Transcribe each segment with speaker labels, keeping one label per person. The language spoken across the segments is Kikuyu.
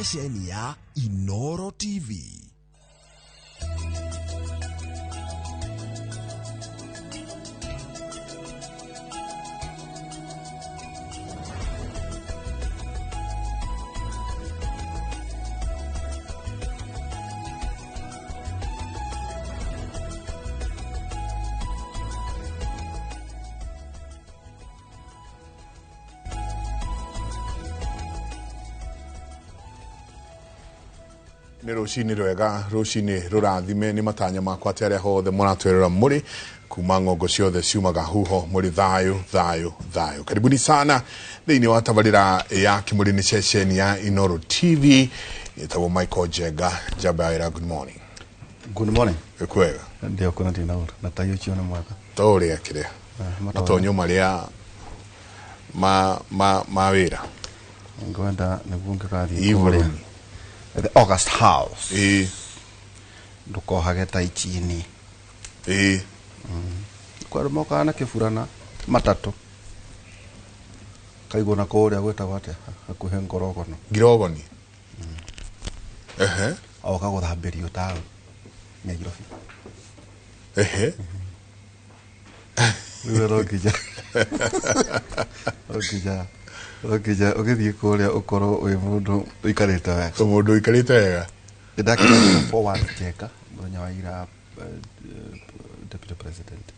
Speaker 1: Ceceni ya Inoro TV.
Speaker 2: Nĩ rũcinĩ rwega, rũcinĩ rũrathime. Nĩ matanya makwa atĩ arĩa hothe mũratwerera mũrĩ kuma ng'ongo ciothe ciumaga huho mũrĩ thayũ thayũ thayũ. Karibuni sana thĩinĩ wa tabarĩra ya Kĩmũrĩ, nĩ ceceni ya Inoro TV. Ĩtagwo Michael Njenga Njamba ya wĩra. Good morning.
Speaker 3: Good morning.
Speaker 2: Kwega?
Speaker 3: Ndio kuna ndina ura. Na tayo chiona mwaka.
Speaker 2: To ũrĩa kĩrĩa matonyo marĩa ma wĩra.
Speaker 3: Ngwenda nĩguo ngĩgathiĩ
Speaker 2: Igũrũ.
Speaker 3: kũrĩa The August House.
Speaker 2: Ĩĩ.
Speaker 3: Ndũkohage tai chini.
Speaker 2: Ĩĩ.
Speaker 3: Kwa mokaga na kĩburana matatũ. Kaigwo na kũrĩa gwĩtagwo atĩa hakuhĩ ngorogono.
Speaker 2: Ngirogoni. Ehe.
Speaker 3: Oka gũthambĩrio taũni Nairobi.
Speaker 2: Ehe.
Speaker 3: Rĩu no nginya ũgĩthiĩ kũrĩa ũkorwo wĩ mũndũ ũikarĩte wega.
Speaker 2: Mũndũ ũikarĩte wega.
Speaker 3: Ndakĩra forward Njenga mũthenya wa ira, deputy president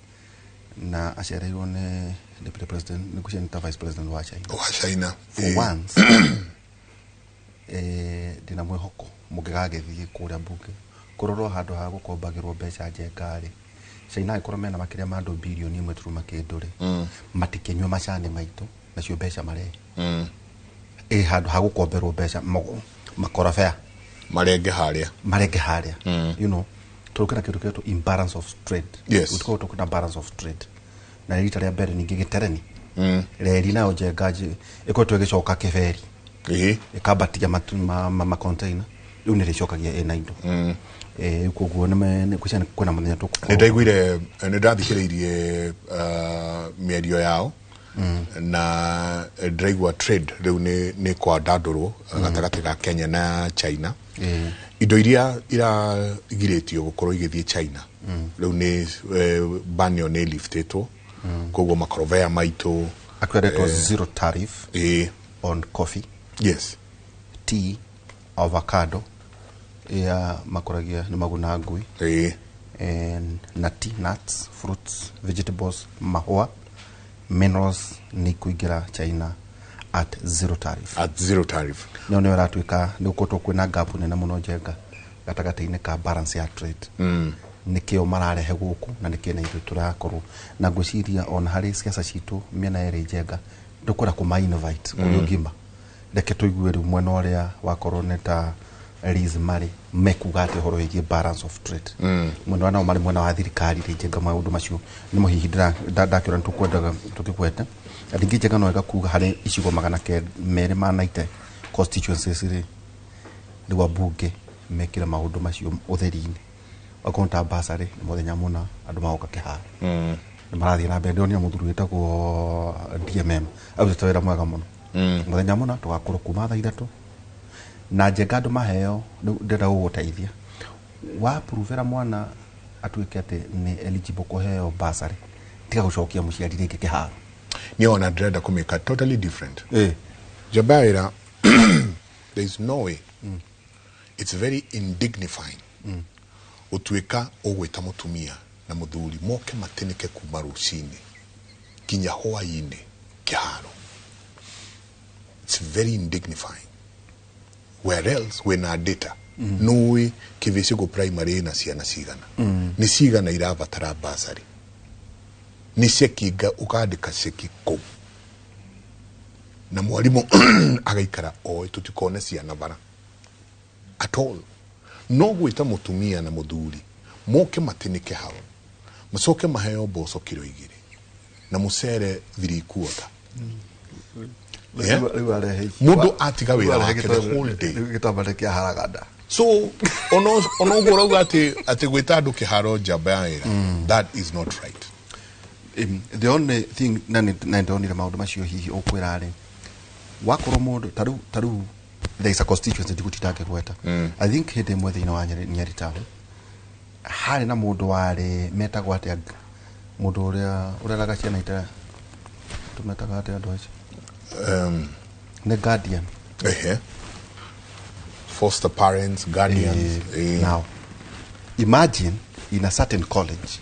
Speaker 3: na acereirwo nĩ deputy president, nĩ kucia ta vice president wa China.
Speaker 2: Wa China.
Speaker 3: For once, ndĩna mwĩhoko mũngĩgagĩthiĩ kũrĩa mbunge kũrorwo handũ ha gũkombagĩrwo mbeca Njenga rĩ, China angĩkorwo mena makĩria ma andũ 1.1 billion turuma kĩndũ rĩ, matikĩnyue macani maitũ nacio mbeca marehe. Ĩ handũ ha gũkomberwo mbeca makorobea
Speaker 2: marenge harĩa.
Speaker 3: Marenge harĩa, tondũ kwĩna kĩndũ kĩretwo imbalance of trade. Gũtikoragwo kwĩna balance of trade na nĩ rita rĩa mbere ningĩ gĩtereni reri nayo Njenga ĩkoretwo ĩgĩcoka kĩberi, ĩkambatia ma container, rĩu nĩ rĩcokagia ĩna indo. Rĩu koguo nĩ kwĩna mũthenya tũgũkorwo.
Speaker 2: Nĩ ndaiguire, nĩ ndathikĩrĩirie mĩario yao na ndĩraigua trade rĩu nĩ kwandandũrwo gatagatĩ ga Kenya na China. Indo iria iragirĩtio gũkorwo igĩthiĩ China rĩu nĩ ban ĩyo nĩ liftĩtwo, koguo makorobea maitũ.
Speaker 3: Akweretwo zero tariff on coffee, tea, avocado ya makũragia nĩ maguna ngui, and nati nuts, fruits, vegetables, mahũa, minerals nĩ ikũingĩra China at zero tariff.
Speaker 2: At zero tariff.
Speaker 3: No nĩ ĩratuĩka nĩ gũkoretwo kwĩna gap nene mũno Njenga gatagatĩ-inĩ ka balance ya trade. Nĩkĩo mararehe gũkũ na nĩkĩo na ithuĩ tũrakorwo na ngwĩciria ona harĩ ciaca citũ mĩena ĩrĩ Njenga tũkwenda kũma invite kũrĩ ũgima, reke tũigue rĩu mwena ũrĩa wakorwo nĩ ta Liz marĩ mekuga atĩ ũhoro wĩgiĩ balance of trade, mwena wa nao marĩ mwena wa thirikari rĩ Njenga maũndũ macio nĩmo hihi ndakĩona nĩ tũkwendaga tũkĩgwete. Na ningĩ Njenga no wega kuga harĩ icigo 290 constituencies rĩ, rĩu ambunge mekĩre maũndũ macio ũtheri-inĩ, okorwo nĩ ta bursary nĩ mũthenya mũna andũ magoka kĩharo nĩ marathiĩ na mbere. Ndĩronire mũthuri wĩtagwo DMM arutĩte wĩra mwega mũno. Mũthenya mũna tũgakorwo kuma thaa 3 na Njenga andũ maheo. Rĩu ndĩrenda gũgũteithia wapuruvĩra mwana atuĩke atĩ nĩ eligible kũheo bursary, tiga gũcokia mũciari rĩngĩ kĩharo.
Speaker 2: Niĩ ona ndĩrenda kũmĩka totally different. Jabaira, there is no way. It's very indignifying. Ũtuĩka ũgwĩta mũtumia na mũthuri moke matinĩke kuma rũcinĩ nginya hwaĩ-inĩ kĩharo. It's very indignifying. Where else wĩna data nũĩ Kĩbĩcĩkũ primary ĩna ciana cigana, nĩ cigana irabatara bursary, nĩ ceki ũkandĩka ceki kũu na mwarimũ agaikara oĩ tũtikone ciana bara at all. No gwĩta mũtumia na mũthuri moke matinĩke hau, macoke maheo mboco kiro 2 na mũcere 3/4. Yeah?
Speaker 3: Rĩu arehe
Speaker 2: Mũndũ atiga wĩra wake the whole day.
Speaker 3: Rĩu gĩtambare kĩa haraganda.
Speaker 2: So ona ũguo ũrauga atĩ gwĩta andũ kĩharo, njamba ya wĩra, that is not right.
Speaker 3: The only thing na nĩ ndonire maũndũ macio hihi ũkwĩra rĩ, wakorwo mũndũ tarĩu There is a constituency ndigũtinda ngĩgweta. I think hĩndĩ ĩmwe thĩinĩ wa Nyeri town harĩ na mũndũ warĩ, metagwo atĩa, mũndũ ũrĩa ũreraga ciana ita, tũmetaga atĩa andũ acio? Nĩ guardian.
Speaker 2: Ehe, foster parents, guardians.
Speaker 3: Now imagine in a certain college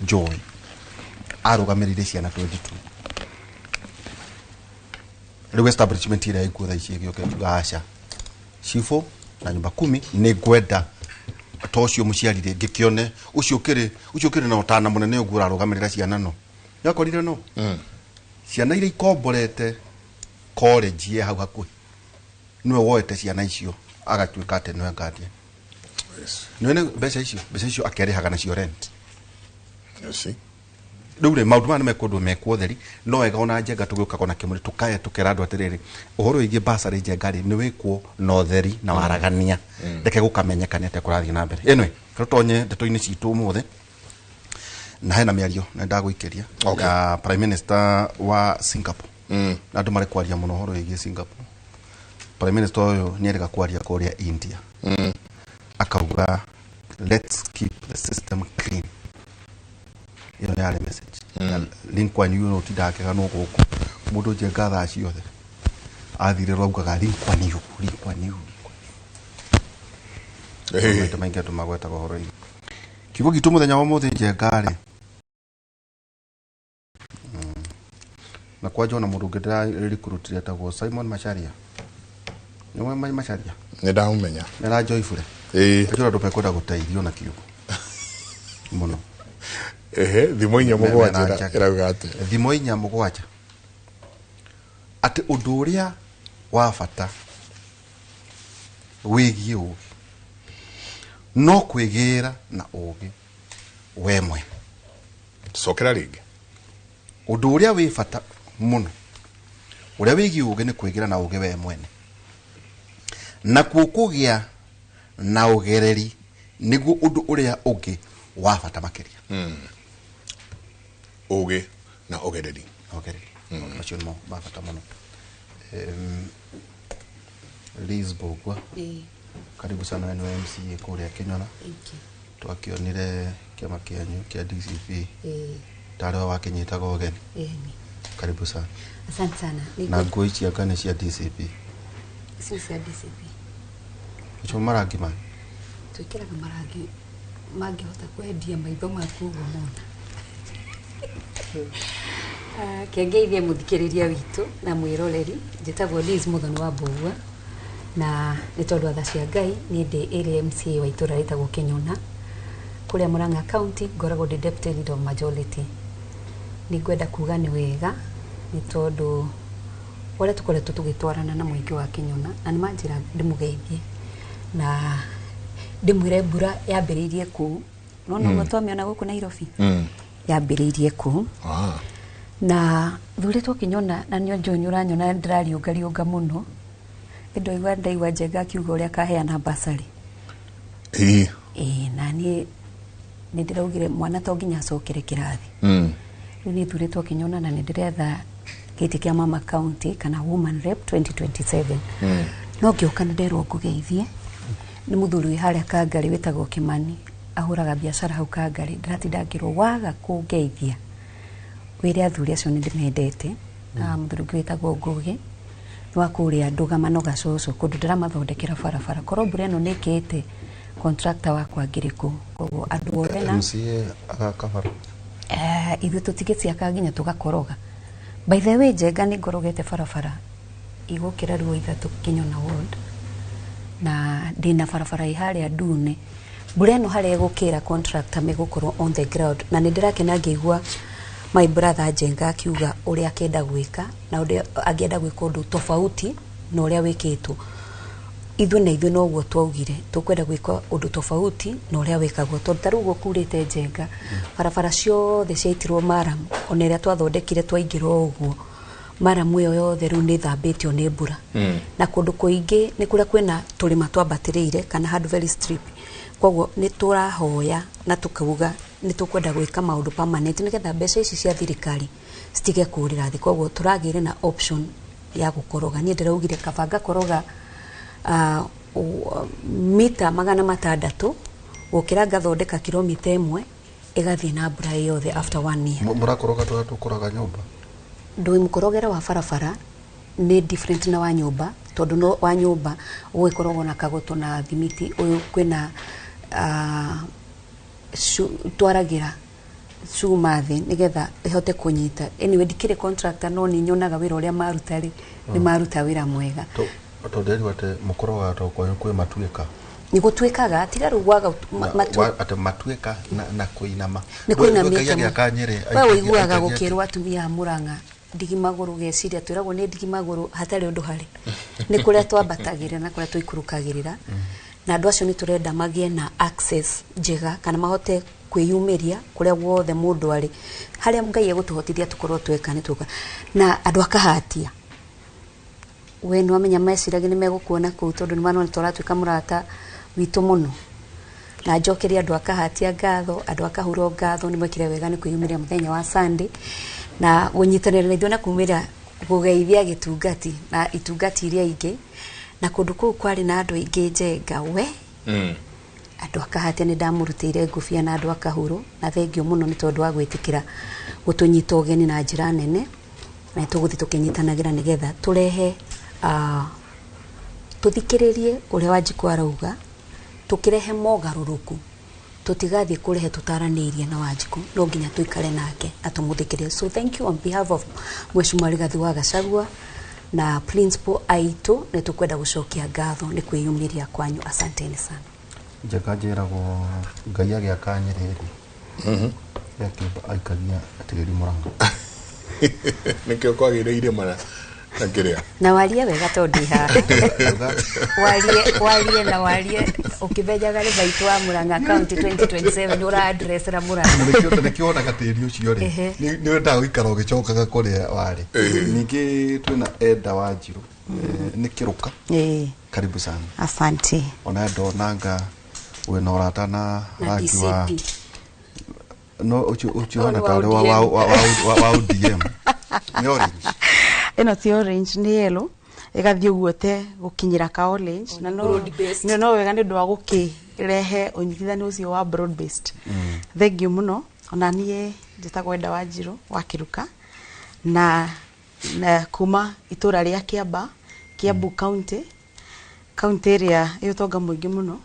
Speaker 3: Joy arũgamĩrĩire ciana 22. Rĩu establishment ĩrĩa ĩkuo thaa ici ĩgĩũka ĩkiuga aca, cibũ na nyumba kumi nĩ ngwenda ta ũcio mũciari rĩ ngĩkĩone ũcio ũkĩrĩ na ũtana mũnene ũguo ũrarũgamĩrĩra ciana, no nĩakorire no ciana iria ikomborete college ĩ hau hakuhĩ, nĩwe woete ciana icio agatuĩka atĩ nĩwe guardian. Nĩwe mbeca icio akerĩhaga nacio rent.
Speaker 2: You see?
Speaker 3: Rĩu rĩ, maũndũ maya nĩ mekũndũ mekwo ũtheri, no wega ona Njenga tũgĩũkaga ona kĩmũrĩ tũkae tũkera andũ atĩrĩrĩ, ũhoro wĩgiĩ basarĩ Njenga rĩ, nĩ wĩkwo na ũtheri na waragania, reke gũkamenyeka nĩ atĩa kũrathiĩ na mbere. Anyway, tũtonye ndeto-inĩ citũ ũmũthĩ, na hena mĩario na ndagũikĩria ya prime minister wa Singapore. Na andũ marĩ kwaria mũno ũhoro wĩgiĩ Singapore. Prime minister ũyũ nĩ erĩga kwaria kũrĩa India, akauga, "Let's keep the system clean." Ĩyo nĩ yarĩ message. Lee Kuan Yew no ũtindaga akĩganwo gũkũ mũndũ Njenga thaa ciothe athire raugaga Lee Kuan Yew, Lee Kuan Yew, Lee Kuan Yew. Maita maingĩ andũ magwetaga ũhoro-inĩ kiugo gitũ mũthenya wa ũmũthĩ Njenga rĩ, na kwanja ona mũndũ ũngĩ ndĩraricruitire etagwo Simon Macharia. Nĩwe Macharia?
Speaker 2: Nĩ ndamũmenya.
Speaker 3: Nĩ aranjoi bure.
Speaker 2: Ĩĩ.
Speaker 3: Acio andũ mekwenda gũteithio na kiugo mũno.
Speaker 2: Ehe, thimo inya mũgwanja
Speaker 3: Mena njagi.
Speaker 2: ĩrauga atĩa?
Speaker 3: Thimo 4 7, atĩ ũndũ ũrĩa wa bata wĩgiĩ ũgĩ no kwĩgĩra na ũgĩ we mwene.
Speaker 2: Cokera rĩngĩ.
Speaker 3: Ũndũ ũrĩa wĩ bata mũno ũrĩa wĩgiĩ ũgĩ nĩ kwĩgĩra na ũgĩ we mwene, nakuo kũgĩa na ũgereri nĩguo ũndũ ũrĩa ũngĩ wa bata makĩria.
Speaker 2: Ũgĩ na ũgereri.
Speaker 3: Na ũgereri, maũndũ macio nĩmo ma bata mũno. Liz Mbũgua, karibu sana. We nĩwe MCA kũrĩa Kĩnyona.
Speaker 4: Thank you.
Speaker 3: Twakĩonire kĩama kĩanyu kĩa DCP tarĩ we wakĩnyitaga ũgeni.
Speaker 4: Ĩni.
Speaker 3: Karibu sana.
Speaker 4: Asante sana.
Speaker 3: Na nguo ici anga nĩ cia DCP?
Speaker 4: Ici cia DCP.
Speaker 3: Icio marangi maya?
Speaker 4: Twĩkĩraga marangi mangĩhota kwendia maitho maku ũguo mona. Kĩngeithie mũthikĩrĩria witũ na mwĩroreri. Njĩtagwo Liz Mũthoni wa Mbũgua, na nĩ tondũ wa tha cia Ngai niĩ ndĩ area MCA wa itũra rĩtagwo Kĩnyona kũrĩa Murang'a County, ngoragwo ndĩ deputy leader of majority. Nĩ ngwenda kuga nĩ wega nĩ tondũ ũrĩa tũkoretwo tũgĩtwarana na mũingĩ wa Kĩnyona, na nĩ manjĩra ndĩmũgeithie na ndĩmwĩre mbura yambĩrĩirie kũu, nona ũguo twamĩona gũkũ Nairobi, yambĩrĩirie kũu. Na thurĩtwo Kĩnyona, na nĩ njũĩ nĩ ũranyona ndĩrariũngariũnga mũno, ĩndoigua ndaigua Njenga akiuga ũrĩa akaheana basarĩ. Ĩĩ, na niĩ nĩ ndĩraugire mwana to nginya acokere kĩrathi. Rĩu nĩ thurĩtwo Kĩnyona na nĩ ndĩretha gĩtĩ kĩa mama county kana woman rep 2027. No ngĩũka nĩ nderwo ngũgeithie nĩ mũthuri wĩ harĩa Kangarĩ wĩtagwo Kĩmani, ahũraga biacara hau Kangarĩ. Ndĩratinda ngĩrwo waga kũngeithia wĩre athuri acio nĩ ndĩmendete. Na mũthuri ũngĩ wĩtagwo Ngũgĩ nĩ wa kũrĩa Ndũgamano Gacũcũ, kũndũ ndĩramathondekera barabara, korwo mbura ĩno nĩ ĩkĩte contractor wakwa ngĩrĩ kũu, koguo andũ othe na
Speaker 3: MCA agaka bara?
Speaker 4: Ithuĩ tũtigĩciaka nginya tũgakoroga. By the way, Njenga, nĩ ngorogete barabara igũkĩra ruo ithatũ Kĩnyona ward, na ndĩna barabara ĩ harĩa ndune. Mbura ĩno harĩa ĩgũkĩra contractor megũkorwo on the ground, na nĩ ndĩrakena ngĩigua my brother Njenga akiuga ũrĩa akĩenda gwĩka na ũrĩa angĩenda gwĩka ũndũ tofauti na ũrĩa wĩkĩtwo. Ithuĩ na ithuĩ noguo twaugire tũkwenda gwĩka ũndũ tofauti na ũrĩa wĩkagwo, tondũ ta rĩu ũguo kurĩte Njenga, barabara ciothe ciaitirwo maramu, ona ĩrĩa twathondekire twaingĩra o ũguo, maramu ĩyo yothe rĩu nĩ ĩthambĩtio nĩ mbura. Na kũndũ kũingĩ nĩ kũrĩa kwĩna tũrĩma twambatĩrĩire kana handũ very steep, koguo nĩ tũrahoya na tũkauga nĩ tũkwenda gwĩka maũndũ permanent nĩgetha mbeca ici cia thirikari citige kũrĩra thĩ. Koguo tũragĩire na option ya gũkoroga. Niĩ ndĩraugire kaba ngakoroga. mita 600 gũkĩra ngathondeka kilomita 1 ĩgathiĩ na mbura yothe after 1 year.
Speaker 3: Mũrakoroga tũrĩa tũkoraga nyũmba?
Speaker 4: Ndũĩ mũkorogere wa barabara nĩ different na wa nyũmba, tondũ no wa nyũmba ũgĩkoragwo na kagoto na thimiti, ũyũ kwĩna twaragira cuma thĩ nĩgetha ĩhote kũnyita. Anyway, ndikĩrĩ contractor no nĩ nyonaga wĩra ũrĩa maruta rĩ, nĩ maruta wĩra mwega.
Speaker 3: Tondũ ndĩrerwo atĩ mũkorogaga to kwanyu kwĩ matuĩka.
Speaker 4: Nĩ gũtuĩkaga tiga rĩu gwaga
Speaker 3: atĩ matuĩka na kũinama.
Speaker 4: Nĩ kũinamĩte. We ũiguaga gũkĩrwo atumia a Murang'a ndigi magũrũ geciria twĩragwo nĩ ndigi magũrũ hatarĩ ũndũ harĩ. Nĩ kũrĩa twambatagĩrĩra na kũrĩa tũikũrũkagĩrĩra. Na andũ acio nĩ tũrenda magĩe na access njega kana mahote kwĩyumĩria kũrĩa guothe mũndũ arĩ. Harĩa Ngai egũtũhotithia tũkorwo tweka nĩ tũka. Na andũ akahatia. We nĩ wamenya meciragia nĩ megũkuona kũu tondũ nĩ marona tũratuĩka mũrata witũ mũno. Na njokerie andũ akahatia ngatho, andũ akahuro ngatho nĩ mwekire wega nĩ kwĩyumĩria mũthenya wa Sunday. Na gũnyitanĩra na ithuĩ na kumĩra gũgeithia gĩtungati na itungati iria ingĩ. Na kũndũ kũu kwarĩ na andũ aingĩ Njenga we. Andũ akahatia nĩ ndamũrutĩire ngũbia na andũ akahuro na thengio mũno nĩ tondũ wa gwĩtĩkĩra gũtũnyita ũgeni na njĩra nene. Na tũgũthiĩ tũkĩnyitanagĩra nĩgetha tũrehe tũthikĩrĩrie ũrĩa Wanjikũ arauga, tũkĩrehe mogarũrũku, tũtigathiĩ kũrehe tũtaranĩirie na Wanjikũ, no nginya tũikare nake na tũmũthikĩrĩrie. So thank you on behalf of Mheshimiwa Rigathi wa Gachagua na principal aitũ, nĩ tũkwenda gũcokia ngatho nĩ kwĩyumĩria kwanyu. Asanteni sana.
Speaker 3: Njega njĩragwo Ngai agĩaka Nyerere yakĩamba aikagia tĩri Murang'a.
Speaker 2: Nĩkĩo kwagĩrĩire irĩma na kĩrĩa.
Speaker 4: Na warie wega tondũ ndĩ haha. Warie na warie ũkĩmenyaga nĩ maitũ wa Murang'a County 2027 ũra address na Murang'a.
Speaker 3: Nĩkĩo wonaga tĩri ũcio rĩ, nĩ wendaga gũikara ũgĩcokaga kũrĩa warĩ. Ningĩ twĩna Eda Wanjirũ, nĩ Kĩrũka. Karibu sana.
Speaker 5: Asante.
Speaker 3: Ona ndonanga wĩna ũrata na rangi wa no ũcio hana tarĩ wa ODM. Nĩ orange.
Speaker 5: Ĩno ti orange, nĩ yellow. Ĩgathiĩ ũguo te gũkinyĩra ka orange. Na no wega nĩ ũndũ wa gũkĩrehe ũnyitithani ũcio wa broad based. Thengiũ mũno. Ona niĩ njĩtagwo Eda Wanjirũ wa Kĩruka na kuma itũra rĩa Kĩamba, Kiambu County, county ĩrĩa ĩ ũtonga mũingĩ mũno.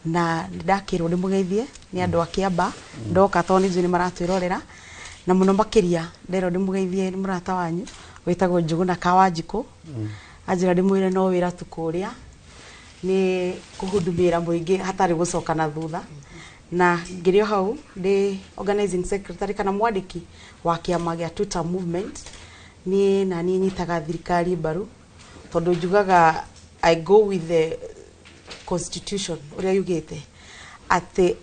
Speaker 5: Na ndakĩrwo ndĩmũgeithie nĩ andũ a Kĩamba ndoka tondũ nĩ njũĩ nĩ maratwĩrorera, na mũno makĩria nderwo ndĩmũgeithie nĩ mũrata wanyu wĩtagwo Njũgũna ka Wanjikũ. Anjĩra ndĩmwĩre no wĩra tu kũrĩa nĩ kũhudumĩra mũingĩ hatarĩ gũcoka na thutha. Na ngĩrĩ o hau ndĩ organizing secretary kana mwandĩki wa kĩama gĩa Tuta Movement. Niĩ na niĩ nyitaga thirikari mbaru tondũ njugaga I go with the constitution ũrĩa yugĩte atĩ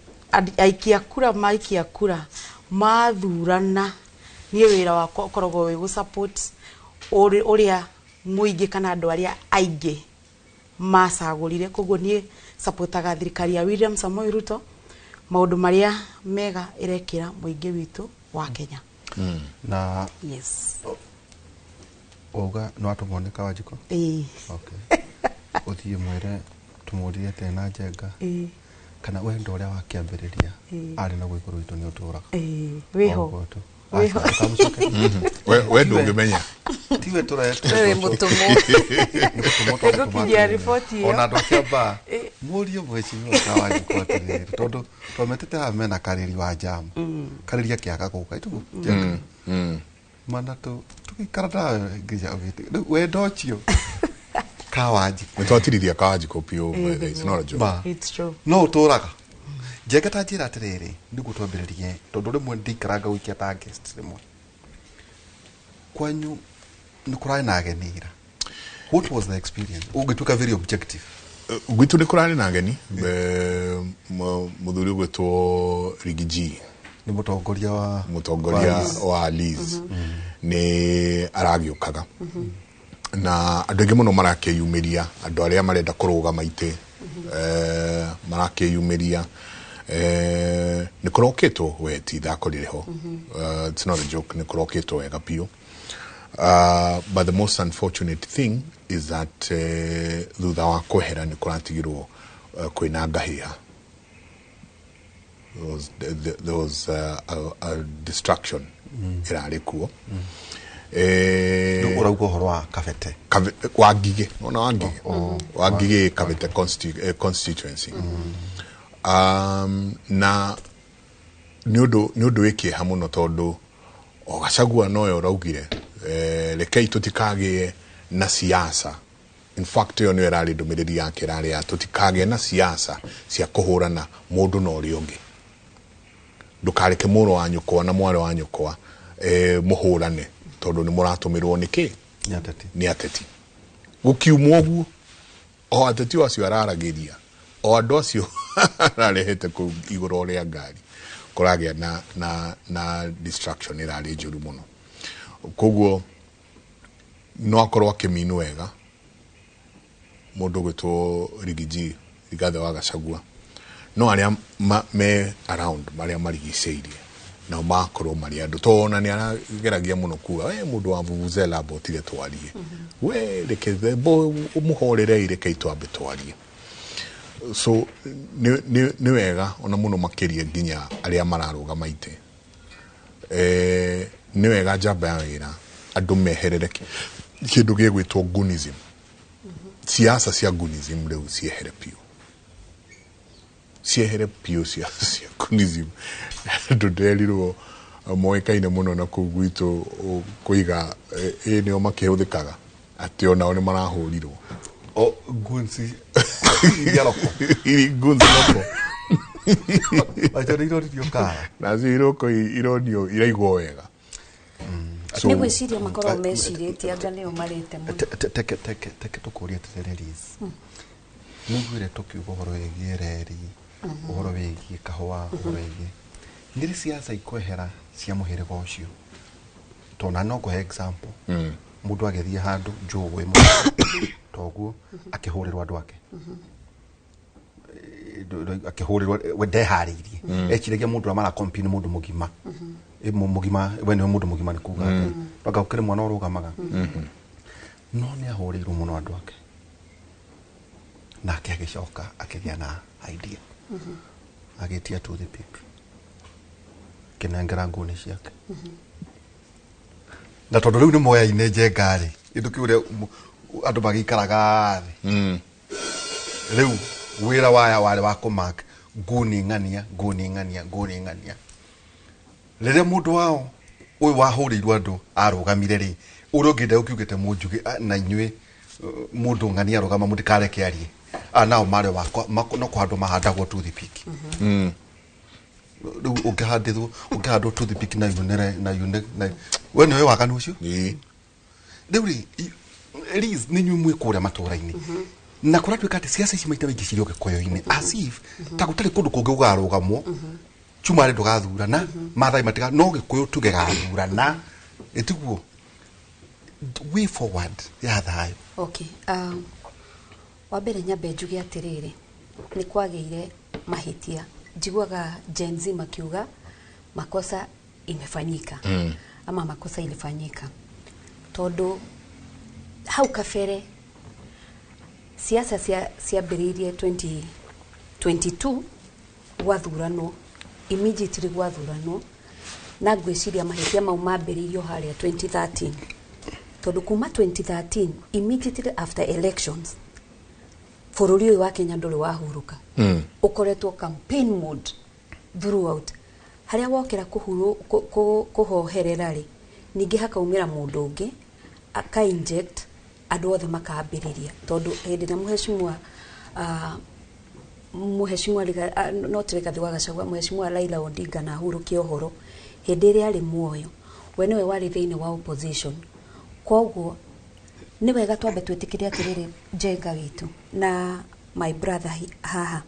Speaker 5: aikia kura maikia kura mathurana, niĩ wĩra wakwa ũkoragwo wĩ gũ support ũrĩa mũingĩ kana andũ arĩa aingĩ macagũrire. Koguo niĩ supportaga thirikari ya William Samoei Ruto maũndũ marĩa mega ĩrekĩra mũingĩ witũ wa Kenya.
Speaker 3: Na
Speaker 4: yes,
Speaker 3: wauga nĩ watũmwo nĩ Kawanjikũ?
Speaker 5: Ĩĩ.
Speaker 3: Okay. Ũthiĩ mwĩre tũmũrie tena Njenga kana wendo ũrĩa wakĩambĩrĩria arĩ naguo igũrũ witũ nĩ ũtũraga.
Speaker 5: Wĩho.
Speaker 3: Wĩho.
Speaker 2: We ndũngĩmenya.
Speaker 3: Tiwe tũretwo.
Speaker 4: Wewe mũtũmwo.
Speaker 5: Nĩgũkinyia riboti ĩyo.
Speaker 3: Ona andũ a Kĩambaa mũrie mheshimiwa Kawanjikũ atĩrĩrĩ, tondũ twametĩte haha mena Karĩri wa Njama. Karĩri akĩaga gũka itugu Njenga. Mana tũgĩikara nawe nginya ũgĩte. Rĩu wendo ũcio Kawanjikũ.
Speaker 2: Nĩ twatirithia Kawanjikũ biũ, it's not a joke.
Speaker 5: It's true.
Speaker 3: No ũtũraga. Njenga ta njĩra atĩrĩrĩ, nĩguo twambĩrĩrie, tondũ rĩmwe ndikaraga gũikia ta guest rĩmwe. Kwanyu nĩ kũrarĩ na ageni ira. What was the experience? Ũngĩtuĩka very objective.
Speaker 2: Gwitũ nĩ kũrarĩ na ageni. Mũthuri ũgwĩtwo Rigiji.
Speaker 3: Nĩ mũtongoria wa
Speaker 2: wa Liz. Nĩ aragĩũkaga. Na andũ aingĩ mũno marakĩyumĩria, andũ arĩa marenda kũrũgama itĩ, marakĩyumĩria. Nĩ kũrokĩtwo we ti ithako rĩrĩ ho. It's not a joke, nĩ kũrokĩtwo wega biũ. But the most unfortunate thing is that thutha wa kwehera nĩ kũratigirwo kwĩna ngahĩha. There was a destruction ĩrarĩ kuo.
Speaker 3: Rĩu ũrauga ũhoro wa Kabete?
Speaker 2: Wangige, ona Wangige, Wangige Kabete constituency. Na nĩ ũndũ wĩ kĩeha mũno tondũ o Gachagua noyo ũraugire, rekei tũtikagĩe na siasa. In fact, ĩyo nĩyo ĩrarĩ ndũmĩrĩri yake, ĩrarĩ ya tũtikagĩe na siasa cia kũhũrana mũndũ na ũrĩa ũngĩ. Ndũkareke mũrũ wa nyũkwa na mwarĩ wa nyũkwa mũhũrane tondũ nĩ mũratũmĩrwo nĩ kĩ?
Speaker 3: Nĩ ateti.
Speaker 2: Nĩ ateti. Gũkiumwo ũguo, o ateti acio araragĩria, o andũ acio ararehete kũu igũrũ rĩa ngari, kũragĩa na distraction ĩrarĩ njũru mũno. Koguo no akorwo akĩminu wega mũndũ ũgwĩtwo Rigiji, Rigathĩ wa Gachagua, no arĩa me around, marĩa marigicĩirie nao makorwo marĩ andũ, tondũ ona nĩ arageragia mũno kuga, we mũndũ wa vuvuzela, ambotire twarie, we reke mũhorerei, rekei twambe twarie. So nĩ wega ona mũno makĩria nginya arĩa mararũgama itĩ, nĩ wega njamba ya wĩra andũ meherere kĩndũ gĩgwĩtwo goonism. Siasa cia goonism rĩu ciehere biũ, ciehere biũ, siasa cia goonism. Andũ nderirwo moĩkaine mũno na kũu gwitũ kũiga ĩ nĩo makĩhũthĩkaga atĩ onao nĩ marahũrirwo.
Speaker 3: O goons iria roko.
Speaker 2: Goons loko.
Speaker 3: Acho nĩ iroririo kara.
Speaker 2: Nacio iroko ironio iraigwo wega.
Speaker 4: Nĩ gwĩciria makoragwo mecirĩtie anga nĩo marĩte mũno.
Speaker 3: Teke teke teke tũkũrie atĩrĩrĩ, Liz, nĩiguire tũkiuga ũhoro wĩgiĩ reri, ũhoro wĩgiĩ kahũa, ũhoro wĩgiĩ nĩ rĩ ciaca ikwehera cia mũhĩrĩga ũcio, tondũ na no ngũhe example. Mũndũ agĩthiĩ handũ njũĩ mũno toguo akĩhũrĩrwo andũ ake. Akĩhũrĩrwo, we ndeharĩirie, eciragia mũndũ ũrĩa marakompete nĩ mũndũ mũgima. Mũgima we nĩwe mũndũ mũgima nĩ kuga atĩ anga gũkĩrĩ mwana ũrũgamaga, no nĩ ahũrĩirwo mũno andũ ake, nake agĩcoka akĩgĩa na idea, agĩtia toothpick, kĩnengera ngũni ciake, na tondũ rĩu nĩ moyaine njenga-rĩ, kĩndũ kĩu ũrĩa andũ magĩikaraga thĩ rĩu, wĩra waya warĩ wa kũmark nguni ng'ania, nguni ng'ania, nguni ng'ania. Rĩrĩa mũndũ wao ũyũ wahũrĩirwo andũ arũgamire rĩ, ũrĩa ũngĩ ndegũkiugĩte mũnjuge na inyuĩ, mũndũ ng'ania arũgama mũtikareke arie. Nao marĩ wakwa no kũhandwo mahandagwo toothpick. Rĩu ũngĩhandĩrwo, ũngĩhandwo toothpick na yunĩre na yune na we nĩwe waganu ũcio. Rĩu rĩ, Liz, nĩ inyuĩ mwĩ kũrĩa matũũra-inĩ na kũratuĩka atĩ ciaca ici maita maingĩ cirĩ o gĩkũyũ-inĩ, as if ta gũtarĩ kũndũ kũngĩ gũkarũgamwo. Cumarĩ ndũgathurana, Maathai matiga, no gĩkũyũ tuge gathurana, ĩtiguo way forward ya thayũ?
Speaker 4: Okay. Wa mbere nyambe njuge atĩrĩrĩ, nĩ kwagĩire mahĩtia. Njiguaga Gen Z makiuga makosa imefanyika ama makosa ilifanyika, tondũ hau kabere siasa ciambĩrĩirie 2022 gwathuranwo, immediately gwathuranwo, na ngwĩciria mahĩtia mau mambĩrĩirio harĩa 2013, tondũ kuma 2013, immediately after elections, bũrũri ũyũ wa Kenya ndũrĩ wahurũka. Ũkoretwo campaign mode throughout. Harĩa wokĩra kũhoherera rĩ, ningĩ hakaumĩra mũndũ ũngĩ aka inject, andũ othe makambĩrĩria, tondũ hĩndĩ ĩrĩa mũheshimiwa mũheshimiwa not Rigathi wa Gachagua, mũheshimiwa Raila Odinga na ahurũkia ũhoro, hĩndĩ ĩrĩa arĩ muoyo, we nĩwe warĩ thĩinĩ wa opposition. Koguo nĩ wega twambe twĩtĩkĩre atĩrĩrĩ, Njenga witũ na my brother haha,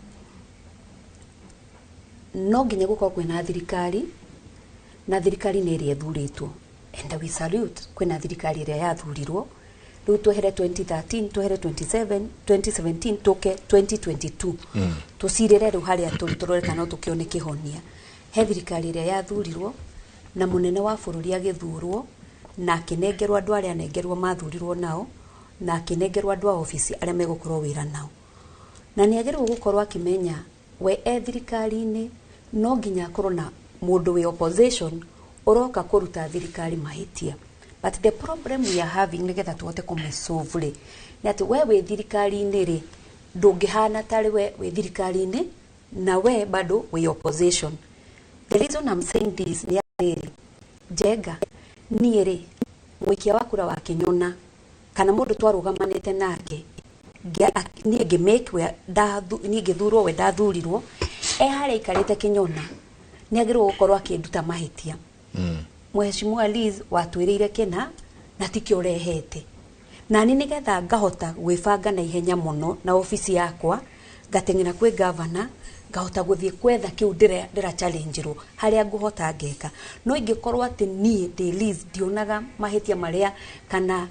Speaker 4: no nginya gũkorwo kwĩna thirikari, na thirikari nĩ ĩrĩa ĩthurĩtwo, and we salute kwĩna thirikari ĩrĩa yathurirwo. Rĩu twehere 2013, twehere 27 2017, tũke 2022, tũcirĩre rĩu harĩa tũrĩ, tũrore kana no tũkĩone kĩhonia. He thirikari ĩrĩa yathurirwo na mũnene wa bũrũri agĩthurwo Na akĩnengerwo andũ arĩa anengerwo mathurirwo nao, na akĩnengerwo andũ a obici arĩa megũkorwo wĩra nao. Na nĩ agĩrĩirwo gũkorwo akĩmenya we e thirikari-inĩ no nginya akorwo na mũndũ wĩ opposition ũroka kũruta thirikari mahĩtia. But the problem we are having, nĩgetha tũhote kũmĩsolve rĩ, nĩ atĩ we wĩ thirikari-inĩ rĩ, ndũngĩhana tarĩ we wĩ thirikari-inĩ na we bado wĩ opposition. The reason I'm saying this nĩ atĩrĩrĩ, Njenga, niĩ rĩ, mũikia wa kura wa kĩnyona kana mũndũ twarũgamanĩte nake, niĩ ngĩ-make we niĩ ngĩthurwo, we ndathurirwo, e harĩa aikarĩte kĩnyona nĩ agĩrĩirwo gũkorwo akĩnduta mahĩtia. Mheshimiwa Liz, watwĩrĩire kĩna na tikĩo ũrehete. Na niĩ nĩgetha ngahota gwĩbanga na ihenya mũno na obici yakwa, ngateng'era kwĩ gavana, ngahota gũthiĩ kwetha kĩu ndĩra challenge-irwo harĩa ngũhota ngeka. No ingĩkorwo atĩ niĩ ndĩ Liz ndionaga mahĩtia marĩa kana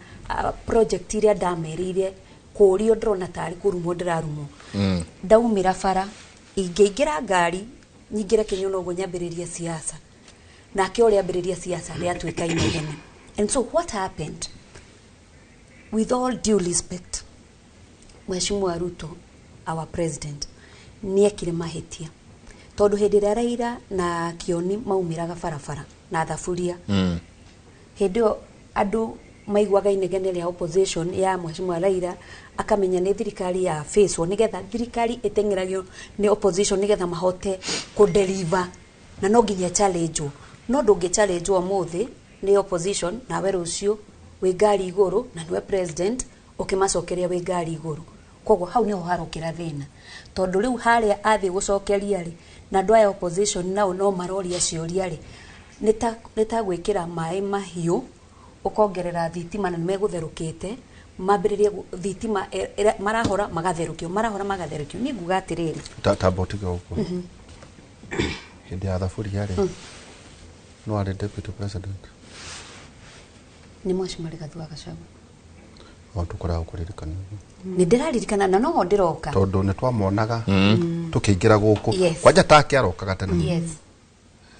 Speaker 4: project iria ndamerĩire, kũrio ndĩrona tarĩ kũrumwo ndĩrarumwo. Ndaumĩra bara, ingĩingĩra ngari nyingĩre kĩnyono ũguo nyambĩrĩrie siasa, nake ũrĩa ambĩrĩria siasa rĩatuĩka inegene. And so what happened, with all due respect, Mheshimiwa Ruto, our president, nĩekire mahĩtia, tondũ hĩndĩ ĩrĩa Raila na Kioni maumĩraga barabara na thaburia, hĩndĩ ĩyo andũ maiguaga inegene rĩa opposition ya Mheshimiwa Raila, akamenya nĩ thirikari ya facwo, nĩgetha thirikari ĩteng'eragio nĩ opposition nĩgetha mahote kũdeliver, na no nginya challenge. No ndũngĩ challenge ũmũthĩ nĩ opposition nawe rũciũ wĩ ngari igũrũ na nĩwe president ũkĩmacokeria wĩ ngari igũrũ. Koguo hau niho harokĩra thĩna, tondũ rĩu harĩa athiĩ gũcokeria rĩ, na andũ aya opposition nao no maroria ciũria rĩ, nĩ ta gwĩkĩra maĩ mahiũ ũkongerera thitima na nĩmegũtherũkĩte, mambĩrĩrie thitima marahora magatherũkio, marahora magatherũkio. Niĩ nguga atĩrĩrĩ,
Speaker 3: Tamba ũtige ũguo. Hĩndĩ ya thaburia rĩ, no arĩ deputy president?
Speaker 4: Nĩ Mheshimiwa Rigathi wa Gachagua.
Speaker 3: O tũkoragwo kũririkana ũguo.
Speaker 4: Nĩ ndĩraririkana na noho ndĩroka.
Speaker 3: Tondũ nĩ twamonaga tũkĩingĩra gũkũ. Kwanja take arokaga tene.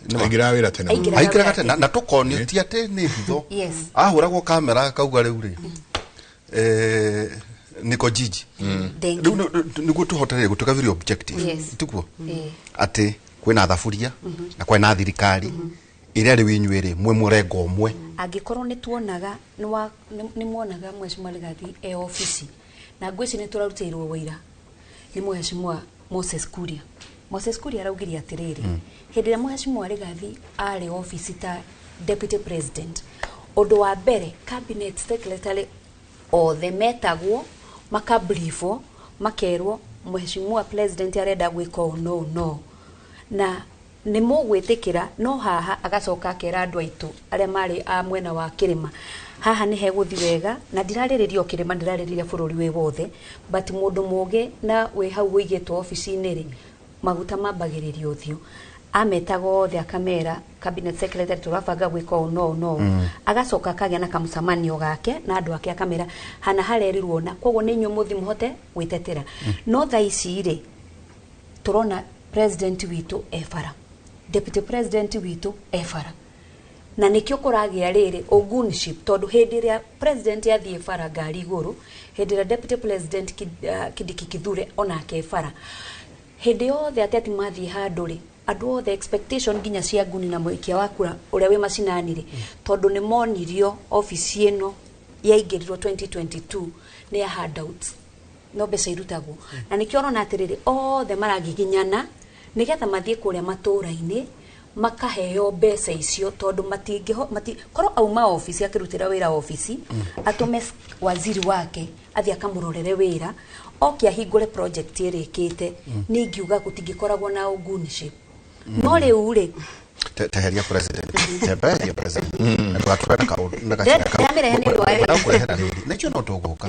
Speaker 2: Aingĩraga wĩra tene mũno.
Speaker 4: Aingĩraga
Speaker 3: Aingĩraga
Speaker 4: wĩra
Speaker 3: tene na tũkonio ti atĩ nĩ hitho. Ahũragwo kamera akauga rĩu rĩ, niko jiji.
Speaker 4: Thank you.
Speaker 3: Rĩu nĩguo tũhote gũtuĩka very objective. Tiguo?
Speaker 4: Eh.
Speaker 3: Atĩ kwĩna thaburia na kwĩna thirikari ĩrĩa rĩu inyuĩ rĩ mwĩ mũrengo ũmwe.
Speaker 4: Angĩkorwo nĩ tuonaga nĩ muonaga Mheshimiwa Rigathi e obici, na ngwĩci nĩ tũrarutĩirwo wũira nĩ Mheshimiwa Moses Kuria. Moses Kuria araugire atĩrĩrĩ, hĩndĩ ĩrĩa Mheshimiwa Rigathi arĩ obici ta deputy president, ũndũ wa mbere cabinet secretary othe metagwo, makabriefwo, makerwo Mheshimiwa president arenda gwĩka ũũ no ũũ no na nĩ mũgwĩtĩkĩra. No haha agacoka akera andũ aitũ arĩa marĩ a mwena wa kĩrĩma, haha nĩ hegũthi wega, na ndirarĩrĩria o kĩrĩma, ndĩrarĩrĩria bũrũri wĩ wothe, but mũndũ mũgĩ na wĩ hau ũigĩtwo obici-inĩ rĩ, maguta mambagĩrĩria ũthiũ. Ametaga othe akamera, cabinet secretary, tũrabanga gwĩka ũũ no ũũ no ũũ. Agacoka akagĩa na kamũcemanio gake na andũ ake, akamera hana harerirwo, na koguo nĩ inyuĩ mũthi mũhote gwĩtetera. No thaa ici rĩ, tũrona president witũ e bara, deputy president witũ e bara, na nĩkĩo kũragĩa rĩrĩ ogunship, tondũ hĩndĩ ĩrĩa president athiĩ bara ngari igũrũ, hĩndĩ ĩrĩa deputy president Kindiki Kithure onake e bara, hĩndĩ yothe ateti mathiĩ handũ rĩ, andũ othe expectation nginya cia nguni na mũikia wa kura ũrĩa wĩ macinani rĩ, tondũ nĩ monirio obici ĩno yaingĩrirwo 2022 nĩ ya handouts, no mbeca irutagwo, na nĩkĩo ũrona atĩrĩrĩ, othe maragiginyana nĩgetha mathiĩ kũrĩa matũũra-inĩ makaheo mbeca icio, tondũ matingĩho mati korwo auma obici akĩrutĩra wĩra obici, atũme waziri wake athiĩ akamũrorere wĩra, oke ahingũre project ĩrĩkĩte, nĩ ingiuga gũtingĩkoragwo na ogunship. No rĩu rĩ,
Speaker 3: Teheria president, teheria president, na ndũgatũre na kaũndũ na gacĩra kau.
Speaker 4: Ndĩramĩrehe nĩ ũndũ wa
Speaker 3: Ndĩrenda kũrehera rĩrĩ na icio no tũgũka,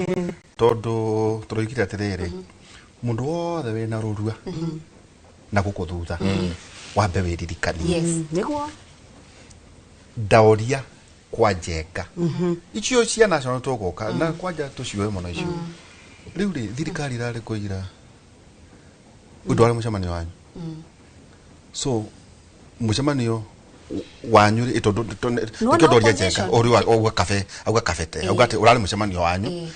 Speaker 3: tondũ tũroigire atĩrĩrĩ, mũndũ wothe wĩna rũrua na gũkũ thutha wambe wĩririkanie.
Speaker 5: Nĩguo.
Speaker 3: Ndaoria kwa Njenga icio cia national tũgũka na kwanja tũcioe mũno icio. Rĩu rĩ, thirikari irarĩ kũira ũndũ warĩ mũcemanio wanyu, so mũcemanio Wanyu rĩ, tondũ
Speaker 4: Nĩwona
Speaker 3: nĩkĩo ndoria Njenga
Speaker 4: opposition?
Speaker 3: ũri auga kabe, auga kabete, auga atĩ ũrarĩ mũcemanio wanyu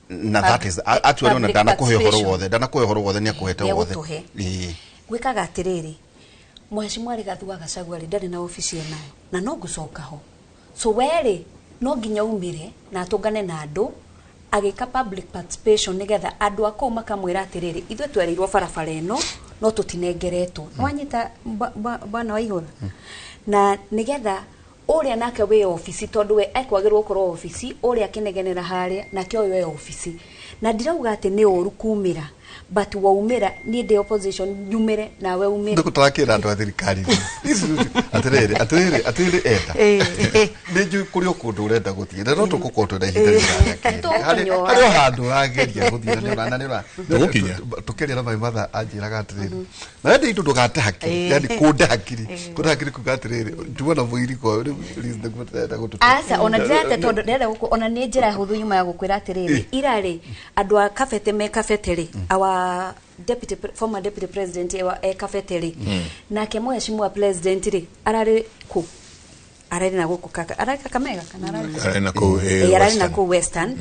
Speaker 3: na that is actually ona
Speaker 4: Public
Speaker 3: ndanakuhe ũhoro
Speaker 4: participation.
Speaker 3: wothe, ndanakuhe ũhoro wothe, nĩakũhete wothe.
Speaker 4: Nĩegũtũhe.
Speaker 3: Ĩĩ.
Speaker 4: Gwĩkaga atĩrĩrĩ, mheshimiwa Rigathi wa Gachagua rĩ, ndarĩ na obici enayo na no ngũcoka ho, so werĩ no nginya umire na atũngane na andũ agĩka public participation nĩgetha andũ a kũu makamwĩra atĩrĩrĩ, ithuĩ twerĩirwo barabara ĩno no tũtinengeretwo. Wanyita bwana wa igũrũ na nĩgetha ũrĩa nake wĩ obici, tondũ we ekwagĩrĩrwo gũkorwo obici, ũrĩa akĩnegenera harĩa nake ũyũ e obici. Na ndirauga atĩ nĩ ũru kumĩra, but waumĩra, niĩ ndĩ opposition, nyumĩre nawe umĩre.
Speaker 3: Nĩ tũrakĩra andũ a thirikari atĩrĩrĩ, atĩrĩrĩ, atĩrĩrĩ, enda nĩ njũĩ kũrĩ o kũndũ ũrenda gũthiĩ na no tũgũkorwo twĩna ihinda rĩraya kĩrĩ. Harĩ
Speaker 4: Tũgũkinya.
Speaker 3: Harĩ o handũ ũrageria gũthiĩ na nĩ ũra
Speaker 2: Tũgũkinya.
Speaker 3: Tũkĩaria na my mother anjĩraga atĩrĩrĩ, na wende indo ndũgate hakiri, yani kũnde hakiri, kũnde hakiri kuga atĩrĩrĩ, njua na mũiriko rĩu please, nĩguo ndĩrenda gũtũte.
Speaker 4: Aca, ona ndirate tondũ ndĩrenda gũkũ ona nĩ njĩra hũthũ nyuma ya gũkwĩra atĩrĩrĩ, ira rĩ, andũ a Kabete me Kabete rĩ, our former deputy president e Kabete rĩ, nake mheshimiwa president rĩ, ararĩ kũ? Ararĩ na gũkũ kaka, ararĩ Kakamega kana ararĩ kũ?
Speaker 2: Ararĩ na kũu,
Speaker 4: Ĩ, ararĩ na
Speaker 2: Western.
Speaker 4: kũu Western.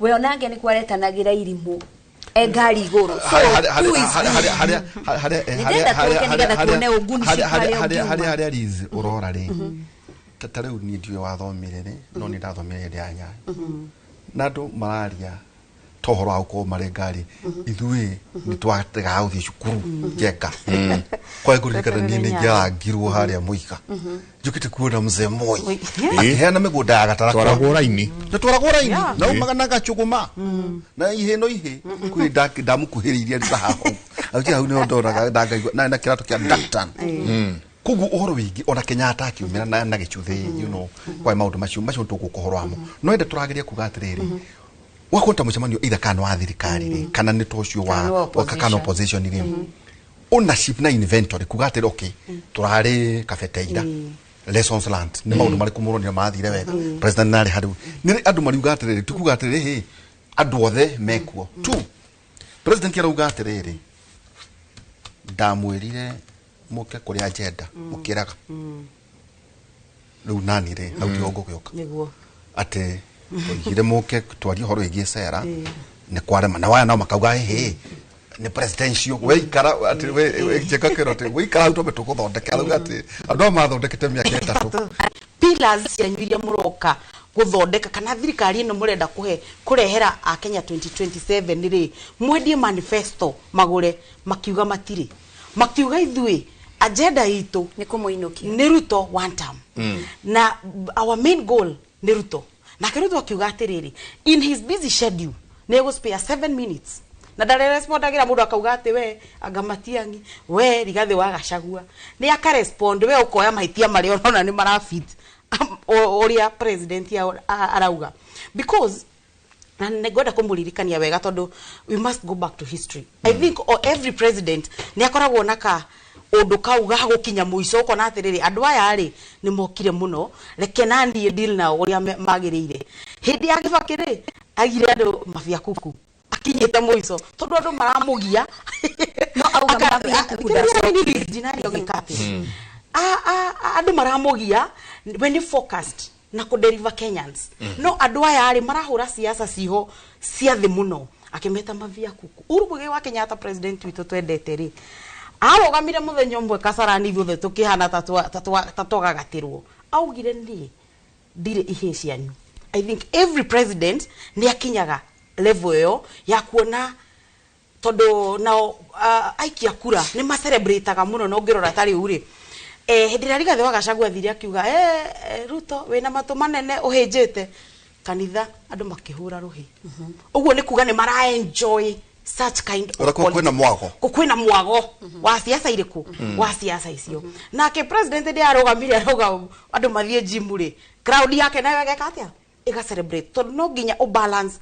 Speaker 4: We onake nĩkuo aretanagĩra irimũ e ngari igũrũ. So who is who? Nĩndĩrenda tũke nĩgetha tuone ũguni harĩa ũngiuma.
Speaker 3: Harĩa Liz ũrora rĩ, ta rĩu niĩ ndiũĩ wathomire rĩ, no nĩ ndathomire hĩndĩ ya Nyayo na andũ mararia ta ũhoro wa gũkorwo marĩ ngari, ithuĩ nĩ twategaga gũthiĩ cukuru. Njenga kwa ngũririkana niĩ nĩ ingĩarangirwo harĩa mũiga njũkĩte kuona mzee Moi akĩheana mĩgũnda ya Gatarakwa.
Speaker 2: Twaragwo raini.
Speaker 3: Na twaragwo raini na umaga na gacũgũma na ihĩ no ihĩ kwĩ ndamũkuhĩrĩirie ta haha ũguo hau nĩho ndonaga ndangaigua na kĩratũ kĩa Dactan. Koguo ũhoro wĩingĩ ona Kenyatta akiumĩra na gĩcuthĩ, kwa maũndũ macio macio tũgũka ũhoro wamo, no ĩndĩ tũrageria kuga atĩrĩrĩ, wakorwo ta mũcemanio either kana wa thirikari rĩ, kana nĩ ta ũcio wa
Speaker 4: Kana wa
Speaker 3: wa kana opposition rĩ, ownership na inventory kuga atĩrĩ, okay, tũrarĩ Kabete ira, lessons learned nĩ maũndũ marĩkũ mũronire mathire wega, president narĩ harĩ nĩ andũ mariuga atĩrĩrĩ, tukuga atĩrĩrĩ, hĩ andũ othe mekuo tu. President arauga atĩrĩrĩ, ndamwĩrire mũke kũrĩa agenda mũkĩraga rĩu nani rĩ hau tiho ngũgĩũka.
Speaker 5: Nĩguo.
Speaker 3: Atĩ oigire mũke twarie ũhoro wĩgiĩ cera nĩ kwarema, na waya nao makauga hĩ nĩ presidential weikara atĩ Njenga kĩro atĩ weikara hau twambe tũgũthondeke, arauga atĩ andũ aya mathondekete mĩaka 3.
Speaker 5: Pillars cianyu iria mũroka gũthondeka kana thirikari ĩno mũrenda kũhe kũrehera a Kenya 2027 rĩ, mwendie manifesto magũre, makiuga matirĩ, makiuga ithuĩ agenda itũ
Speaker 4: nĩ kũmũinũkia.
Speaker 5: Nĩ Ruto one term na our main goal nĩ Ruto. Nake Ruto akiuga atĩrĩrĩ, in his busy schedule nĩ egũ spare 7 minutes na ndarerespondagĩra mũndũ akauga atĩ we anga Matiang'i, we Rigathĩ wa Gachagua nĩ akarespond, we ũkoya mahĩtia marĩa ũrona nĩ marafit ũrĩa president arauga, because na nĩ ngwenda kũmũririkania wega tondũ we must go back to history. I think every president nĩ akoragwo na ka ũndũ kau ga gũkinya mũico ũkona atĩrĩrĩ, andũ aya rĩ nĩ mokire mũno, reke naniĩ deal nao ũrĩa magĩrĩire. Hĩndĩ ya Kibaki rĩ, agire andũ mabia kuku akinyĩte mũico tondũ andũ maramũgia.
Speaker 4: No auga mabia kuku ndacokire.
Speaker 5: Ndinaria gwĩka atĩ andũ maramũgia, we nĩ focused na kũ-deliver Kenyans, no andũ aya rĩ marahũra siasa ciho cia thĩ mũno, akĩmeta mavia kuku. Uhuru Muigai wa Kenyatta, president witũ twendete rĩ, arũgamire mũthenya ũmwe Kasarani ithuothe tũkĩhana ta twagagatĩrwo, augire niĩ ndirĩ ihĩ cianyu. I think every president nĩ akinyaga level ĩyo ya kuona tondũ nao aikia kura nĩ macelebrataga mũno, na ũngĩrora ta rĩu rĩ, hĩndĩ ĩrĩa Rigathĩ wa Gachagua athire akiuga Ruto wĩna matũ manene ũhĩnjĩte kanitha, andũ makĩhũra rũhĩ. Ũguo nĩ kuga nĩ mara enjoy such kind of
Speaker 3: Ũrĩa kwĩna
Speaker 5: politics.
Speaker 3: mwago.
Speaker 5: Kwĩna mwago wa siasa irĩkũ wa siasa icio. Nake president ndĩ arũgamire arauga andũ mathiĩ gym rĩ, crowd yake nayo ĩgeka atĩa? Ĩga celebrate, tondũ no nginya ũbalance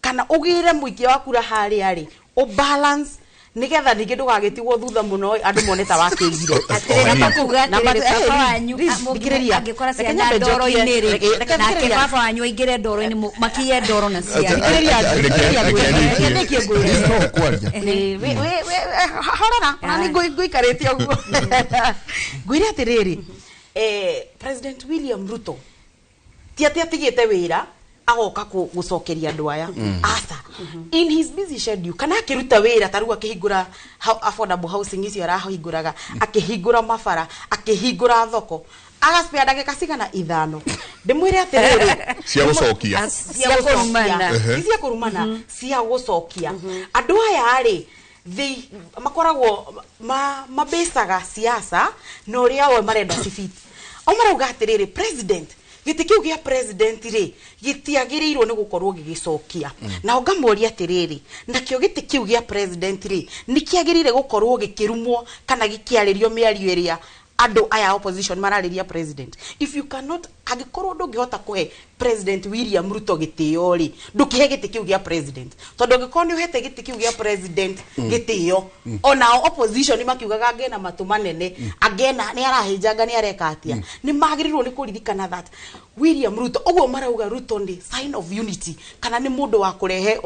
Speaker 5: kana ũgĩre mũingĩ wa kura harĩa rĩ, ũbalance nĩgetha ningĩ ndũgagĩtigwo thutha mũno andũ mone ta wakĩigire.
Speaker 4: Atĩrĩ, na kuga atĩrĩrĩ, baba wanyu
Speaker 5: Thikĩrĩria.
Speaker 4: angĩkora
Speaker 5: Reke
Speaker 4: ciana
Speaker 5: nyambe njokie.
Speaker 4: ndoro-inĩ rĩ,
Speaker 5: Reke
Speaker 4: nake
Speaker 5: thikĩrĩria.
Speaker 4: baba wanyu aingĩre ndoro-inĩ, makiye ndoro na ciana.
Speaker 5: Thikĩrĩria, thikĩrĩria ngwĩre. Reke ndĩkie ngwĩre.
Speaker 3: No kwaria.
Speaker 5: Ĩ, horora ona nĩ ngũikarĩte ũguo ngwĩre atĩrĩrĩ, President William Ruto ti atĩ atigĩte wĩra agoka gũcokeria andũ aya, aca. In his busy schedule, kana akĩruta wĩra ta rĩu akĩhingũra affordable housing icio arahingũraga, akĩhingũra mabara, akĩhingũra thoko, agaspare ndagĩka cigana 5 ndĩmwĩre atĩrĩrĩ.
Speaker 2: Cia gũcokia.
Speaker 5: Cia
Speaker 4: kũrumana.
Speaker 5: Ti cia kũrumana, cia gũcokia. Andũ aya rĩ, they makoragwo mabecaga siasa na ũrĩa o marenda cibiti. O marauga atĩrĩrĩ, president, gĩtĩ kĩu gĩa president rĩ, gĩtiagĩrĩirwo nĩ gũkorwo gĩgĩcokia. Nao ngamoria atĩrĩrĩ, nakĩo gĩtĩ kĩu gĩa president rĩ, nĩ kĩagĩrĩire gũkorwo gĩkĩrumwo kana gĩkĩarĩrio mĩario ĩrĩa andũ aya opposition mararĩria president? If you cannot, angĩkorwo ndũngĩhota kũhe President William Ruto gĩtĩo rĩ, ndũkĩhe gĩtĩ kĩu gĩa president, tondũ angĩkorwo nĩ ũhete gĩtĩ kĩu gĩa president gĩtĩo, onao opposition makiugaga angena matũ manene, angena nĩ arahĩnjanga, nĩ areka atĩa, nĩ magĩrĩirwo nĩ kũririkana that William Ruto, ũguo marauga Ruto nĩ sign of unity, kana nĩ mũndũ wa kũrehe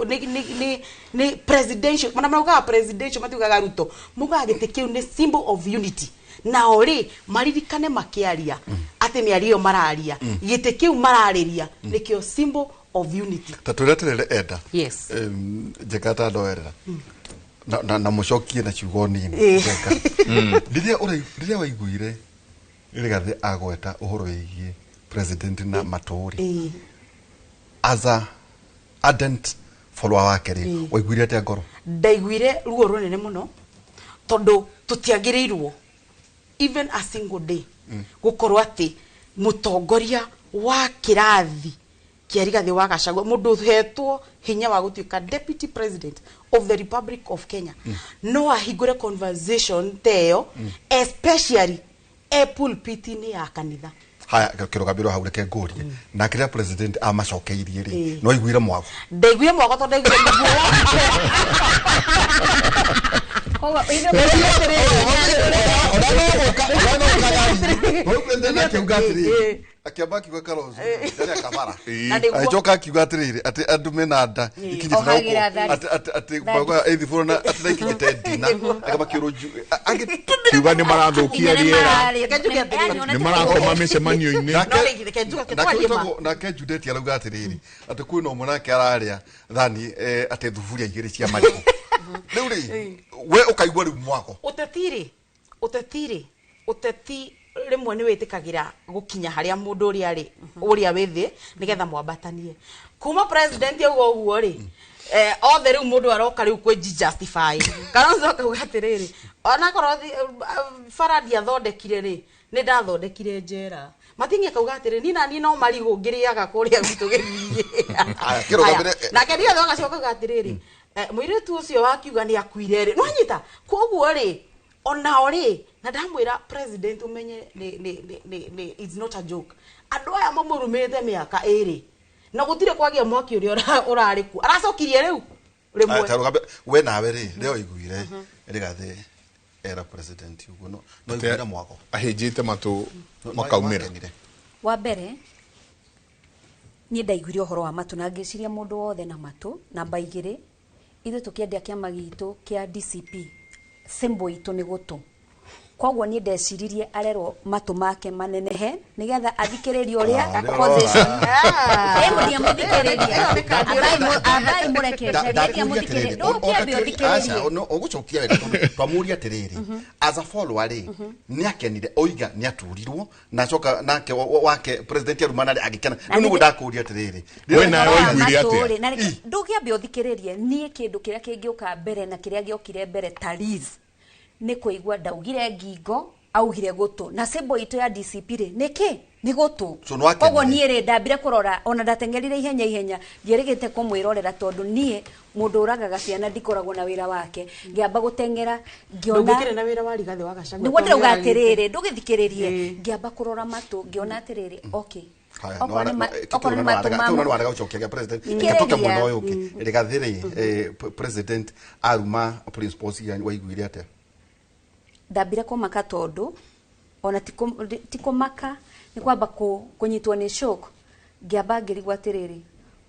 Speaker 5: nĩ presidential, mana maraugaga presidential, matiugaga Ruto, maugaga gĩtĩ kĩu nĩ symbol of unity. Nao rĩ, maririkane makĩaria atĩ mĩario ĩyo mararia, gĩtĩ kĩu mararĩria nĩkĩo symbol of unity.
Speaker 3: Ta twĩre atĩrĩrĩ, enda
Speaker 5: Yes.
Speaker 3: Njeka ta ndoerera na mũcokie na ciugo nini. Njeka, rĩrĩa waiguire Rigathĩ agweta ũhoro wĩgiĩ president na matũri, as a ardent follower wake rĩ, waiguire atĩa ngoro?
Speaker 5: Ndaiguire ruo rũnene mũno, tondũ tũtiagĩrĩirwo even a single day gũkorwo atĩ mũtongoria wa kĩrathi kĩa Rigathĩ wa Gachagua, mũndũ ũhetwo hinya wa gũtuĩka deputy president of the Republic of Kenya, no ahingũre conversation ta ĩyo, especially e pulpit-inĩ ya kanitha.
Speaker 3: Haya, kĩrũgamĩrwo hau, reke ngũrie, nake rĩrĩa president amacokeirie rĩ, no waiguire mwago?
Speaker 5: Ndaiguire mwago tondũ ndaiguire nĩguo.
Speaker 4: Koguo
Speaker 3: President akiuga atĩrĩrĩ, akĩamba akiuga Kalonzo ndarĩ akabara,
Speaker 5: Na nĩguo.
Speaker 3: agĩcoka akiuga atĩrĩrĩ, atĩ andũ mena nda ikinyĩte na
Speaker 4: Ohagĩra
Speaker 3: gũkũ, atĩ maugaga 84 na atĩ na ikinyĩte ndina akamakĩũrwo
Speaker 2: Kiuga nĩ marathũkia rĩera,
Speaker 5: Reke njuge atĩrĩrĩ.
Speaker 2: nĩ marakoma mĩcemanio-inĩ.
Speaker 5: No, reke njuge, twarie ma.
Speaker 3: Nake Judeti arauga atĩrĩrĩ, atĩ kwĩna ũmwe nake ararĩa thani, atĩ thuburia 2 cia marigũ. Rĩu rĩ, we ũkaigua rĩu mwago?
Speaker 5: Ũteti rĩ, ũteti rĩmwe nĩ wĩtĩkagĩra gũkinya harĩa mũndũ ũrĩa arĩ, ũrĩa wĩ thĩ, nĩgetha mwambatanie. Kuma president auga ũguo rĩ, othe rĩu mũndũ aroka rĩu kwĩ justify. Kalonzo akauga atĩrĩrĩ, onakorwo bara ndiathondekire rĩ, nĩ ndathondekire njera. Mating'i akauga atĩrĩ, niĩ naniĩ no marigũ ngĩrĩaga kũrĩa gwitũ gĩthiĩ.
Speaker 3: Aya, kĩrũgamĩre-
Speaker 5: Nake Rigathĩ wa Gachagua akauga atĩrĩrĩ, mũirĩtu ũcio wakiuga nĩ akuire rĩ, nwanyita koguo rĩ, onao rĩ, na ndamwĩra president ũmenye nĩ it's not a joke. Andũ aya mamũrumĩte mĩaka 2 na gũtirĩ kwagĩa mwaki ũrĩa ũrarĩ kuo, aracokirie rĩu
Speaker 3: Aya,
Speaker 5: rĩmwe.
Speaker 3: ta rũgambe we nawe rĩ, rĩrĩa waiguire Rigathĩ era president ũguo, no iguire mwago?
Speaker 2: Ahĩnjĩte matũ
Speaker 3: No-
Speaker 2: makaumĩra.
Speaker 3: wakenire?
Speaker 4: Wa mbere niĩ ndaiguire ũhoro wa matũ na ngĩciria mũndũ wothe na matũ. Namba 2, ithuĩ tũkĩendia kĩama gitũ kĩa DCP, symbol itũ nĩ gũtũ, koguo niĩ ndeciririe arerwo matũ make manenehe nĩgetha athikĩrĩrie ũrĩa
Speaker 3: Ah, nĩ
Speaker 4: opposition.
Speaker 3: ũrora.
Speaker 4: Ĩ, mũthiĩ mũthikĩrĩrie, ambai mũreke njarie, thiĩ mũthikĩrĩrie, ndũkĩambe ũthikĩrĩrie.
Speaker 3: Ũgũcokia wega tondũ twamũria atĩrĩrĩ, as a follower rĩ, nĩ akenire oiga nĩ aturirwo na acoka nake wake president arumana rĩ, agĩkena. Rĩu nĩguo ndakũria atĩrĩrĩ,
Speaker 2: We nawe waiguire
Speaker 4: Matũ
Speaker 2: atĩa?
Speaker 4: rĩ, na reke- ndũngĩambe ũthikĩrĩrie. Niĩ kĩndũ kĩrĩa kĩngĩũka mbere na kĩrĩa gĩokire mbere ta Liz nĩ kũigua ndaugire ngingo, augire gũtũ, na symbol itũ ya DCP rĩ, nĩ kĩ? Nĩ gũtũ.
Speaker 3: So nĩwakenire?
Speaker 4: Koguo niĩ rĩ, ndambire kũrora, ona ndateng'erire ihenya ihenya, ndierĩgĩte kũmwĩrorera, tondũ niĩ mũndũ ũragaga ciana ndikoragwo na wĩra wake. Ngĩamba gũteng'era ngĩona
Speaker 5: Ndũngĩkĩrĩ na wĩra wa Rigathĩ wa Gachagua.
Speaker 4: Nĩguo ndĩrauga atĩrĩrĩ, ndũgĩthikĩrĩrie.
Speaker 5: Ĩĩ.
Speaker 4: Ngĩamba kũrora matũ, ngĩona atĩrĩrĩ, okay,
Speaker 3: Haya,
Speaker 4: okorwo nĩ okorwo nĩ matũ
Speaker 3: kĩu
Speaker 4: ma
Speaker 3: nĩ warega gũcokia gĩa president.
Speaker 4: Thikĩrĩria.
Speaker 3: Reke tũke mwena ũyũ ũngĩ. Rigathĩ rĩ, president aruma principles iria, waiguire atĩa?
Speaker 4: Ndambire kũmaka, tondũ ona ti kũmaka, nĩ kwamba kũnyitwo nĩ shock. Ngĩamba ngĩrigwo atĩrĩrĩ,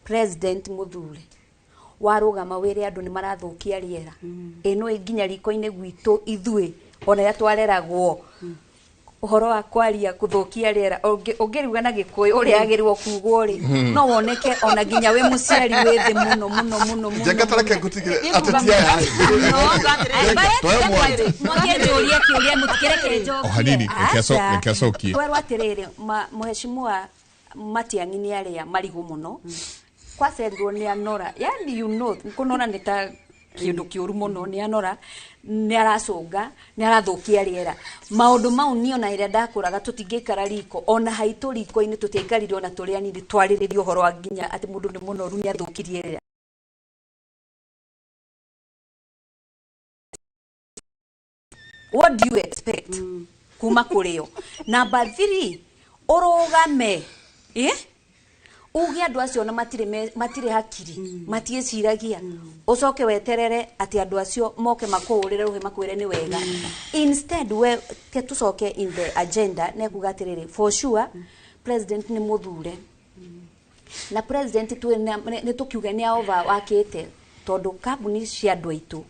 Speaker 4: president mũthure warũgama wĩre andũ nĩ marathũkia rĩera, ĩ no nginya riko-inĩ gwitũ ithuĩ ona rĩrĩa twareragwo. Ũhoro wa kwaria kũthũkia rĩera, ũngĩruga na Gĩkũyũ ũrĩa agĩrĩirwo kugwo rĩ, no woneke ona nginya wĩ mũciari wĩ thĩ mũno mũno mũno mũno.
Speaker 3: Njenga tareke ngutigire ateti aya.
Speaker 4: Mwanjũrie kĩũria, mũtikĩreke njokie.
Speaker 2: O hanini,
Speaker 4: Aca.
Speaker 2: Reke acokie.
Speaker 4: Twerwo atĩrĩrĩ, mheshimiwa Matiang'i nĩ arĩa marigũ mũno, kwacerirwo nĩ anora, yani kũnora nĩ ta kĩndũ kĩũru mũno, nĩ anora, nĩ aracũnga, nĩ arathũkia rĩera. Maũndũ mau niĩ ona ĩrĩa ndakũraga tũtingĩikara riko, ona haitũ riko-inĩ tũtiaikarire ona tũrĩ anini twarĩrĩrie ũhoro wa nginya atĩ mũndũ nĩ mũnoru, nĩ athũkirie rĩera. What do you expect kuma kũrĩ o? Number 3, ũrũgame, uge andũ acio na matirĩ hakiri, matiĩciragia, ũcoke weterere atĩ andũ acio moke makũhũrĩre rũhĩ makwĩre nĩ wega. Instead we ke tũcoke in the agenda, nĩ kuga atĩrĩrĩ, for sure president nĩ mũthure, na president nĩ tũkiuge nĩ over wakĩte, tondũ kambuni cia andũ aitũ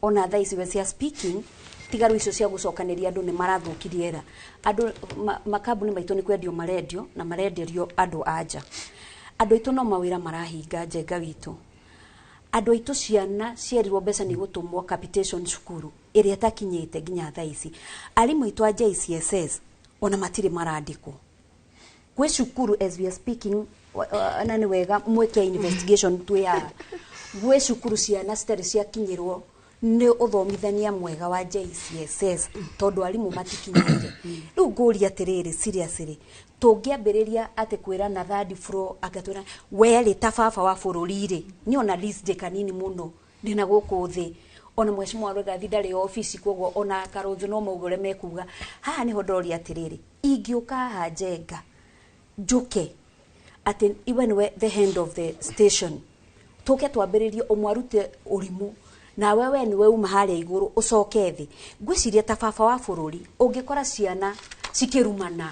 Speaker 4: ona thaa ici we cia speaking, tiga rĩu icio cia gũcokanĩria andũ nĩ marathũkirie era andũ makambuni maitũ nĩ kwendio marendio na marenderio andũ a nja. Andũ aitũ no mawĩra marahinga. Njenga witũ, andũ aitũ ciana cierirwo mbeca nĩ gũtũmwo capitation cukuru ĩrĩa ĩtakinyĩte nginya thaa ici. Arimũ aitũ a JCSS ona matirĩ marandĩkwo gwĩ cukuru as we are speaking, na nĩ wega mwĩke investigation twĩ haha. Gwĩ cukuru ciana citarĩ ciakinyĩrwo nĩ ũthomithania mwega wa JCSS tondũ arimũ matikinyĩire. Rĩu ngũria atĩrĩrĩ, seriously, tũngĩambĩrĩria atĩ kwĩra na third floor agatwĩra we rĩ ta baba wa bũrũri rĩ, niĩ ona least ndĩ kanini mũno ndĩna gũkũ thĩ, ona mheshimiwa Rigathi ndarĩ obici, koguo ona Karũnjũ no mauge ũrĩa mekuga. Haha nĩho ndoria atĩrĩrĩ, ingĩũka haha Njenga njuke atĩ iwe nĩwe the hand of the station, tũke twambĩrĩrie ũmwe arute ũrimũ nawe we nĩwe uma harĩa igũrũ ũcoke thĩ, ngwĩciria ta baba wa bũrũri ũngĩkora ciana cikĩrumana,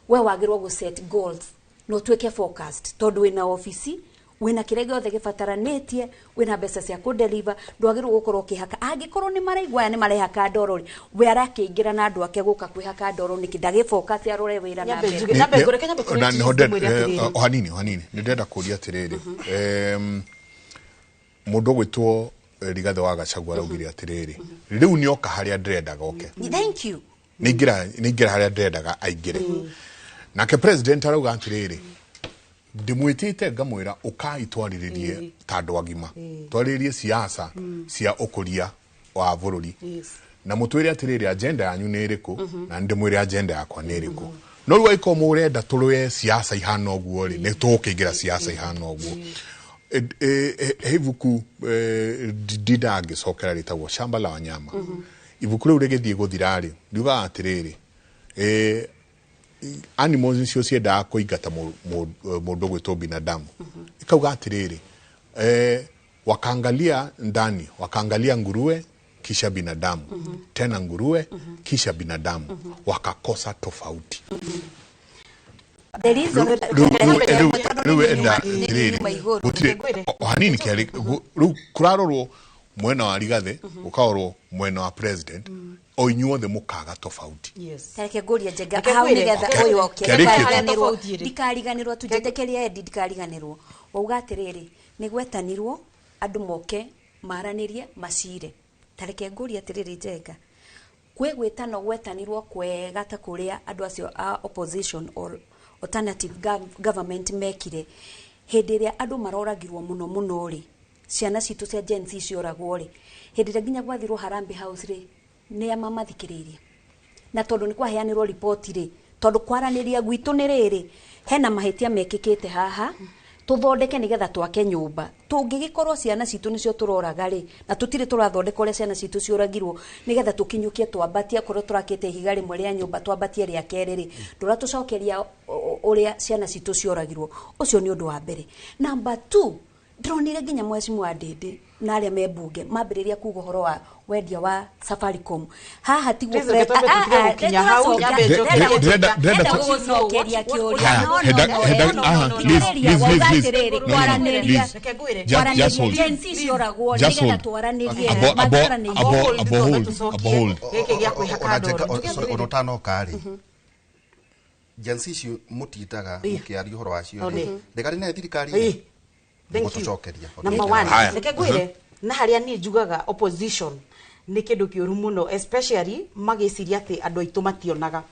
Speaker 4: we wagĩrĩirwo gũ set goals na ũtuĩke focused, tondũ wĩna obici, wĩna kĩrĩa gĩothe gĩbataranĩtie, wĩna mbeca cia kũ-deliver, ndwagĩrĩirwo gũkorwo ũkĩhaka. Angĩkorwo nĩ maraigua aya nĩ marehaka ndoro rĩ, we arakĩingĩra na andũ ake gũka kwĩhaka ndoro nĩkĩ? Ndagĩ-focus arore wĩra na
Speaker 5: Nyambe
Speaker 4: mbere.
Speaker 5: njuge- Nyambe ngũreke, nyambe
Speaker 2: Na
Speaker 5: kũrĩ
Speaker 2: nĩho
Speaker 5: ndĩmwĩre atĩrĩrĩ.
Speaker 2: o hanini, o hanini, nĩ ndĩrenda kũria atĩrĩrĩ, mũndũ ũgwĩtwo Rigathĩ wa Gachagua araugire atĩrĩrĩ, rĩu nĩ oka harĩa ndĩrendaga oke.
Speaker 4: Thank you.
Speaker 2: Nĩ aingĩra harĩa ndĩrendaga aingĩre. Nake president arauga atĩrĩrĩ, ndĩmwĩtĩte ngamwĩra ũkai twarĩrĩrie ta andũ agima, twarĩrĩrie siasa cia ũkũria wa bũrũri, na mũtwĩre atĩrĩrĩ, agenda yanyu nĩ ĩrĩkũ, na ndĩmwĩre agenda yakwa nĩ ĩrĩkũ. No rĩu angĩkorwo mũrenda tũrũe siasa ihana ũguo rĩ, nĩ tũgũkĩingĩra siasa ihana ũguo. He ibuku ndindaga ngĩcokera rĩtagwo Shamba la Wanyama. Ibuku rĩu rĩgĩthiĩ gũthira rĩ, riugaga atĩrĩrĩ, animals nicio ciendaga kũingata mũndũ ũgwĩtwo binadamu. Ikauga atĩrĩrĩ, wakaangalia ndani, wakaangalia nguruwe, kisha binadamu, tena nguruwe, kisha binadamu, wakakosa tofauti.
Speaker 4: The reason
Speaker 2: Rĩu enda atĩrĩrĩ, gũtirĩ o hanini kĩarĩ rĩu kũrarorwo mwena wa Rigathĩ, gũkarorwo mwena wa president, o inyuothe mũkaga tofauti.
Speaker 4: Tareke ngũrie Njenga
Speaker 5: Reke
Speaker 4: hau
Speaker 5: ngwĩre.
Speaker 4: nĩgetha ũyũ oke.
Speaker 2: Kĩarĩkĩtie.
Speaker 4: Ndikariganĩrwo.
Speaker 5: Tofauti ĩrĩ.
Speaker 4: Ndikariganĩrwo, tũnjĩtĩkĩrie Eddie, ndikariganĩrwo. Wauga atĩrĩrĩ, nĩ gwetanirwo andũ moke maranĩrie macire. Tareke ngũrie atĩrĩrĩ Njenga, kwĩ gwĩtano gwetanirwo kwega ta kũrĩa andũ acio a opposition or alternative government mekire hĩndĩ ĩrĩa andũ maroragirwo mũno mũno rĩ, ciana citũ cia Gen Z cioragwo rĩ, hĩndĩ ĩrĩa nginya gwathirwo Harambee House rĩ, nĩ a mamathikĩrĩirie? Na tondũ nĩ kwaheanĩrwo riboti rĩ, tondũ kwaranĩria gwitũ nĩ rĩrĩ, hena mahĩtia mekĩkĩte haha, tũthondeke nĩgetha twake nyũmba. Tũngĩgĩkorwo ciana citũ nĩcio tũroraga rĩ, na tũtirĩ tũrathondeka ũrĩa ciana citũ ciũragirwo, nĩgetha tũkinyũkie twambatie, akorwo tũrakĩte ihiga rĩmwe rĩa nyũmba twambatie rĩa kerĩ rĩ, ndũratũcokeria ũrĩa ciana citũ cioragirwo. Ũcio nĩ ũndũ wa mbere. Number 2, Ndĩronire nginya mheshimiwa Ndindi na arĩa me mbunge mambĩrĩria kuga ũhoro wa wendia wa Safaricom. Haha tiguo.
Speaker 5: Please, reke twambe tũtige gũkinya hau, nyambe njoke.
Speaker 4: Ndĩrenda gũgũcokeria kĩũria. No, no, no, no, no, no, thikĩrĩria, wauga atĩrĩrĩ, kwaranĩria.
Speaker 5: Reke ngwĩre.
Speaker 2: Just hold.
Speaker 4: Gen Z cioragwo
Speaker 2: Just
Speaker 4: nĩgetha
Speaker 2: hold.
Speaker 4: twaranĩrie.
Speaker 2: Abo-
Speaker 5: Hold,
Speaker 2: abo hold,
Speaker 5: tũcokie.
Speaker 2: abo hold.
Speaker 5: Gĩkĩ gĩa kwĩhaka
Speaker 3: Ona
Speaker 5: ndoro.
Speaker 3: Njenga,
Speaker 5: Njuge
Speaker 3: sorry,
Speaker 5: atĩrĩrĩ.
Speaker 3: ona ũtanoka rĩ, Gen Z icio mũtindaga mũkĩaria ũhoro wacio rĩ,
Speaker 5: Nĩ.
Speaker 3: rĩgarĩ nayo thirikari
Speaker 5: Ĩ. Thank you.
Speaker 3: gũtũcokeria.
Speaker 5: Number one,
Speaker 2: Haya.
Speaker 5: reke ngwĩre na harĩa niĩ njugaga opposition nĩ kĩndũ kĩũru mũno, especially magĩciria atĩ andũ aitũ mationaga.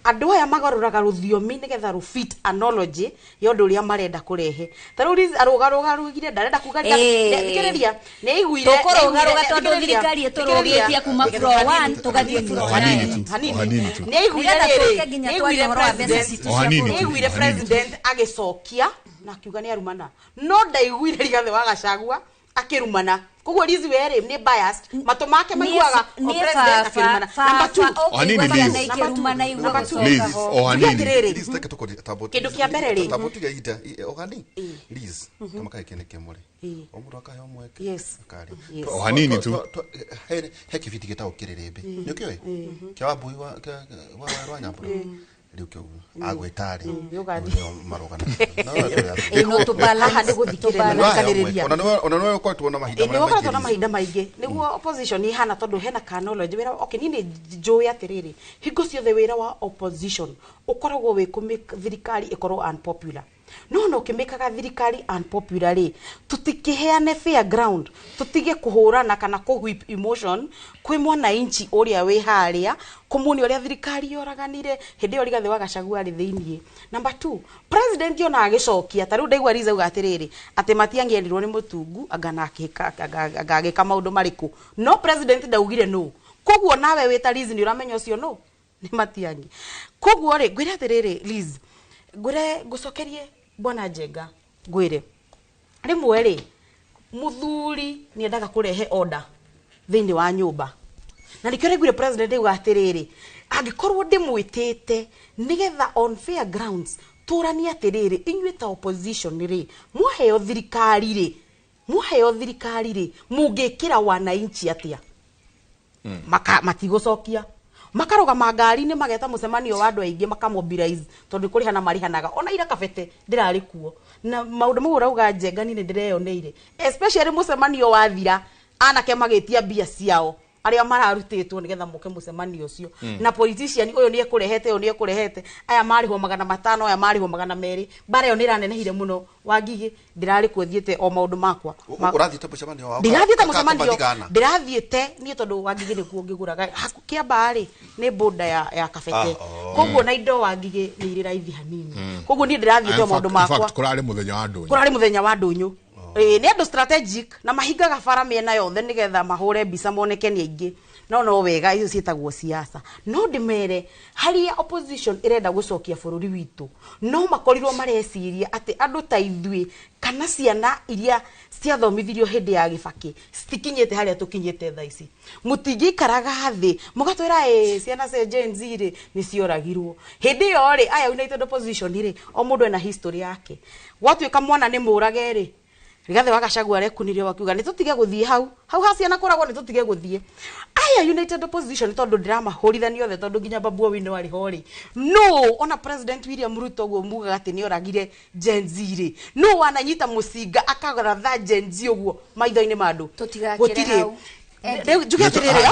Speaker 5: Andũ aya magarũraga rũthiomi nĩgetha rũfit analogy ya ũndũ ũrĩa marenda kũrehe. Ta rĩu Liz arũgarũgarũgire, ndarenda kuga.
Speaker 4: Ĩ.
Speaker 5: Thikĩrĩria, nĩ aiguire.
Speaker 4: Tũkũrũgarũga tondũ thirikari ĩtũrũgĩtie kuma floor 1 tũgathiĩ floor
Speaker 2: O hanini
Speaker 4: 9.
Speaker 2: tu, o hanini tu.
Speaker 5: Nĩ aiguire
Speaker 4: Nĩgetha
Speaker 5: rĩrĩ,
Speaker 4: tũke nginya
Speaker 5: nĩ
Speaker 4: twarie
Speaker 5: aiguire
Speaker 4: ũhoro wa mbeca
Speaker 5: president-
Speaker 4: citũ
Speaker 2: O
Speaker 4: cia
Speaker 2: hanini
Speaker 4: bũrũri.
Speaker 2: tu.
Speaker 5: nĩ aiguire
Speaker 2: Hanini tu.
Speaker 5: president agĩcokia na akiuga nĩ arumana, no ndaiguire Rigathĩ wa Gachagua akĩrumana. Koguo Liz werĩ nĩ biased, matũ make maiguaga o
Speaker 4: Niĩ
Speaker 5: president akĩrumana. Number two.
Speaker 4: baba
Speaker 2: O hanini,
Speaker 4: ũkũigua
Speaker 2: Liz.
Speaker 4: ciana ikĩrumana igua
Speaker 5: Number two.
Speaker 4: gũcoka
Speaker 2: Liz,
Speaker 4: ho.
Speaker 2: o hanini.
Speaker 5: Njuge atĩrĩrĩ,
Speaker 3: Liz, reke tũkũri- tambo-
Speaker 5: Kĩndũ kĩa mbere rĩ.
Speaker 3: tambo tiga ita, ogani Liz kama kaĩ kĩnĩ kĩmwe rĩ,
Speaker 5: Ĩ.
Speaker 3: o mũndũ akaheo mweke
Speaker 5: Yes.
Speaker 3: akaria.
Speaker 5: Yes.
Speaker 2: O hanini tu.
Speaker 3: He kĩbindi gĩtagwo kĩrĩrĩmbĩ, nĩ ũkĩũĩ, kĩa Wambui wa kĩa- wa wa Nyambura rĩu kĩu agwĩta rĩ,
Speaker 5: nĩũgathiĩ.
Speaker 3: nĩo marũgana.
Speaker 4: Ĩ, no tũ-balance,
Speaker 5: Haha nĩ gũthikĩrĩria.
Speaker 4: tũ-balance.
Speaker 5: Nĩkanĩrĩria.
Speaker 3: Ona nĩwe ũkoretwo na mahinda
Speaker 5: Ĩ, nĩ
Speaker 3: marĩa
Speaker 5: ũkoretwo na
Speaker 3: maingĩ.
Speaker 5: mahinda maingĩ nĩguo opposition ihana, tondũ hena kanology wĩra. Okay, niĩ nĩ njũĩ atĩrĩrĩ, hingo ciothe wĩra wa opposition ũkoragwo wĩ kũmake thirikari ĩkorwo unpopular. No ona ũkĩmĩkaga thirikari unpopular rĩ, tũtikĩheane fair ground, tũtige kũhũrana kana kũ whip emotion kwĩ mwananchi ũrĩa wĩ harĩa, kũmuonia ũrĩa thirikari yoraganire hĩndĩ ĩyo Rigathĩ wa Gachagua arĩ thĩiniĩ. Number two, president ona agĩcokia, ta rĩu ndaigua Liz auga atĩrĩrĩ, atĩ matiangĩerirwo nĩ mũtungu anga na anga agĩka maũndũ marĩkũ, no president ndaugire no. Koguo nawe wĩ ta Liz nĩ ũramenya ũcio no nĩ Matiang'i. Koguo rĩ, ngwĩre atĩrĩrĩ Liz, ngwĩre ngũcokerie bwana Njenga, ngwĩre rĩmwe rĩ, mũthuri nĩ endaga kũrehe order thĩinĩ wa nyũmba, na nĩkĩo raiguire president auga atĩrĩrĩ, angĩkorwo ndĩmwĩtĩte nĩgetha on fair grounds tũranie atĩrĩrĩ, inyuĩ ta opposition rĩ, mwaheo thirikari rĩ, mwaheo thirikari rĩ, mũngĩkĩra wananchi atĩa? Maka matigũcokia, makarũgama ngari-inĩ, mageta mũcemanio wa andũ aingĩ, makamobilize tondũ kũrĩhana marĩhanaga. Ona ira Kabete ndĩrarĩ kuo, na maũndũ mau ũrauga Njenga niĩ nĩ ndĩreyoneire, especially mũcemanio wathira, anake magĩtia mbia ciao arĩa mararutĩtwo nĩgetha moke mũcemanio ũcio, na politician ũyũ nĩ ekũrehete, ũyũ nĩ ekũrehete, aya marĩhwo 500, aya marĩhwo 200. Mbara ĩyo nĩ ĩranenehire mũno. Wangigĩ ndĩrarĩ kuo, thiĩte o maũndũ makwa.
Speaker 3: Ũrathiĩte mũcemanio wao?
Speaker 5: Ndirathiĩte mũcemanio.
Speaker 3: Mathigana.
Speaker 5: Ndĩrathiĩte niĩ tondũ Wangigĩ nĩkuo ngĩgũraga. Kĩambaa rĩ, nĩ boda ya Kabete.
Speaker 3: Ah, oh.
Speaker 5: Koguo na indo Wangigĩ nĩ irĩ raithi hanini, koguo niĩ ndĩrathiĩte o
Speaker 2: In
Speaker 5: maũndũ
Speaker 2: fact- in
Speaker 5: makwa.
Speaker 2: fact, kũrarĩ mũthenya wa ndũnyũ.
Speaker 5: Kũrarĩ mũthenya wa ndũnyũ. Ĩĩ, nĩ andũ strategic na mahingaga bara mĩena yothe nĩgetha mahũre mbica moneke nĩ aingĩ. No wega, icio ciĩtagwo siasa. No ndĩmere harĩa opposition ĩrenda gũcokia bũrũri witũ, no makorirwo mareciria atĩ andũ ta ithuĩ kana ciana iria ciathomithirio hĩndĩ ya Gĩbakĩ citikinyĩte harĩa tũkinyĩte thaa ici. Mũtingĩikaraga thĩ mũgatwĩra ĩ ciana cia Gen Z rĩ nĩ cioragirwo hĩndĩ ĩyo rĩ. Aya United Opposition rĩ, o mũndũ ena history yake. Gwatuĩka mwana nĩ mũrage rĩ, Rigathĩ wa Gachagua arekunirie wakiuga nĩ tũtige gũthiĩ hau hau ha ciana kũragwo, nĩ tũtige gũthiĩ. Aya United Opposition, tondũ ndĩramahũrithania othe, tondũ nginya Babu Owino arĩ ho rĩ, no ona President William Ruto ũguo mugaga atĩ nĩ oragire Gen Z rĩ, no wananyita mũcinga akagaratha Gen Z ũguo maitho-inĩ ma andũ?
Speaker 4: Tũtigakĩre
Speaker 5: Gũtirĩ.
Speaker 4: hau.
Speaker 5: Rĩu njuge atĩrĩrĩ,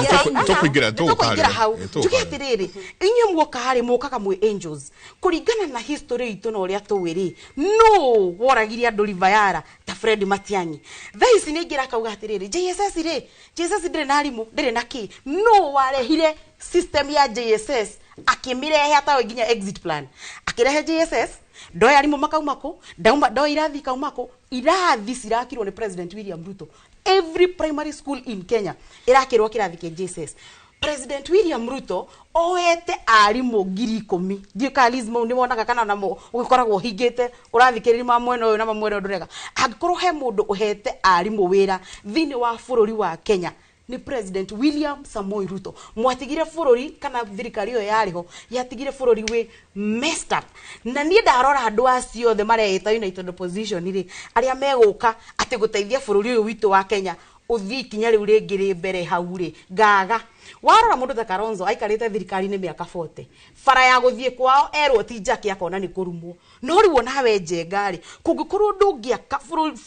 Speaker 2: Tũkũingĩra,
Speaker 5: tũkũingĩra hau.
Speaker 2: tũgũka
Speaker 5: Njuge
Speaker 2: harĩa.
Speaker 5: atĩrĩrĩ, inyuĩ muoka harĩ mũkaga mwĩ angels kũringana na history itũ na ũrĩa tũĩ rĩ, no woragire andũ Ribayara ta Fred Matiang'i. Thaa ici nĩ ingĩra akauga atĩrĩrĩ, JSS rĩ, JSS ndĩrĩ na arimũ, ndĩrĩ na kĩ. No warehire system ya JSS, akĩmĩrehe atawe nginya exit plan, akĩrehe JSS, ndoĩ arimũ makauma kũ, ndauma ndoĩ irathi ikauma kũ. Irathi cirakirwo nĩ President William Ruto. Every primary school in Kenya ĩrakĩrwo kĩrathi kĩa JSS. President William Ruto oete arimũ 10,000. Ndiũĩ kana Liz mau nĩ wonaga kana namo ũgĩkoragwo ũhingĩte ũrathikĩrĩria ma mwena ũyũ na ma mwena ũyũ ndũrega. Angĩkorwo he mũndũ ũhete arimũ wĩra thĩinĩ wa bũrũri wa Kenya. Nĩ President William Samoei Ruto. Mwatigire bũrũri, kana thirikari ĩyo yarĩho yatigire bũrũri wĩ messed up. Na niĩ ndarora andũ acio othe mareĩta United Opposition rĩ, arĩa megũka atĩ gũteithia bũrũri ũyũ witũ wa Kenya ũthiĩ ikinya rĩu rĩngĩ rĩ mbere hau rĩ, ngaga warora mũndũ ta Kalonzo aikarĩte thirikari-inĩ mĩaka 40, bara ya gũthiĩ kwao erwo ti njake akona nĩ kũrumwo. No rĩu onawe Njenga rĩ, kũngĩkorwo ndũngĩaka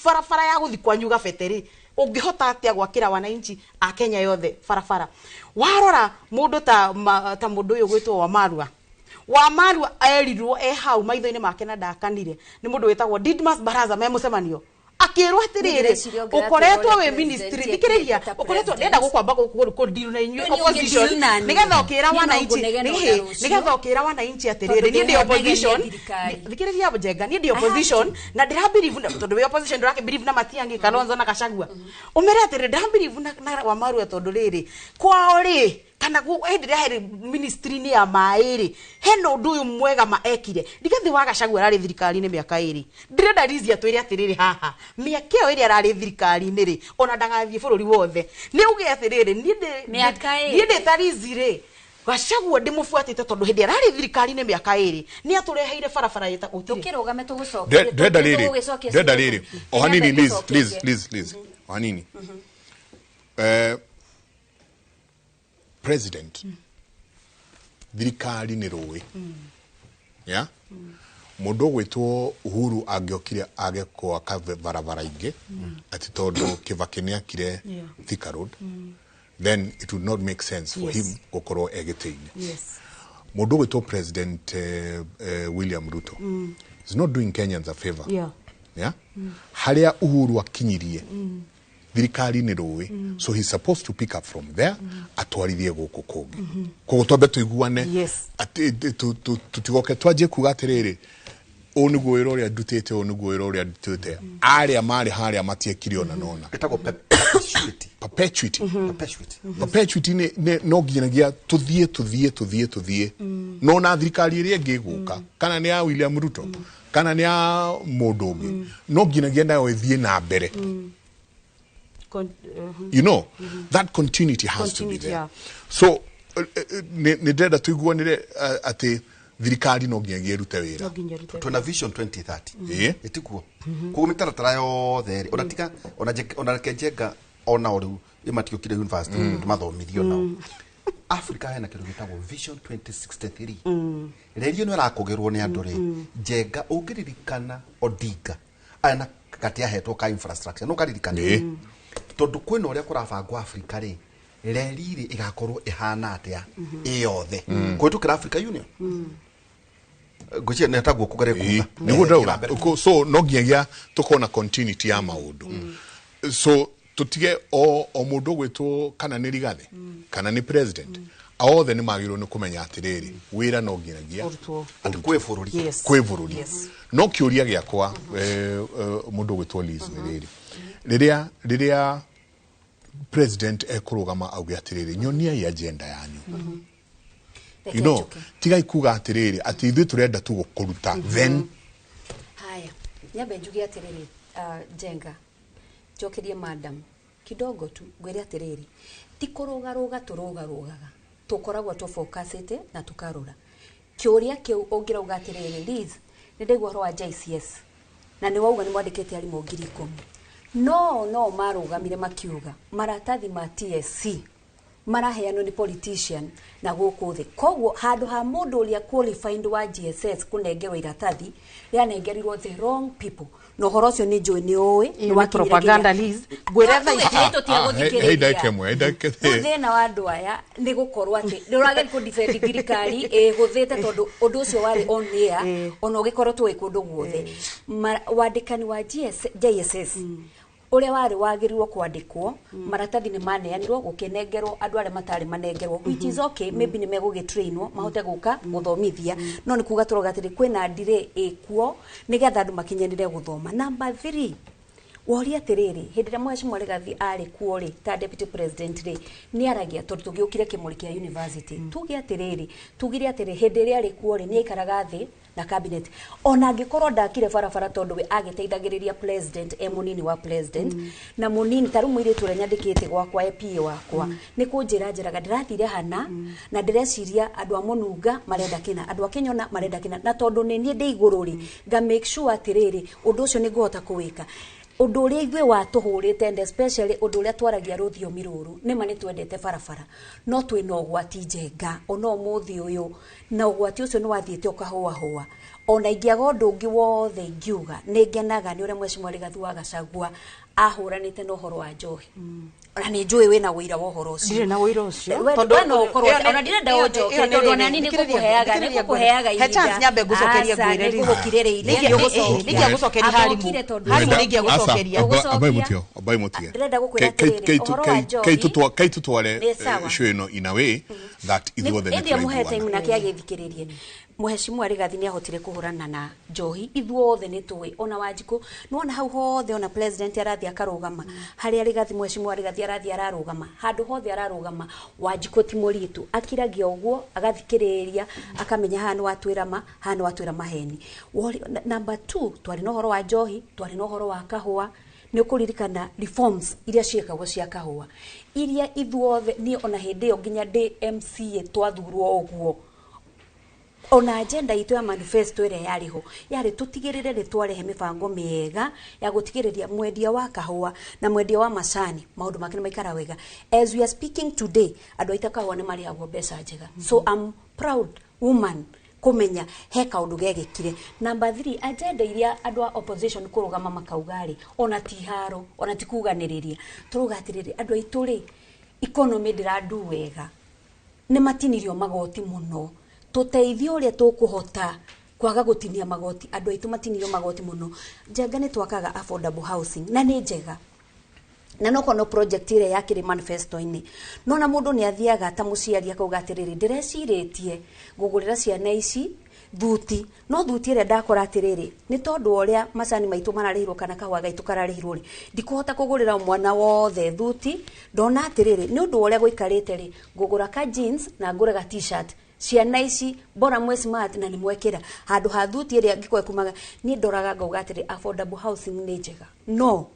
Speaker 5: barabara ya gũthiĩ kwanyu gabete rĩ, ũngĩhota atĩa gwakĩra wananchi a Kenya yothe barabara? Warora mũndũ ta, ta mũndũ ũyũ gwĩtwo Wamarua, Wamarua erirwo e hau maitho-inĩ make na ndakanire nĩ mũndũ wĩtagwo Didmus Barasa me mũcemanio, akĩrwo atĩrĩrĩ,
Speaker 4: Ndĩreciria ũngĩratwĩra
Speaker 5: ũkoretwo
Speaker 4: ũrĩa
Speaker 5: wĩ
Speaker 4: president
Speaker 5: ministry
Speaker 4: ekĩte
Speaker 5: thikĩrĩria,
Speaker 4: ta
Speaker 5: ũkoretwo
Speaker 4: president.
Speaker 5: ndĩrenda gũkwamba kũndiru na inyuĩ
Speaker 4: Rĩu niĩ
Speaker 5: opposition
Speaker 4: ũngĩndiru na niĩ.
Speaker 5: nĩgetha ũkĩra
Speaker 4: Niĩ no
Speaker 5: wananchi
Speaker 4: ngũnegene ona rũciũ.
Speaker 5: nĩgetha ũkĩra wananchi atĩrĩrĩ,
Speaker 4: Tondũ
Speaker 5: niĩ ndĩ
Speaker 4: ndĩho
Speaker 5: opposition.
Speaker 4: ndegenia thirikari.
Speaker 5: Thikĩrĩria Njenga, niĩ ndĩ
Speaker 4: I have
Speaker 5: opposition
Speaker 4: to.
Speaker 5: Na ndĩra believe tondũ wĩ opposition ndũrakĩ believe na Matiang'i, Kalonzo na Gachagua. Ũmere atĩrĩ, ndĩra believe na Wamarua tondũ rĩrĩ kwao rĩ, kana hĩndĩ ĩrĩa herĩ ministry-inĩ ya maĩ rĩ, hena ũndũ ũyũ mwega ma ekire. Rigathĩ wa Gachagua ararĩ thirikari-inĩ mĩaka 2. Ndĩrenda Liz atwĩre atĩrĩrĩ, haha mĩaka ĩyo ĩrĩa ararĩ thirikari-inĩ rĩ, ona ndagathiĩ bũrũri wothe, nĩ uge atĩrĩrĩ, niĩ
Speaker 4: Mĩaka
Speaker 5: niĩ
Speaker 4: ĩrĩ.
Speaker 5: ndĩ ta Liz rĩ, Gachagua ndĩmũbuatĩte tondũ hĩndĩ ararĩ thirikari-inĩ mĩaka 2 nĩ atũreheire barabara ĩtagwo gũtirĩ.
Speaker 4: Tũkĩrũgame tũgũcokerie.
Speaker 2: Ndĩrenda rĩrĩ,
Speaker 4: Tũgũgĩcokia
Speaker 2: ndĩrenda
Speaker 4: ciũria.
Speaker 2: rĩrĩ o hanini.
Speaker 4: Nyambe
Speaker 2: Liz, Liz,
Speaker 4: ngũcokerie.
Speaker 2: Liz, Liz, o hanini. President, thirikari nĩ rũĩ ya mũndũ ũgwĩtwo Uhuru angĩokire age gwaka barabara ingĩ atĩ tondũ Kibaki nĩ akire Thika Road, then it would not make sense for him gũkorwo e gĩtĩ-inĩ. Mũndũ ũgwĩtwo President William Ruto is not doing Kenyans a favor. Yeah? Harĩa Uhuru akinyirie thirikari nĩ rũĩ, so he's supposed to pick up from there atwarithie gũkũ kũngĩ. Koguo twambe tũiguane atĩ tũtigoke twanjie kuga atĩrĩrĩ, ũũ nĩguo wĩra ũrĩa ndutĩte, ũũ nĩguo wĩra ũrĩa ndutĩte, arĩa marĩ harĩa matiekire ona nona.
Speaker 3: Ĩtagwo perpetuity.
Speaker 2: Perpetuity.
Speaker 3: Perpetuity.
Speaker 2: Perpetuity nĩ no nginyagia tũthiĩ tũthiĩ tũthiĩ tũthiĩ, no na thirikari ĩrĩa ĩngĩ ĩgũka, kana nĩ ya William Ruto kana nĩ ya mũndũ ũngĩ, no nginyagia nayo ĩthiĩ na mbere. That continuity has
Speaker 5: Continuity,
Speaker 2: to be there. So nĩ ndĩrenda tũiguanĩre atĩ thirikari no nginyagia ĩrute wĩra.
Speaker 5: No nginya ĩrute.
Speaker 3: Twĩna Vision 2030.
Speaker 2: Ĩĩ.
Speaker 3: Ĩtikuo koguo mĩtaratara yothe rĩ, ona tiga ona reke Njenga ona o rĩu ĩmatiũkire university tũmathomithio nao. Africa hena kĩndũ gĩtagwo Vision 2063. Reri ĩno ĩrakũgĩrwo nĩ andũ rĩ, Njenga, ũngĩririkana Odinga aya na gati ahetwo ka infrastructure, no karirikana?
Speaker 2: Ĩĩ.
Speaker 3: Tondũ kwĩna ũrĩa kũrabangwo Africa rĩ, reri rĩ ĩgakorwo ĩhana atĩa ĩ yothe kũhĩtũkĩra Africa Union, ngwĩciria nĩ taguo kũgeria
Speaker 2: Ĩĩ,
Speaker 3: kuga.
Speaker 2: nĩguo ndauga.
Speaker 3: Ĩra mbere.
Speaker 2: So no nginyagia tũkorwo na continuity ya maũndũ, so tũtige o mũndũ ũgwĩtwo kana nĩ Rigathĩ kana nĩ president, othe nĩ magĩrĩirwo nĩ kũmenya atĩrĩrĩ, wĩra no nginyagia
Speaker 5: Ũrutwo.
Speaker 3: Atĩ kwĩ bũrũri.
Speaker 2: Kwĩ bũrũri. No kĩũria gĩakwa, mũndũ ũgwĩtwo Liz, nĩ rĩrĩ, rĩrĩa president ekũrũgama auge atĩrĩrĩ, nyoniai agenda yanyu,
Speaker 4: Reke njuke.
Speaker 2: tigai kuga atĩrĩrĩ atĩ ithuĩ tũrenda tu kũruta then.
Speaker 4: Haya, nyambe njuge atĩrĩrĩ, Njenga, njokerie madam kidogo tu, ngwĩre atĩrĩrĩ, ti kũrũgarũga tũrũgarũgaga, tũkoragwo tũfocusĩte na tũkarora kĩũria kĩu. Ũngĩrauga atĩrĩrĩ, Liz, nĩ ndaigua ũhoro wa JCS na nĩ wauga nĩ mwandĩkĩte arimũ 10,000, no marũgamire makiuga maratathi ma TSC maraheanwo nĩ politician na gũkũ thĩ. Koguo handũ ha mũndũ ũrĩa qualified wa GSS kũnengerwo iratathi, rĩanengerirwo the wrong people, na ũhoro ũcio nĩ njũĩ nĩ ũĩ.
Speaker 5: Ĩyo nĩ propaganda, Liz. Ngwĩre thaa ici.
Speaker 2: Ah, he ndagĩka ĩmwe, he ndagĩka.
Speaker 4: Rĩu thĩna wa andũ aya nĩ gũkorwo atĩ nĩ ũrageria kũ-defend thirikari ĩhũthĩte, tondũ ũndũ ũcio warĩ on air ona ũgĩkorwo tũĩ kũndũ guothe. Wandĩkani wa JSS ũrĩa warĩ wagĩrĩirwo kwandĩkwo, maratathi nĩ maneanirwo, gũkĩnengerwo andũ arĩa matarĩ manengerwo, which is okay, maybe nĩ megũgĩtrainwo mahote gũka gũthomithia, no nĩ kuga tũrauga atĩrĩ kwĩna delay ĩkuo nĩgetha andũ makinyanĩre gũthoma. Number 3, woria atĩrĩrĩ, hĩndĩ ĩrĩa Mheshimiwa Rigathi arĩ kuo rĩ, ta deputy president rĩ, nĩ aragia tondũ tũgĩũkire kĩmũrĩ kĩa university, tuge atĩrĩrĩ, tugire atĩrĩ, hĩndĩ ĩrĩa arĩ kuo rĩ, nĩ aikaraga thĩ. Na cabinet ona angĩkorwo ndakire barabara tondũ we agĩteithagĩrĩria president, e mũnini wa president na mũnini ta rĩu mũirĩtu ũrĩa nyandĩkĩte gwakwa e PA wakwa nĩ kũnjĩra njĩraga ndĩrathire hana na ndĩreciria andũ a Mũnunga marenda kĩna, andũ a Kĩnyona marenda kĩna, na tondũ nĩ niĩ ndĩ igũrũ rĩ, nga make sure atĩrĩrĩ, ũndũ ũcio nĩ ngũhota kũwĩka. Ũndũ ũrĩa ithuĩ watũhũrĩte and especially ũndũ ũrĩa twaragia rũthiomi rũrũ, nĩma nĩ twendete barabara, no twĩna ũgwati, Njenga, ona ũmũthĩ ũyũ, na ũgwati ũcio nĩ wathiĩte ũkahũahũa. Ona ingĩaga ũndũ ũngĩ wothe ingiuga, nĩ ngenaga nĩ ũrĩa Mheshimiwa Rigathi wa Gachagua ahũranĩte na ũhoro wa njohi, ona nĩ njũĩ wĩna ũira wa ũhoro ũcio.
Speaker 5: Ndirĩ na ũira ũcio.
Speaker 4: Tondũ we no ũkorwo ona ndirenda ũnjoke tondũ ona niĩ nĩngũkũheaga nĩngũkũheaga
Speaker 5: He chance nyambe ngũcokerie
Speaker 4: Aca,
Speaker 5: ngwĩre rĩ.
Speaker 4: nĩngũgũkirĩrĩiria nĩũgũcokia.
Speaker 5: Nĩngĩa gũcokeria Harimu.
Speaker 4: Ambokire tondũ
Speaker 5: Harimu nĩngĩa gũcokeria.
Speaker 4: Ũgũcokia.
Speaker 2: Abai mutio, abai mutie.
Speaker 4: Ndĩrenda gũkwĩra atĩrĩrĩ, ũhoro wa njohi
Speaker 2: Kaitu tware
Speaker 4: Nĩ sawa.
Speaker 2: issue ĩno in a way that ithuothe nĩ
Speaker 4: ĩndĩ amũhe time
Speaker 2: tũraiguana.
Speaker 4: nake agĩthikĩrĩrie. Mũhecimua Rigathi nĩ ahotire kũhũrana na njohi, ithuothe nĩ tũĩ, ona Wanjikũ nĩwona hau hothe, ona president arathiĩ akarũgama harĩa Rigathi, Mũhecimua Rigathi arathiĩ ararũgama handũ hothe ararũgama, Wanjikũ ti mũritũ, akiragia ũguo agathikĩrĩria akamenya haha nĩ watwĩra ma, haha nĩ watwĩra maheni. Number 2, twarĩ na ũhoro wa njohi, twarĩ na ũhoro wa kahũa. Nĩ ũkũririkana reforms iria ciĩkagwo cia kahũa, iria ithuothe, niĩ ona hĩndĩ ĩyo nginya ndĩ MCA twathurwo ũguo, ona agenda itũ ya manifesto ĩrĩa yarĩ ho yarĩ tũtigĩrĩre nĩ twarehe mĩbango mĩega ya gũtigĩrĩria mwendia wa kahũa na mwendia wa macani maũndũ make nĩ maikara wega. As we are speaking today, andũ aitũ a kahũa nĩ marĩhagwo mbeca njega. So I'm proud woman kũmenya he kaũndũ gegĩkire. Number 3, agenda iria andũ a opposition kũrũgama makauga rĩ, ona ti haro, ona ti kuganĩrĩria, tũrauga atĩrĩrĩ, andũ aitũ rĩ, economy ndĩrandu wega, nĩ matinirio magoti mũno, tũteithie ũrĩa tũkũhota kwaga gũtinia magoti, andũ aitũ matinirio magoti mũno. Njenga, nĩ twakaga affordable housing na nĩ njega, na no kono project ĩrĩa yakĩrĩ manifesto-inĩ, no na mũndũ nĩ athiaga ta mũciari akauga atĩrĩrĩ, ndĩrecirĩtie ngũgũrĩra ciana ici thuti, no thuti ĩrĩa ndakora atĩrĩrĩ, nĩ tondũ wa ũrĩa macani maitũ mararĩhirwo kana kahũa gaitũ kararĩhirwo rĩ, ndikũhota kũgũrĩra mwana wothe thuti. Ndona atĩrĩrĩ, nĩ ũndũ wa ũrĩa gũikarĩte rĩ, ngũgũra ka jeans na ngũre ga T-shirt, ciana ici bora mwe smart na nĩ mwekĩra handũ ha thuti ĩrĩa ngĩkorwo kumaga. Niĩ ndoraga ngauga atĩrĩ, affordable housing nĩ njega, no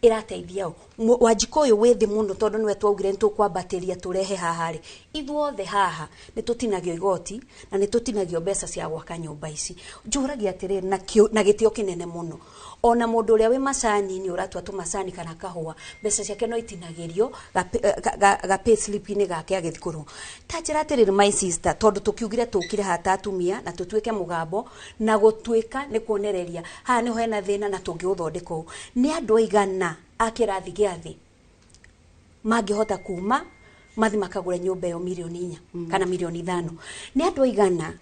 Speaker 4: ĩrateithia ũ? Wanjikũ ũyũ wĩ thĩ mũno tondũ nĩwe twaugire nĩ tũkwambatĩria tũrehe haha rĩ, ithuothe haha nĩ tũtinagio igoti na nĩ tũtinagio mbeca cia gwaka nyũmba ici. Njũragia atĩrĩrĩ na gĩtĩo kĩnene mũno, ona mũndũ ũrĩa wĩ macani-inĩ ũratua tũmacani kana kahũa, mbeca ciake no itinagĩrio ga pay slip-inĩ gake agĩthiĩ kũrĩhwo. Ta njĩra atĩrĩrĩ, my sister, tondũ tũkiugire tũkire haha ta atumia na tũtuĩke mũgambo na gũtuĩka nĩ kuonereria haha nĩho hena thĩna na tũngĩũthondeka ũũ, nĩ andũ aigana a kĩrathi gĩa thĩ mangĩhota kuma mathi makagũre nyũmba ĩyo 4 million kana 5 million? Nĩ andũ aigana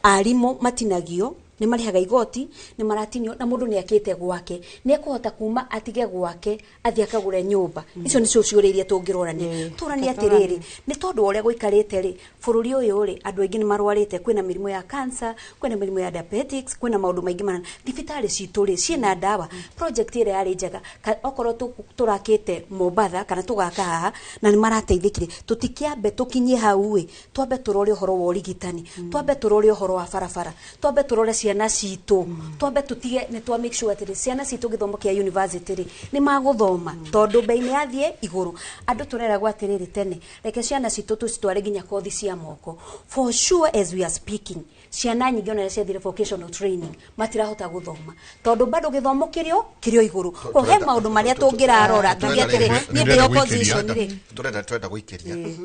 Speaker 4: arimũ matinagio, nĩ marĩhaga igoti, nĩ maratinio, na mũndũ nĩ akĩte gwake, nĩ ekũhota kuma atige gwake athiĩ akagũre nyũmba icio? Nĩcio ciũria iria tũngĩrorania, tũranie atĩrĩrĩ, nĩ tondũ wa ũrĩa gũikarĩte rĩ, bũrũri ũyũ rĩ, andũ aingĩ nĩ marwarĩte, kwĩna mĩrimũ ya cancer, kwĩna mĩrimũ ya diabetics, kwĩna maũndũ maingĩ mana thibitarĩ citũ rĩ ciĩna ndawa. Project ĩrĩa yarĩ njega, okorwo tũrakĩte Mombatha kana tũgaka haha na nĩ marateithĩkire, tũtikĩambe tũkinyie hau ĩ, twambe tũrore ũhoro wa ũrigitani, twambe tũrore ũhoro wa barabara, twambe tũrore ciana citũ, twambe tũtige nĩ twa make sure atĩrĩ, ciana citũ gĩthomo kĩa university rĩ, nĩ magũthoma, tondũ bei nĩ yathiĩ igũrũ. Andũ tũreragwo atĩrĩrĩ tene, reke ciana citũ tũcitware nginya kothi cia moko. For sure, as we are speaking, ciana nyingĩ ona ciathire vocational training matirahota gũthoma tondũ bado gĩthomo kĩrĩo kĩrĩo igũrũ. Ko he maũndũ marĩa tũngĩrarora tuge atĩrĩ, niĩ ndĩ opposition rĩ.
Speaker 3: Turenda gũikĩria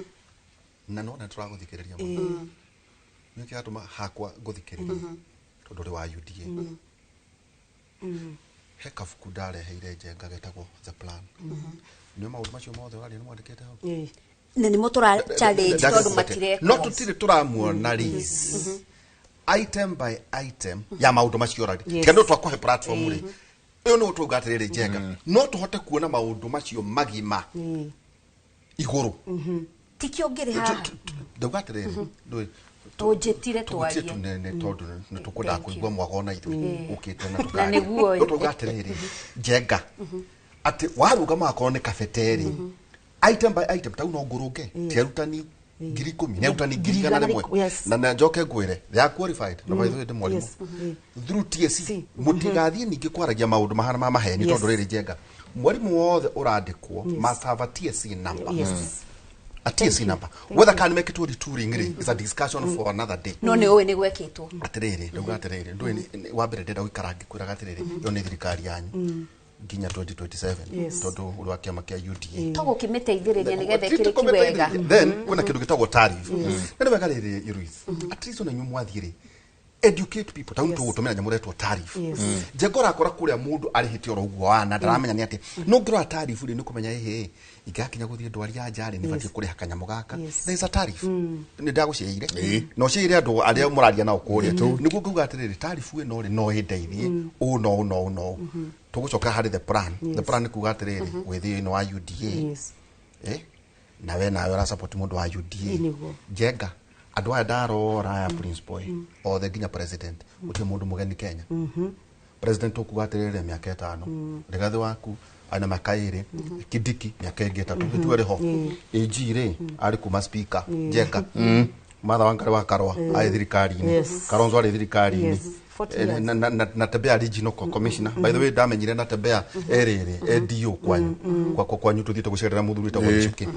Speaker 3: na nona tũragũthikĩrĩria mũno, nĩ kĩratũma hakwa ngũthikĩrĩria tondũ ũrĩ wa UDA. He kabuku ndareheire Njenga getagwo The Plan. Nĩ maũndũ macio mothe ũraria nĩ mwandĩkĩte hau.
Speaker 4: Na nĩmo tũra challenge tondũ matireka.
Speaker 3: No tũtirĩ tũramuona list item by item ya maũndũ macio ũraria. Tiga nĩ twakũhe platform rĩ, ũyũ nĩguo twauga atĩrĩrĩ, Njenga, no tũhote kuona maũndũ macio magima igũrũ.
Speaker 4: Tikio ngĩrĩ haha.
Speaker 3: Ndauga atĩrĩrĩ, ndũĩ
Speaker 4: Tũnjĩtire
Speaker 3: tũgutie
Speaker 4: twarie.
Speaker 3: Tunene tondũ nĩ tũkwendaga
Speaker 4: Thank you.
Speaker 3: kũigua mwago na ithuĩ ũkĩte na
Speaker 4: Na
Speaker 3: tũkaria.
Speaker 4: nĩguo ĩ.
Speaker 3: No twauga atĩrĩrĩ, Njenga, atĩ warũgama akorwo nĩ kabete rĩ, item by item tau no ngũrũnge ti arutani. 10,000 nĩ arutani 100,000 na njoke ngwĩre they are qualified na by the way ndĩ mwarimũ through TSC mũtigathiĩ ningĩ kwaragia maũndũ mahana ma maheni tondũ rĩrĩ Njenga mwarimu wothe ũrandĩkwo must have a TSC number. A TSC number whether can make it to retooling rĩ is a discussion for another day.
Speaker 4: No nĩ ũĩ nĩ gwekĩtwo.
Speaker 3: Atĩrĩrĩ ndauga atĩrĩrĩ ndũĩ wa mbere ndĩrenda gũikara ngĩkwĩraga atĩrĩrĩ ĩyo nĩ thirikari yanyu nginya 2027 tondũ ũrĩ wa kĩama kĩa UDA
Speaker 4: to gũkĩmĩteithĩrĩria nĩgetha ĩkĩrĩki wega.
Speaker 3: Then kwĩna kĩndũ gĩtagwo tariff na nĩ wega rĩrĩ Ruiz at least ona inyuĩ mwathiĩ rĩ educate people tauni tũgũtũmĩra nyamũ ĩretwo tariff. Njenga ũrakora kũrĩa mũndũ arĩhĩte oro ũguo wana ndaramenya nĩ atĩ no ngĩrora tariff rĩ nĩ kũmenya ĩhĩ ingĩgakinya gũthiĩ ndwari ya nja rĩ nĩ batiĩ kũrĩha kanyamũ gaka. There is a tariff. Nĩ ndagũciĩire na ũciĩire andũ arĩa mũraria nao kũrĩa nĩguo ngauga atĩrĩrĩ tariff ĩno rĩ no ĩndeithie ũũ no ũũ no ũũ no ũũ. Tũgũcoka harĩ the plan. The plan nĩ kuga atĩrĩrĩ wĩ thĩinĩ wa UDA nawe nawe ũrasupport mũndũ wa UDA. Njenga andũ aya ndarora aya Prince Boy othe nginya president gũtirĩ mũndũ mũgeni Kenya. President ũkuga atĩrĩrĩ mĩaka 5 Rigathĩ waku ana mĩaka 2 Kindiki mĩaka ĩngĩ 3 gĩtue rĩho AG rĩ arĩ kuma speaker Njenga Martha Wangari wa Karua arĩ thirikari-inĩ Kalonzo arĩ thirikari-inĩ Natembeya regional commissioner by the way ndamenyire Natembeya erĩrĩ ADO kwanyu kwanyu tuthiĩte gũcerera mũthuri wĩtagwo Njuki.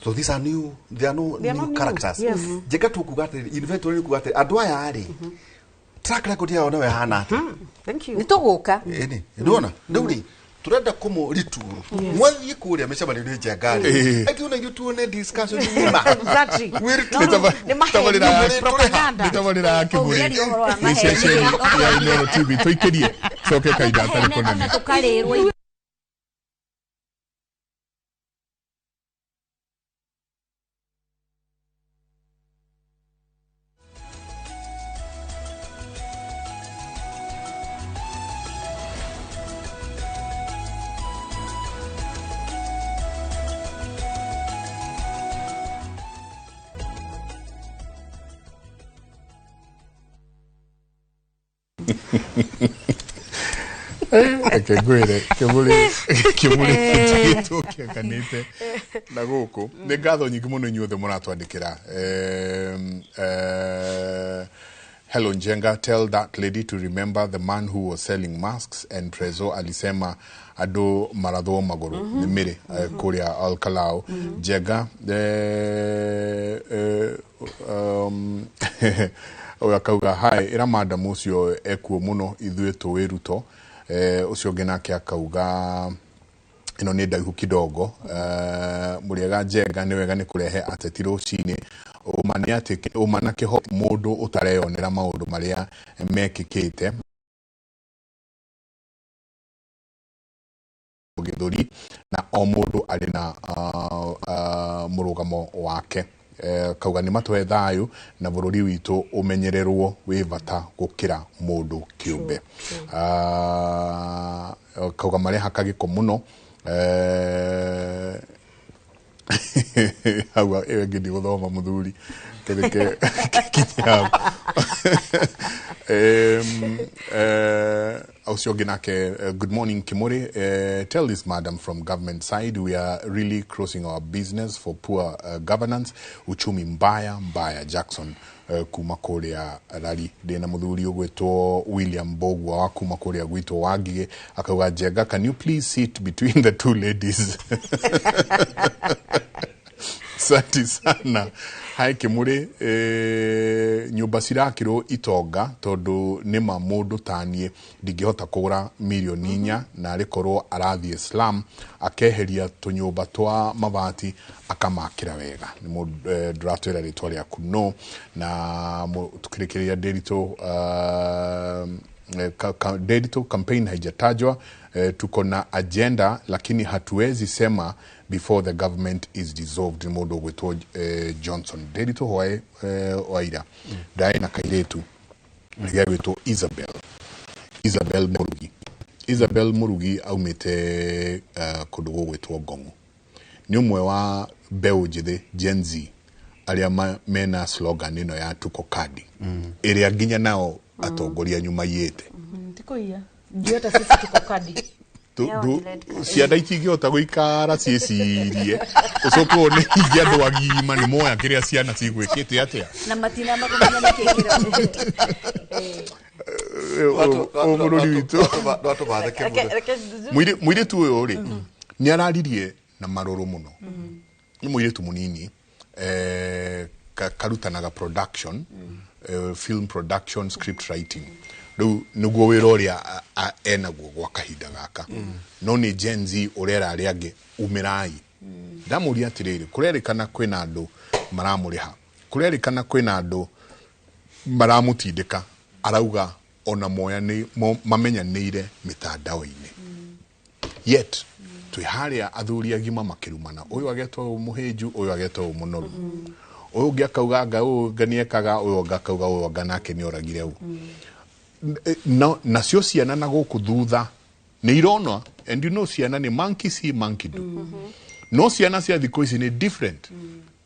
Speaker 3: So these are new, they are no new characters. Njenga tũkuga atĩrĩrĩ inventory nĩ kuga atĩrĩrĩ andũ aya rĩ track record yao nayo ĩhana atĩa?
Speaker 5: Thank you.
Speaker 4: Nĩ tũgũka.
Speaker 3: Ĩni ndona rĩu rĩ turenda kũmũ rituru mwathiĩ kũrĩa mĩcemanio-inĩ Njenga rĩ aitũ na ithuĩ tuone discussion ng'ima.
Speaker 5: Exactly. Nĩ maheni, propaganda.
Speaker 2: Nĩ tabarĩra ya Kĩmũrĩ
Speaker 4: Ũngĩaria ũhoro wa
Speaker 2: nĩ
Speaker 4: maheni.
Speaker 2: ceceni ya Inooro TV tũikĩrie coke kahinda gatarĩ kũnene.
Speaker 4: Tũkarĩrwo.
Speaker 2: Reke ngwĩre Kĩmũrĩ gĩtigĩtwo kĩakanĩte na gũkũ nĩ ngatho nyingĩ mũno inyuothe mũratwandĩkĩra. Hello Njenga, tell that lady to remember the man who was selling masks and Trezo alisema andũ marathwo magũrũ nĩ mĩrĩ kũrĩa Alkalao. Njenga ũyũ akauga hi ĩra madam ũcio ekuo mũno ithuĩ tũĩ Ruto. Ũcio ũngĩ nake akauga ĩno nĩ ndaihu kidogo. Mũrĩega Njenga nĩ wega nĩ kũrehe ateti rũcinĩ ũma nĩ atĩ ũma na kĩho mũndũ ũtareyonera maũndũ marĩa mekĩkĩte gĩthũri na o mũndũ arĩ na mũrũgamo wake. Kauga nĩ matũhe thayũ na bũrũri witũ ũmenyererwo wĩ bata gũkĩra mũndũ kĩũmbe. Kauga marehaka gĩko mũno. Hau ĩyo ĩngĩ ndigũthoma mũthuri kĩrĩke kinya hau. Ũcio ũngĩ nake good morning Kimuri. Tell this madam from government side we are really crossing our business for poor governance. Uchumi mbaya mbaya. Jackson kuma kũrĩa Rari. Ndĩna mũthuri ũgwĩtwo William Mbogua wa kuma kũrĩa gwitũ Wangigĩ akauga Njenga can you please sit between the two ladies. Asante sana. Hai Kimuri, nyũmba cirakĩrwo itonga tondũ nĩma mũndũ taniĩ ndingĩhota kũgũra mirioni 4 na arĩkorwo arathiĩ slum akeheria tũnyũmba twa mabati akamakĩra wega. Nĩ mũndũ ndũratwĩra rĩtwa rĩaku no na tukĩrĩkĩrĩria Ndiritu Ndiritu campaign haijatajwa. Tuko na agenda lakini hatuwezi sema before the government is dissolved. Ni mũndũ ũgwĩtwo Johnson Ndiritu hwaĩ waira ndaĩ na kairĩtu gĩgwĩtwo Isabel Murugi. Isabel Murugi aumĩte kũndũ gũgwĩtwo Ngong'o. Nĩ ũmwe wa mbeũ njĩthĩ Gen Z arĩa mena slogan ĩno ya tuko kadi ĩrĩa nginya nao atongoria nyuma yĩte.
Speaker 6: Tiko iya. Ndio hata sisi tuko kadi.
Speaker 2: Ciana itingĩhota gũikara ciĩcirie ũcoke wone ningĩ andũ agima nĩ moya kĩrĩa ciana cigwĩkĩte atĩa
Speaker 4: na matinamba kũmenya nĩkĩ
Speaker 2: bũrũri witũ. Mũirĩtu ũyũ rĩ nĩ araririe na marũrũ mũno. Nĩ mũirĩtu mũnini, karutanaga production, film production, script writing. Rĩu nĩguo wĩra ũrĩa enaguo gwa kahinda gaka. No nĩ Gen Z ũrera arĩa angĩ umĩrai. Ndamũria atĩrĩrĩ, kũrerĩkana kwĩna andũ maramũrĩha, kũrerĩkana kwĩna andũ maramũtindĩka, arauga ona moya nĩ mamenyanĩire mĩtandao-inĩ. Yet twĩ harĩa athuri agima makĩrumana, ũyũ agetwo ũyũ mũhĩnju, ũyũ agetwo ũyũ mũnoru, ũyũ ũngĩ akauga anga ũyũ anga nĩekaga, ũyũ ũngĩ akauga ũyũ anga nake nĩoragire ũũ. No nacio ciana na gũkũ thutha nĩ irona, and you know ciana nĩ monkey see monkey do. No ciana cia thikũ ici nĩ different.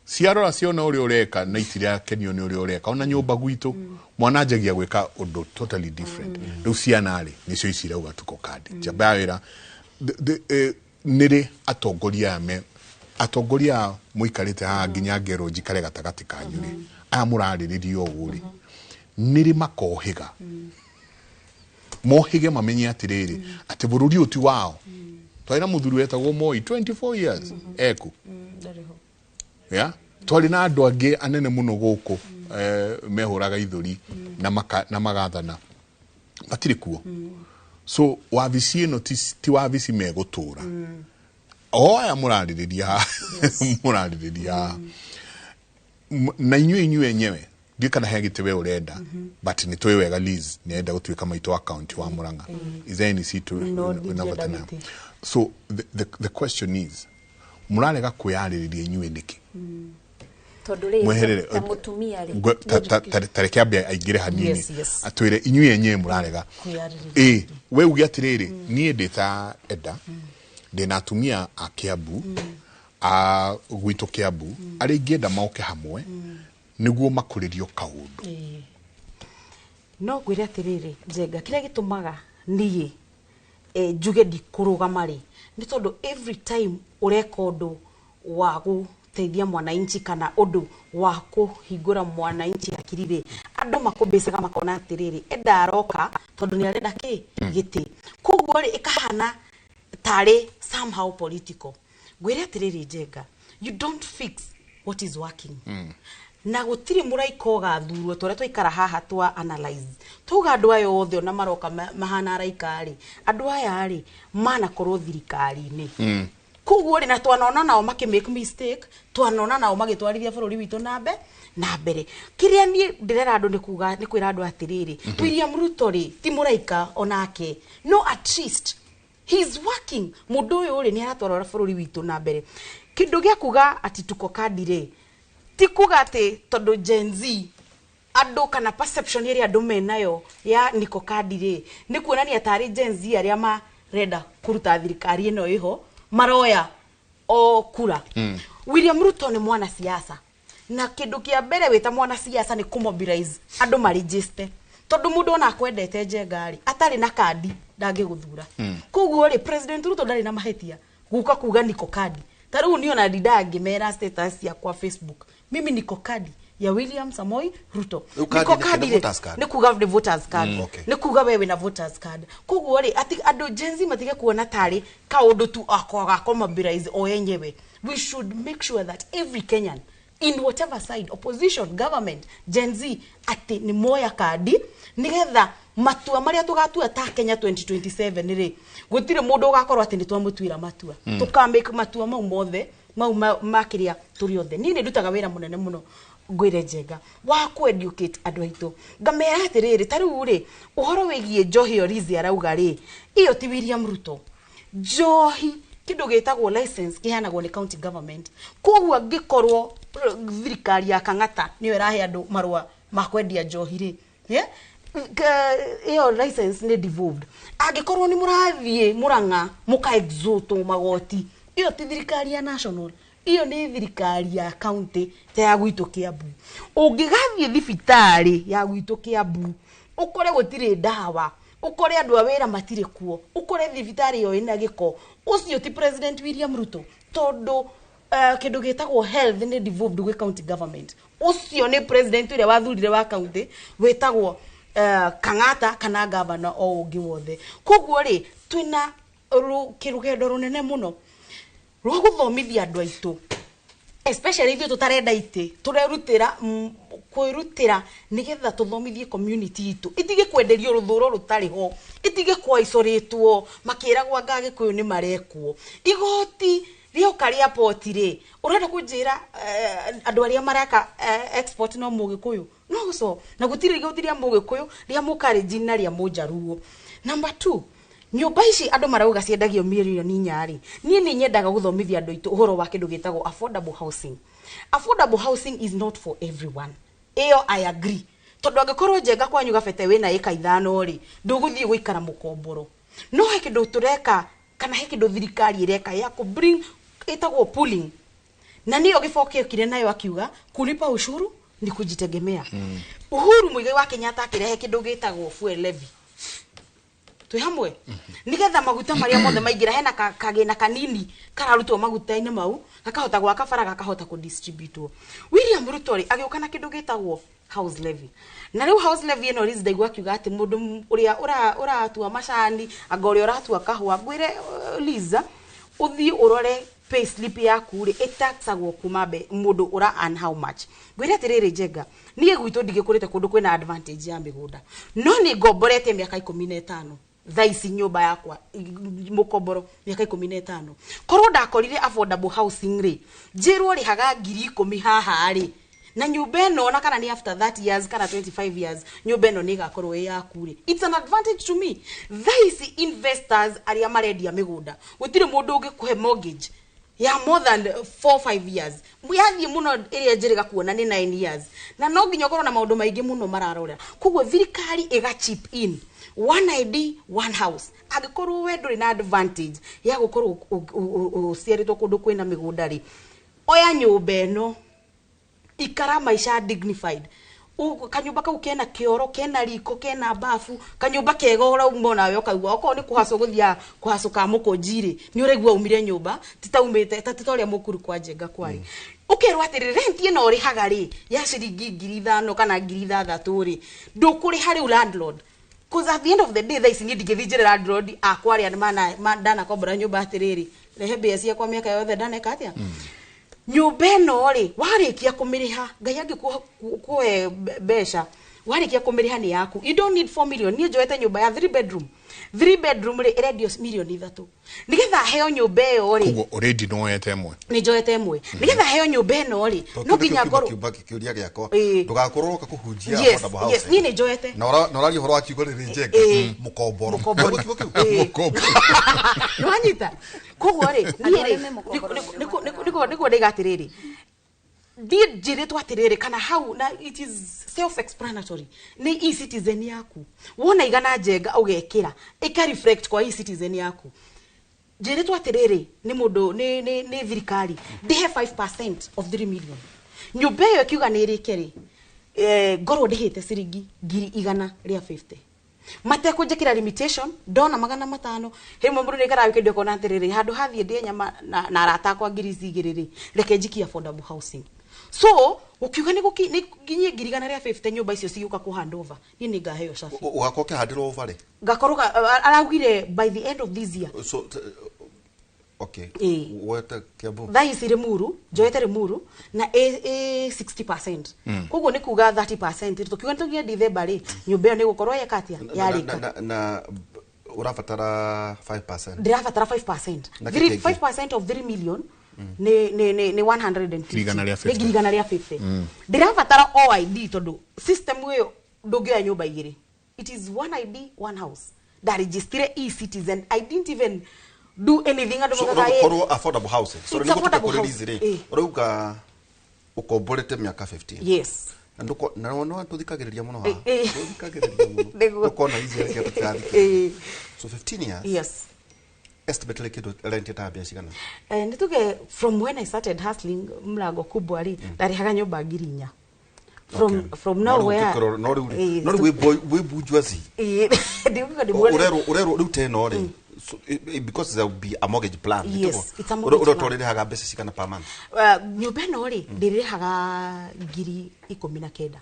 Speaker 2: Ciarora ciona ũrĩa ũreka na itirakenio nĩ ũrĩa ũreka. Ona nyũmba gwitũ mwana anjagia gwĩka ũndũ totally different. Rĩu ciana rĩ nĩcio ici irauga tuko kandi. Njamba ya wĩra nĩrĩ atongoria aya me atongoria aya mũikarĩte haha nginya ngerwo njikare gatagatĩ kanyu rĩ, aya mũrarĩrĩria ũũ rĩ, nĩrĩ makohĩga mohĩge mamenye atĩrĩrĩ atĩ bũrũri ũyũ ti wao. Twarĩ na mũthuri wetagwo Moi 24 years eku. Yeah? Twarĩ na andũ angĩ anene mũno gũkũ mehũraga ithũri na magathana matirĩ kuo. So wabici ĩno ti wabici megũtũra. O aya mũrarĩrĩria mũrarĩrĩria na inyuĩ enyewe ndiũĩ kana he gĩtĩ we ũrenda, but nĩ tũĩ wega Liz nĩ arenda gũtuĩka maitũ wa county wa Murang'a. Is there any seat
Speaker 5: No,
Speaker 2: wĩna bata
Speaker 5: ndingĩenda
Speaker 2: nayo?
Speaker 5: gĩtĩ.
Speaker 2: So the question is, mũrarega kwĩyarĩrĩria inyuĩ nĩkĩ?
Speaker 4: Tondũ rĩ
Speaker 2: Mweherere
Speaker 4: ta mũtumia rĩ
Speaker 2: ta reke ambe aingĩre hanini
Speaker 5: Yes.
Speaker 2: atwĩre inyuĩ enyewe mũrarega
Speaker 5: Kwĩyarĩrĩria.
Speaker 2: Ĩ we uge atĩrĩrĩ, niĩ ndĩ ta Eda, ndĩna atumia a Kiambu, a gwitũ Kiambu, arĩa ingĩenda moke hamwe nĩguo makũrĩrio kaũndũ.
Speaker 5: No ngwĩre atĩrĩrĩ Njenga, kĩrĩa gĩtũmaga niĩ njuge ndikũrũgama rĩ nĩ tondũ every time ũreka ũndũ wa gũteithia mwananchi kana ũndũ wa kũhingũra mwananchi hakiri rĩ, andũ makũmbĩcaga makona atĩrĩrĩ Eda aroka tondũ nĩ arenda kĩ gĩtĩ, koguo rĩ ĩkahana tarĩ somehow political. Ngwĩre atĩrĩrĩ Njenga, you don't fix what is working. Na gũtirĩ mũraika ũgathurwo tũrĩa twaikara haha twa analyze tuga andũ aya othe ona maroka mahana araika rĩ, andũ aya rĩ manakorwo thirikari-inĩ. Koguo rĩ na twanona nao makĩ make mistake, twanona nao magĩtwarithia bũrũri witũ na mbere. Kĩrĩa niĩ ndĩrera andũ nĩ kuga nĩ kwĩra andũ atĩrĩrĩ, William Ruto rĩ ti mũraika onake, no at least he is working. Mũndũ ũyũ rĩ nĩ aratwara bũrũri witũ na mbere. Kĩndũ gĩa kuga atĩ tuko kandi rĩ ti kuga atĩ tondũ Gen Z andũ kana perception ĩrĩa andũ menayo ya niko kandi rĩ nĩ kuonania tarĩ Gen Z arĩa marenda kũruta thirikari ĩno ĩho maroya o kura. William Ruto nĩ mwanasiasa na kĩndũ kĩa mbere wĩta mwanasiasa nĩ kũmobilize andũ marĩnjĩste, tondũ mũndũ ona akwendete Njenga rĩ atarĩ na kandi ndangĩgũthura. Koguo rĩ President Ruto ndarĩ na mahĩtia gũka kuga niko kandi. Ta rĩu niĩ ona ndindaga ngĩmera status yakwa Facebook, mimi niko kadi ya William Samoei Ruto.
Speaker 3: Rĩu kandi
Speaker 5: Niko
Speaker 3: nĩ kĩ? Nĩ
Speaker 5: kandi rĩ,
Speaker 3: voters card?
Speaker 5: nĩ kuga nĩ voters card.
Speaker 3: Okay.
Speaker 5: Nĩ kuga we wĩna voters card. Koguo rĩ andũ Gen Z matige kuona tarĩ kaũndũ tu ako mobilize o enyewe. We should make sure that every Kenyan in whatever side, opposition, government, Gen Z, atĩ nĩ moya kandi nĩgetha matua marĩa tũgatua ta Kenya 2027 rĩ gũtirĩ mũndũ ũgakorwo atĩ nĩ twamũtuĩra matua. Tũka make matua mau mothe mau makĩria tũrĩ othe. Niĩ nĩ ndutaga wĩra mũnene mũno ngwĩre Njenga wa kũ educate andũ aitũ, ngamera atĩrĩrĩ ta rĩu rĩ ũhoro wĩgiĩ njohi ĩyo Liz arauga rĩ, ĩyo ti William Ruto. Njohi kĩndũ gĩtagwo license kĩheanagwo nĩ county government, koguo angĩkorwo thirikari ya Kang'ata nĩyo ĩrahe andũ marũa ma kwendia njohi rĩ, yeah? Ĩyo license nĩ devolved. Angĩkorwo nĩ mũrathiĩ Murang'a mũka exhort magoti, ĩyo ti thirikari ya national, ĩyo nĩ thirikari ya county ta ya gwitũ Kiambu. Ũngĩgathiĩ thibitarĩ ya gwitũ Kiambu ũkore gũtirĩ ndawa, Ukore andũ a wĩra matirĩ kuo, ukore thibitarĩ ĩyo ĩna gĩko. Ũcio ti President William Ruto, tondũ kĩndũ gĩtagwo health nĩ devolved gwĩ county government. Ũcio nĩ president ũrĩa wathurire wa county wĩtagwo Kang'ata kana governor o ũngĩ wothe. Koguo rĩ, twĩna kĩrũgendo rũnene mũno rwa gũthomithia andũ aitũ, especially ithuĩ tũtarenda itĩ, tũrerutĩra kwĩrutĩra nĩgetha tũthomithie community itũ itige kwenderio rũthũro rũtarĩ ho, itige kwaicorĩtwo makĩragwo anga Agĩkũyũ nĩ marekwo. Igoti rĩoka rĩa poti rĩ, ũrenda kũnjĩra andũ arĩa mareka export no Mũgĩkũyũ? No gũco na gũtirĩ igoti rĩa Mũgĩkũyũ, rĩa Mũkalenjin na rĩa Mũnjaruo. Number 2, nyũmba ici andũ marauga ciendagio mirioni 4 rĩ, niĩ nĩ nyendaga gũthomithia andũ aitũ ũhoro wa kĩndũ gĩtagwo affordable housing. Affordable housing is not for everyone, ĩyo I agree, tondũ angĩkorwo Njenga kwanyu gabete wĩna ĩka 5 rĩ, ndũgũthiĩ gũikara mũkomboro. No he kĩndũ tũreka kana he kĩndũ thirikari ĩreka ya kũ bring ĩtagwo pooling, na nĩyo Gĩboke okire nayo akiuga kulipa ushuru ni kujitegemea. Uhuru Muigai wa Kenyatta akĩrehe kĩndũ gĩtagwo fuel levy, twĩ hamwe, nigetha maguta marĩa mothe maingĩra hena kagĩna kanini kararutwo maguta-inĩ mau gakahota gwaka bara, gakahota kũdistributwo. William Ruto rĩ, agĩũka na kĩndũ gĩtagwo house levy, na rĩu house levy ĩno Liz ndaigua akiuga atĩ mũndũ ũrĩa ũratua macani anga ũrĩa ũratua kahũa, ngwĩre Liza, ũthiĩ ũrore pay slip yaku rĩ, ĩtaxagwo kuma mũndũ ũra earn how much. Ngwĩre atĩrĩrĩ Njenga, niĩ gwitũ ndigĩkũrĩte kũndũ kwĩna advantage ya mĩgũnda, no nĩ ngomborete mĩaka 15 thaa ici nyũmba yakwa mũkomboro mĩaka 15. Korwo ndakorire affordable housing rĩ, njĩrwo rĩhaga 10,000 haha rĩ, na nyũmba ĩno ona kana nĩ after 30 years kana 25 years nyũmba ĩno nĩ ĩgakorwo ĩ yaku rĩ, it's an advantage to me. Thaa ici investors arĩa marendia mĩgũnda, gũtirĩ mũndũ ũngĩkũhe mortgage ya more than 4 5 years, yathiĩ mũno ĩrĩa njĩrĩga kuona nĩ 9 years, na no nginya ũkorwo na maũndũ maingĩ mũno mararora. Koguo thirikari ĩga chip in, one ID one house. Angĩkorwo we ndũrĩ na advantage ya gũkorwo ũciarĩtwo kũndũ kwĩna mĩgũnda rĩ, oya nyũmba ĩno, ikara maica dignified. Kanyũmba kau kena kĩoro, kena riko, kena bafu, kanyũmba kega ũrauma onawe ũkaigua okorwo nĩ kũhacwo gũthiaga kũhacũka mũkũnji rĩ, nĩ ũraigua umire nyũmba titaumĩte ta ta ũrĩa mũkuru kwa Njenga kwarĩ. Ũkerwo atĩrĩ, rent ĩno ũrĩhaga rĩ ya ciringi 5,000 kana 6,000 rĩ, ndũkũrĩha rĩu landlord. 'Cause at the end of the day, thaa ici niĩ ndingĩthiĩ njĩre landlord akwa arĩa ndanakombora nyũmba atĩrĩrĩ, rehe mbia ciakwa mĩaka yothe ndaneka atĩa. Nyũmba ĩno rĩ, warĩkia kũmĩrĩha, Ngai angĩkũhe mbeca, warĩkia kũmĩrĩha nĩ yaku. You don't need 4 million. Niĩ njoete nyũmba ya 3 bedroom, 3 bedroom rĩ, ĩrendio mirioni 3. Nĩgetha heo nyũmba ĩyo rĩ,
Speaker 2: Koguo already nĩ woete ĩmwe?
Speaker 5: Nĩ njoete ĩmwe. Nĩgetha heo nyũmba ĩno rĩ, no nginya ngorwo
Speaker 3: Kĩũria gĩakwa,
Speaker 5: Ĩĩ.
Speaker 3: ndũgakorwo ũroka kũhunjia
Speaker 5: Yes,
Speaker 3: affordable
Speaker 5: yes,
Speaker 3: housing.
Speaker 5: niĩ nĩ njoete.
Speaker 3: Na ũraria ũhoro wa kiugo rĩrĩ, Njenga, mũkomboro.
Speaker 5: Mũkomboro.
Speaker 3: Nĩguo kiugo kĩu?
Speaker 5: Ĩĩ.
Speaker 2: Mũkomboro.
Speaker 5: Nĩwanyita? Koguo rĩ, niĩ
Speaker 4: Andũ
Speaker 5: rĩ,
Speaker 4: arĩa me mũkomboro nĩo
Speaker 5: nĩguo ndaiga atĩrĩrĩ, ndiĩ njĩrĩtwo atĩrĩrĩ kana hau, na it is self explanatory, nĩ e-Citizen yaku wona igana Njenga ũgekĩra ĩka reflect kwa e-Citizen yaku. Njĩrĩtwo atĩrĩrĩ nĩ mũndũ nĩ thirikari ndĩhe 5% of 3 million, nyũmba ĩyo ĩkiuga nĩ ĩrĩke rĩ, ngorwo ndĩhĩte ciringi 150,000 matekũnjĩkĩra limitation. Ndona 500 rĩmwe mũndũ nĩikaraga wikendi ũkona atĩrĩrĩ, handũ hathiĩ ndĩe nyama na arata akwa ngiri ici igĩrĩ rĩ, reke njikie affordable housing. So ũkiuga nĩ nginyie 150,000, nyũmba icio cigĩũka kũ hand over, niĩ nĩ ngaheo cabi.
Speaker 3: Ũgakorwo ũkĩhandĩrwo over rĩ?
Speaker 5: Ngakorwo araugire by the end of this year.
Speaker 3: So okay.
Speaker 5: Ĩĩ.
Speaker 3: Woete Kiambu?
Speaker 5: Thaa ici Limuru, njoete Limuru na ĩ 60%, koguo nĩ kuga 30%. Tũkiuga nĩ tũkinye Dithemba rĩ, nyũmba ĩyo nĩ gũkorwo yeka atĩa, yarĩka.
Speaker 3: Na ũrabatara 5%?
Speaker 5: Ndĩrabatara 5%.
Speaker 3: Na kĩngĩ?
Speaker 5: 5% of 3 million nĩ 150.
Speaker 2: 150,000.
Speaker 5: Nĩ 150,000. Ndĩrabatara o ID, tondũ system ĩyo ndũngĩoya nyũmba igĩrĩ. It is one ID, one house. Ndarejistire e-Citizen, I didn't even do anything. Andũ
Speaker 3: So
Speaker 5: maugaga, "Eh,
Speaker 3: ũgakorwo affordable housing, so
Speaker 5: It's
Speaker 3: nĩguo
Speaker 5: affordable
Speaker 3: tũke kũrĩ
Speaker 5: housing.
Speaker 3: rĩ,
Speaker 5: Ĩĩ.
Speaker 3: ũrauga ũkomborete mĩaka 15?
Speaker 5: Yes.
Speaker 3: Na ndũko na no tũthikagĩrĩria mũno haha.
Speaker 5: Ĩĩ.
Speaker 3: Tũthikagĩrĩria mũno.
Speaker 5: Nĩguo.
Speaker 3: Ndũkona ici cia tũtirathikĩrĩria.
Speaker 5: Ĩĩ.
Speaker 3: So 15 years, estimately kĩndũ rent ĩtaga mbia cigana?
Speaker 5: Nĩ tuge from when I started hustling mlango kubwa rĩ, ndarĩhaga nyũmba 4,000. From from nowhere.
Speaker 3: No rĩu no rĩu wĩ bourgeoisie.
Speaker 5: Ndiuga ndĩmuone.
Speaker 3: Ũrerwo rĩu teno rĩ, so, because there will be a mortgage plan.
Speaker 5: Yes, it's a mortgage
Speaker 3: ũrĩa
Speaker 5: plan.
Speaker 3: ũrĩhaga mbeca cigana per month?
Speaker 5: Nyũmba ĩno rĩ, ndĩrĩhaga 19,000.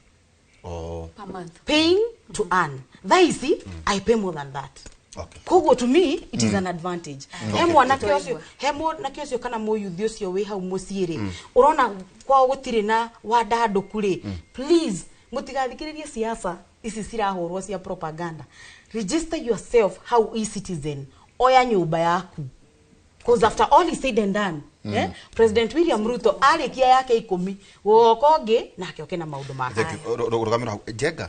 Speaker 3: Oh.
Speaker 4: Per month.
Speaker 5: Paying to earn. Thaa ici I pay more than that.
Speaker 3: Okay.
Speaker 5: Koguo to me it is an advantage. He mwanake ũcio, he mwanake ũcio kana mũyuthi ũcio wĩ hau mũciĩ rĩ, ũrona kwao gũtirĩ na wandandũku rĩ, please mũtigathikĩrĩrie siasa ici cirahũrwo cia propaganda. Register yourself hau eCitizen, oya nyũmba yaku. Because after all is said and done, President William Ruto arĩkia yake 10 gũgoka ũngĩ nake oke na maũndũ make.
Speaker 3: Thank you. Rũgamĩra hau Njenga,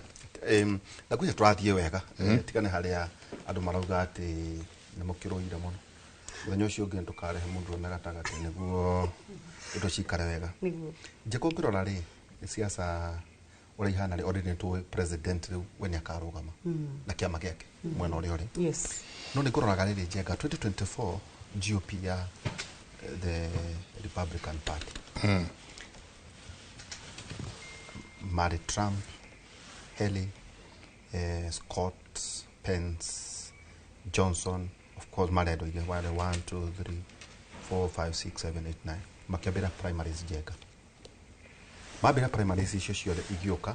Speaker 3: na kwĩna tũrathiĩ wega, tigane harĩa andũ marauga atĩ nĩ mũkĩrũire mũno. Mũthenya ũcio ũngĩ ndũkarehe mũndũ ũrũme gatagatĩ nĩguo indo cikare wega.
Speaker 5: Nĩguo.
Speaker 3: Njenga, ũngĩrora rĩ, siasa ũrĩa ihana rĩ, already nĩtũĩ president rĩu we nĩ akarũgama na kĩama gĩake mwena ũrĩa ũrĩ.
Speaker 5: Yes.
Speaker 3: No nĩ ngũroraga rĩrĩ, Njenga, 2024 GOP ya the Republican Party marĩ Trump, Haley, Scott, Pence, Johnson, of course marĩ andũ aingĩ, warĩ 1 2 3 4 5 6 7 8 9 makĩambĩra primaries. Njenga, mambĩra primaries icio ciothe igĩũka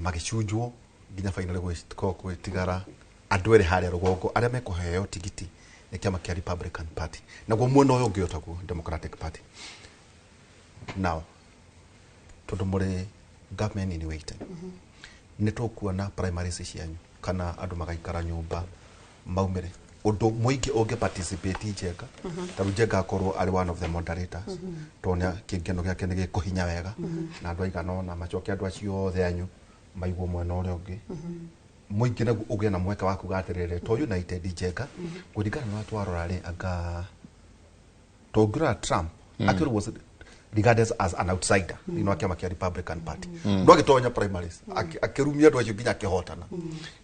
Speaker 3: magĩcunjwo nginya finally gwĩtigara andũ erĩ harĩa rũgongo arĩa mekũheo tigiti nĩ kĩama kĩa Republican Party, naguo mwena ũyũ ũngĩ ũtagwo Democratic Party. Now tondũ mũrĩ government in waiting, nĩ tũkuona primaries cianyu kana andũ magaikara nyũmba maumĩre ũndũ mũingĩ ũngĩ participate? Njenga, ta rĩu Njenga akorwo arĩ one of the moderators, tondũ kĩngeno gĩake nĩ gĩkũhinya wega na andũ aigana ũna macoke andũ acio othe anyu maiguo mwena ũrĩa ũngĩ mũingĩ naguo ũgĩe na mweke wa kuga atĩrĩrĩ, to United. Njenga, kũringana na ũrĩa twarora rĩ, anga tũngĩrora Trump actually was regarded as an outsider thĩinĩ wa kĩama kĩa Republican Party, no agĩtonya primaries, akĩrumia andũ acio nginya akĩhotana,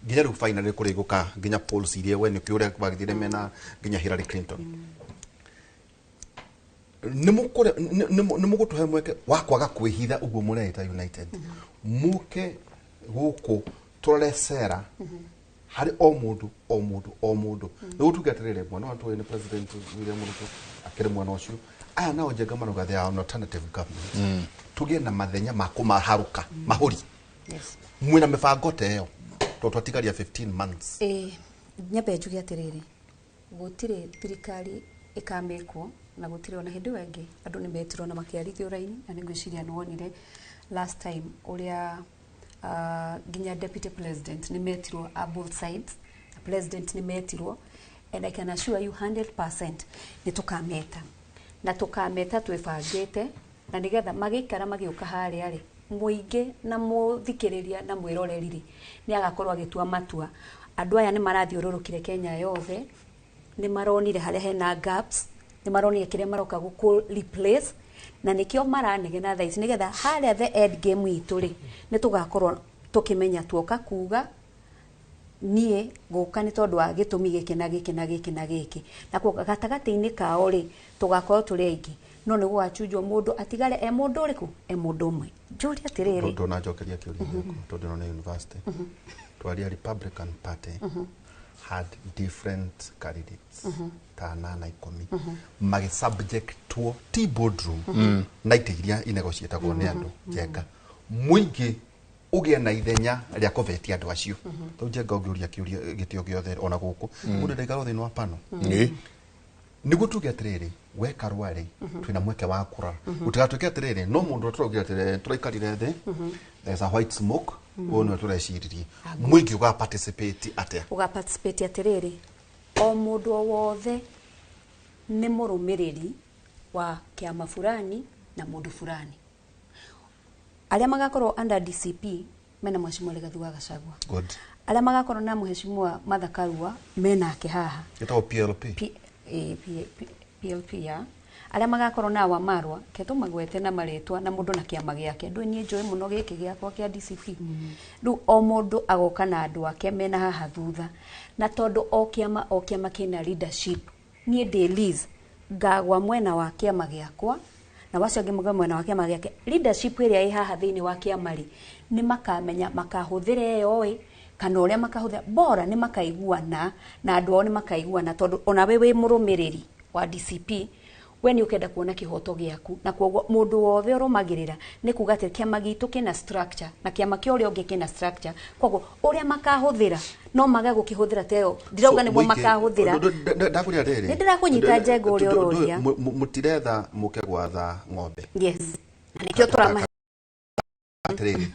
Speaker 3: nginya rĩu finally kũrĩ gũka nginya polls iria we nĩkĩo ũrĩa magĩthire mena nginya Hillary Clinton. Nĩ mũgũtũhe mweke wa kwaga kwĩhitha ũguo mũreita United, mũke gũkũ tũrore cera harĩ o mũndũ o mũndũ o mũndũ, nĩguo tuge atĩrĩrĩ, mwena wa tũĩ nĩ President William Ruto akĩrĩ mwena ũcio, aya nao Njenga marauga they are an alternative government, tũgĩe na mathenya ma kũmaharũka mahũri.
Speaker 4: Yes.
Speaker 3: Mwĩna mĩbango ta ĩyo, tondũ twatigaria 15 months?
Speaker 4: Ĩĩ, nyambe njuge atĩrĩrĩ, gũtirĩ thirikari ĩkamĩkwo na gũtirĩ ona hĩndĩ ĩyo ĩngĩ andũ nĩ metirwo na makĩarithio raini, na nĩ ngwĩciria nĩ wonire last time ũrĩa nginya deputy president nĩ metirwo a both sides, president nĩ metirwo, and I can assure you 100% nĩ tũkameta na tũkameta twĩbangĩte, na nĩgetha magĩikara magĩũka harĩa rĩ, mũingĩ na mũthikĩrĩria na mwĩroreri rĩ, nĩ agakorwo agĩtua matua. Andũ aya nĩ marathiũrũrũkire Kenya yothe, nĩ maronire harĩa hena gaps, nĩ maronire kĩrĩa maroka gũkũ replace, na nĩkĩo maranegena thaa ici, nĩgetha harĩa the end game itũ rĩ, nĩ tũgakorwo tũkĩmenya tuoka kuga niĩ gũka nĩ tondũ wa gĩtũmi gĩkĩ na gĩkĩ na gĩkĩ na gĩkĩ, na kuo gatagatĩ-inĩ kao rĩ, tũgakorwo tũrĩ aingĩ, no nĩ gũgacunjwo mũndũ atigare e mũndũ ũrĩkũ, e mũndũ ũmwe. Njũrie atĩrĩrĩ.
Speaker 3: Ndũnanjokeria kĩũria gĩaku, tondũ ĩno nĩ university twaria. Republican Party had different candidates ta nana 10, magĩsubjectwo ti boardroom na itĩ iria inegotiatagwo nĩ andũ. Njenga, mũingĩ ũgĩe na ithenya rĩa kũvetia andũ acio. Rĩu Njenga, ũngĩũria kĩũria gĩtĩo gĩothe ona gũkũ mũndũ ndaikarwo thĩinĩ wa pano nĩguo tuge atĩrĩrĩ, wekarwa rĩ, twĩna mweke wa kũrora gũtigatuĩke atĩrĩrĩ no mũndũ ũrĩa tũraugire atĩrĩrĩ tũraikarire thĩ, there's a white smoke, ũyũ nĩwe tũreciririe. Mũingĩ ũga participate atĩa?
Speaker 4: Ũga participate atĩrĩrĩ, o mũndũ o wothe nĩ mũrũmĩrĩri wa kĩama fulani na mũndũ fulani. Arĩa magakorwo under DCP mena Mheshimiwa Rigathi wa Gachagua.
Speaker 3: Good.
Speaker 4: Arĩa magakorwo na Mheshimiwa Martha Karua menake haha.
Speaker 3: Gĩtagwo PLP.
Speaker 4: P, P, P, PLP ya arĩa magakorwo na Wamarwa ke tũmagwete na marĩtwa na mũndũ na kĩama gĩake, ndũĩ niĩ njũĩ mũno gĩkĩ gĩakwa kĩa DCP. Rĩu o mũndũ agoka na andũ ake mena haha thutha, na tondũ o kĩama o kĩama kĩna leadership, niĩ ndĩ Liz ngagwa mwena wa kĩama gĩakwa Na wacio angĩ mauge mwena wa kĩama gĩake. Leadership ĩrĩa ĩ haha thĩinĩ wa kĩama rĩ, nĩ makamenya makahũthĩra ĩyo ĩ kana ũrĩa makahũthĩra, bora nĩ makaiguana na andũ ao nĩ makaiguana, tondũ ona we wĩ mũrũmĩrĩri wa DCP we nĩ ũkenda kuona kĩhoto gĩaku, na koguo mũndũ wothe ũrũmagĩrĩra nĩ kuga atĩ kĩama gitũ kĩna structure na kĩama kĩa ũrĩa ũngĩ kĩna structure, koguo ũrĩa makahũthĩra no mage gũkĩhũthĩra teo ndirauga nĩguo makahũthĩra.
Speaker 3: Ndakũria rĩrĩ,
Speaker 4: Nĩ ndĩrakũnyita Njenga ũrĩa ũroria.
Speaker 3: Mũtiretha mũke gwatha ng'ombe.
Speaker 4: Yes, na nĩkĩo tũramahe.
Speaker 3: Atĩrĩrĩ,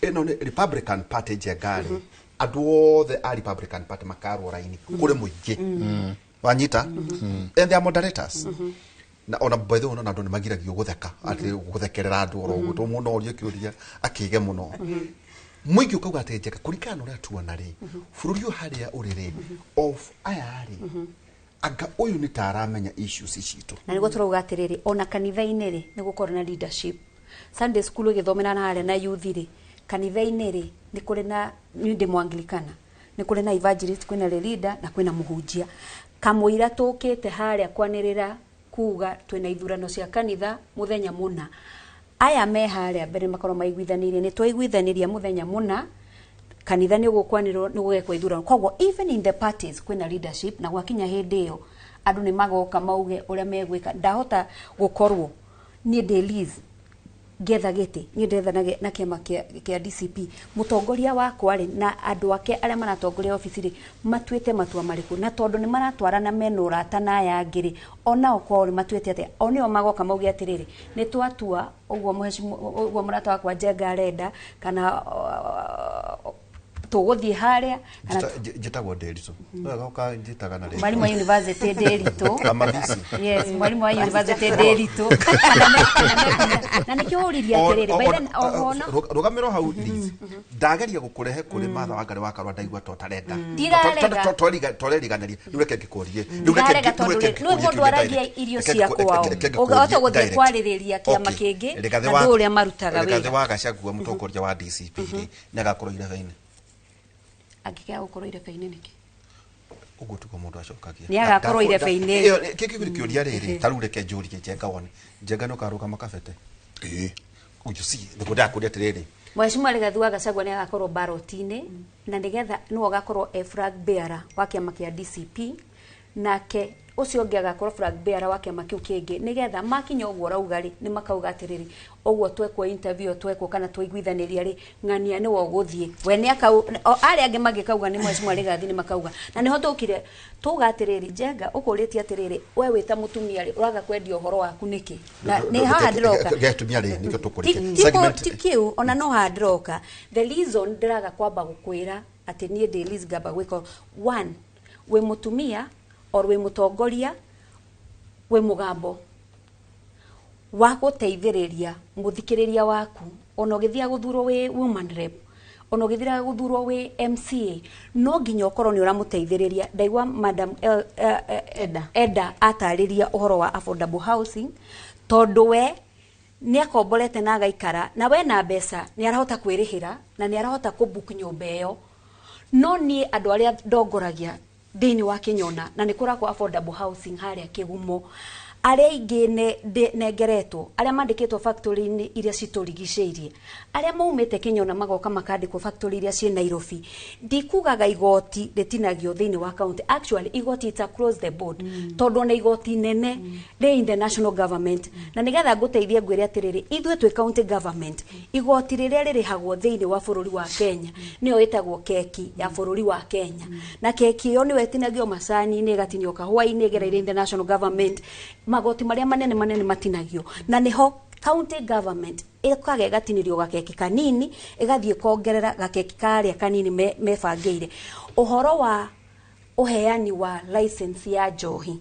Speaker 3: ĩno nĩ Republican Party, Njenga rĩ, andũ othe a Republican Party makarwo raini kũrĩ mũingĩ wanyita, and they are moderators. Na ona by the way, ona andũ nĩ magiragio gũtheka, atĩ gũthekerera andũ oro ũguo, tondũ mũndũ orie kĩũria akĩge mũno mũingĩ ũkauga atĩ Njenga, kũringana na ũrĩa tuona rĩ, bũrũri ũyũ harĩa ũrĩ rĩ, of aya rĩ, anga ũyũ nĩ ta aramenya issues citũ.
Speaker 4: Na nĩguo tũrauga atĩrĩrĩ, ona kanitha-inĩ rĩ, nĩ gũkorwo na leadership. Sunday school ũgĩthomera na harĩa na youth rĩ, kanitha-inĩ rĩ, nĩ kũrĩ na, niĩ ndĩ Mũanglikana, nĩ kũrĩ na evangelist, kwĩna the leader na kwĩna mũhunjia. Kamũira tũkĩte harĩa kwanĩrĩra kuga twĩna ithurano cia kanitha mũthenya mũna, aya me harĩa mbere makorwo maiguithanĩirie, nĩ twaiguithanĩria mũthenya mũna kanitha nĩ ũgũkwanĩrwo nĩ gũgekwo ithurano. Koguo even in the parties kwĩna leadership, na gwakinya hĩndĩ ĩyo andũ nĩ magoka mauge ũrĩa megwĩka. Ndahota gũkorwo niĩ ndĩ Liz ngetha gĩtĩ, niĩ ndetha na kĩama kĩa DCP, mũtongoria wakwa rĩ na andũ ake arĩa maratongoria obici rĩ, matuĩte matua marĩkũ, na tondũ nĩ maratwarana mena ũrata na aya angĩ rĩ, onao kwao nĩ matuĩte atĩa, o nĩo magoka mauge atĩrĩrĩ, nĩ twatua ũguo ũguo mũrata wakwa Njenga arenda, kana tũgũthiĩ harĩa kana.
Speaker 3: Njĩtagwo Ndĩritũ, wega ũkanjĩtaga na rĩtwa.
Speaker 4: Mwalimu wa university Ndĩritũ.
Speaker 3: Kamathisi.
Speaker 4: Yes, mwalimu wa university Ndĩritũ. Na nĩkĩo ũririe atĩrĩrĩ, by then oho no
Speaker 3: Rũgamĩro hau, Liz, ndageria gũkũrehe kũrĩ Martha Wangari wa Karua, ndaigua to tarenda.
Speaker 4: Ndirarega.
Speaker 3: Toreriganĩria rĩu, reke ngĩkũrie.
Speaker 4: Ndirarega, tondũ rĩ, nĩ mũndũ aragia irio cia kwao, ũngĩhota gũthiĩ kwarĩrĩria kĩama kĩngĩ na ndũĩ ũrĩa marutaga
Speaker 3: Rigathĩ
Speaker 4: wĩra.
Speaker 3: Wa Gachagua, mũtongoria wa DCP rĩ, nĩ agakorwo irebe-inĩ?
Speaker 4: Angĩkĩaga gũkorwo irebe-inĩ nĩkĩ?
Speaker 3: Ũguo tiguo mũndũ acokagia.
Speaker 4: Nĩ agakorwo irebe-inĩ.
Speaker 3: Kĩkĩ kĩũria rĩrĩ, ta rĩu reke njũrie Njenga wone. Njenga, nĩ ũkarũgama Kabete?
Speaker 2: Ĩĩ.
Speaker 3: You see, nĩguo ndakũria atĩrĩrĩ.
Speaker 4: Mheshimiwa Rigathi wa Gachagua nĩ agakorwo ballot-inĩ, na nĩgetha nĩwe ũgakorwo e flag bearer wa kĩama kĩa DCP, nake ũcio ũngĩ agakorwo flag bearer wa kĩama kĩu kĩngĩ, nĩgetha makinya ũguo ũrauga rĩ, nĩ makauga atĩrĩrĩ, ũguo twekwo interview twekwo kana twaiguithanĩria rĩ, ng'ania nĩwe ũgũthiĩ we nĩ akau arĩa angĩ mangĩkauga nĩ Mheshimiwa Rigathi nĩ makauga. Na nĩho tũkire tuga atĩrĩrĩ, Njenga, ũkũrĩtie atĩrĩrĩ, we wĩ ta mũtumia rĩ, ũraga kwendia ũhoro waku nĩkĩ? Na nĩ haha ndĩroka.
Speaker 3: Gĩatumia rĩ, nĩkĩo tũkũrĩtie.
Speaker 4: Ti kĩu ona no haha ndĩroka. The reason ndĩraga kwamba gũkwĩra atĩ niĩ ndĩ Liz ngamba gwĩka one, wĩ mũtumia or wĩ mũtongoria, wĩ mũgambo wa gũteithĩrĩria mũthikĩrĩria waku, ona ũgĩthiaga gũthurwo wĩ woman rep, ona ũgĩthiaga gũthurwo wĩ MCA, no nginya ũkorwo nĩ ũramũteithĩrĩria. Ndaigua Madam
Speaker 5: Eda.
Speaker 4: Eda atarĩria ũhoro wa affordable housing, tondũ we nĩ akomborete na agaikara na we na mbeca nĩ arahota kwĩrĩhĩra na nĩ arahota kũbook nyũmba ĩyo. No niĩ andũ arĩa ndongoragia thĩinĩ wa Kĩnyona, na nĩ kũrakwo affordable housing harĩa Kĩgumo, arĩa aingĩ nengeretwo arĩa mandĩkĩtwo factory-inĩ iria citũrigicĩirie, arĩa maumĩte Kĩnyona magoka makandĩkwo factory iria ciĩ Nairobi. Ndikugaga igoti rĩtinagio thĩinĩ wa county. Actually igoti, it's across the board, tondũ ona igoti nene rĩ in the national government. Na nĩgetha ngũteithie ngwĩre atĩrĩrĩ, ithuĩ twĩ county government, igoti rĩrĩa rĩrĩhagwo thĩinĩ wa bũrũri wa Kenya nĩyo ĩtagwo keki ya bũrũri wa Kenya, na keki ĩyo nĩyo ĩtinagio macani-inĩ, ĩgatinio kahũa-inĩ, ĩgereire in the national government. Magoti marĩa manene manene matinagio, na nĩho county government ĩkaga ĩgatinĩrio gakeki kanini, ĩgathiĩ kongerera gakeki karĩa kanini mebangĩire. Ũhoro wa ũheani wa license ya njohi,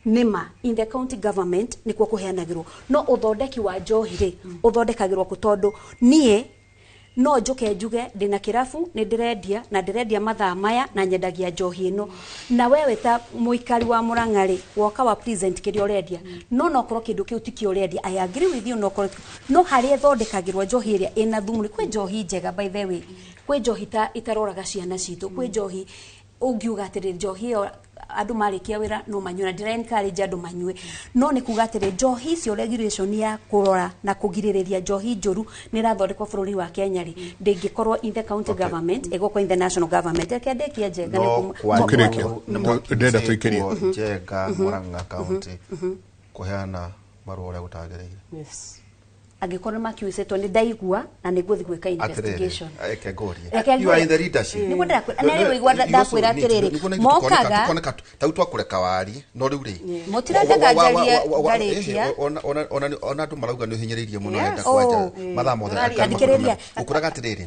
Speaker 4: nĩma in the county government nĩkuo kũheanagĩrwo, no ũthondeki wa njohi rĩ, ũthondekagĩrwo kũ? Tondũ niĩ no njoke njuge ndĩna kĩrabu, nĩ ndĩrendia na ndĩrendia mathaa maya na nyendagia njohi ĩno, na wewe ta mũikari wa Mũrang'a rĩ, woka wa present kĩrĩa ũrendia, no nokorwo kĩndũ kĩu tikĩo ũrendia. I agree with you, nokorwo no harĩa ĩthondekagĩrwo njohi ĩrĩa ĩna thumu rĩ, kwĩ njohi njega, by the way, kwĩ njohi ta itaroraga ciana citũ, kwĩ njohi ũngiuga atĩrĩ njohi ĩyo Andũ marĩkia wĩra no manyue, na ndĩra encourage andũ manyue, no nĩ kuga atĩrĩ, njohi icio, regulation ya kũrora na kũgirĩrĩria njohi njũru nĩ ĩrathondekwo bũrũri wa Kenya rĩ, ndĩngĩkorwo in the county government, ĩgũkorwo in the national government. Reke ndĩkie, Njenga, nĩ
Speaker 3: No kwanyu
Speaker 2: Tũkĩrĩkia.
Speaker 3: nĩ
Speaker 2: Ndĩrenda tũikĩrie.
Speaker 3: mwakĩrĩtwo, Njenga, Murang'a County kũheana marũa ũrĩa gũtagĩrĩire.
Speaker 5: Yes.
Speaker 4: Angĩkorwo nĩ makiucĩtwo, nĩ ndaigua na nĩ ngũthiĩ gwĩka investigation.
Speaker 3: Atirĩrĩ, reke ngũrie.
Speaker 4: Reke
Speaker 3: You are in the
Speaker 4: ngũrie.
Speaker 3: leadership.
Speaker 4: Nĩguo ndĩrakwĩra- na rĩu igua ndakwĩra atĩrĩrĩ, mokaga-
Speaker 3: Tau twakũreka warie, no rĩu rĩ,
Speaker 4: Mũtirendeka njarie ngarĩkia.
Speaker 3: Ona andũ marauga nĩ ũhinyĩrĩirie mũno.
Speaker 5: Yes.
Speaker 3: Enda kwanja
Speaker 4: Oh.
Speaker 3: mathaa mothe.
Speaker 5: Ũraria.
Speaker 4: Thikĩrĩria.
Speaker 3: Ũkũraga atĩrĩrĩ,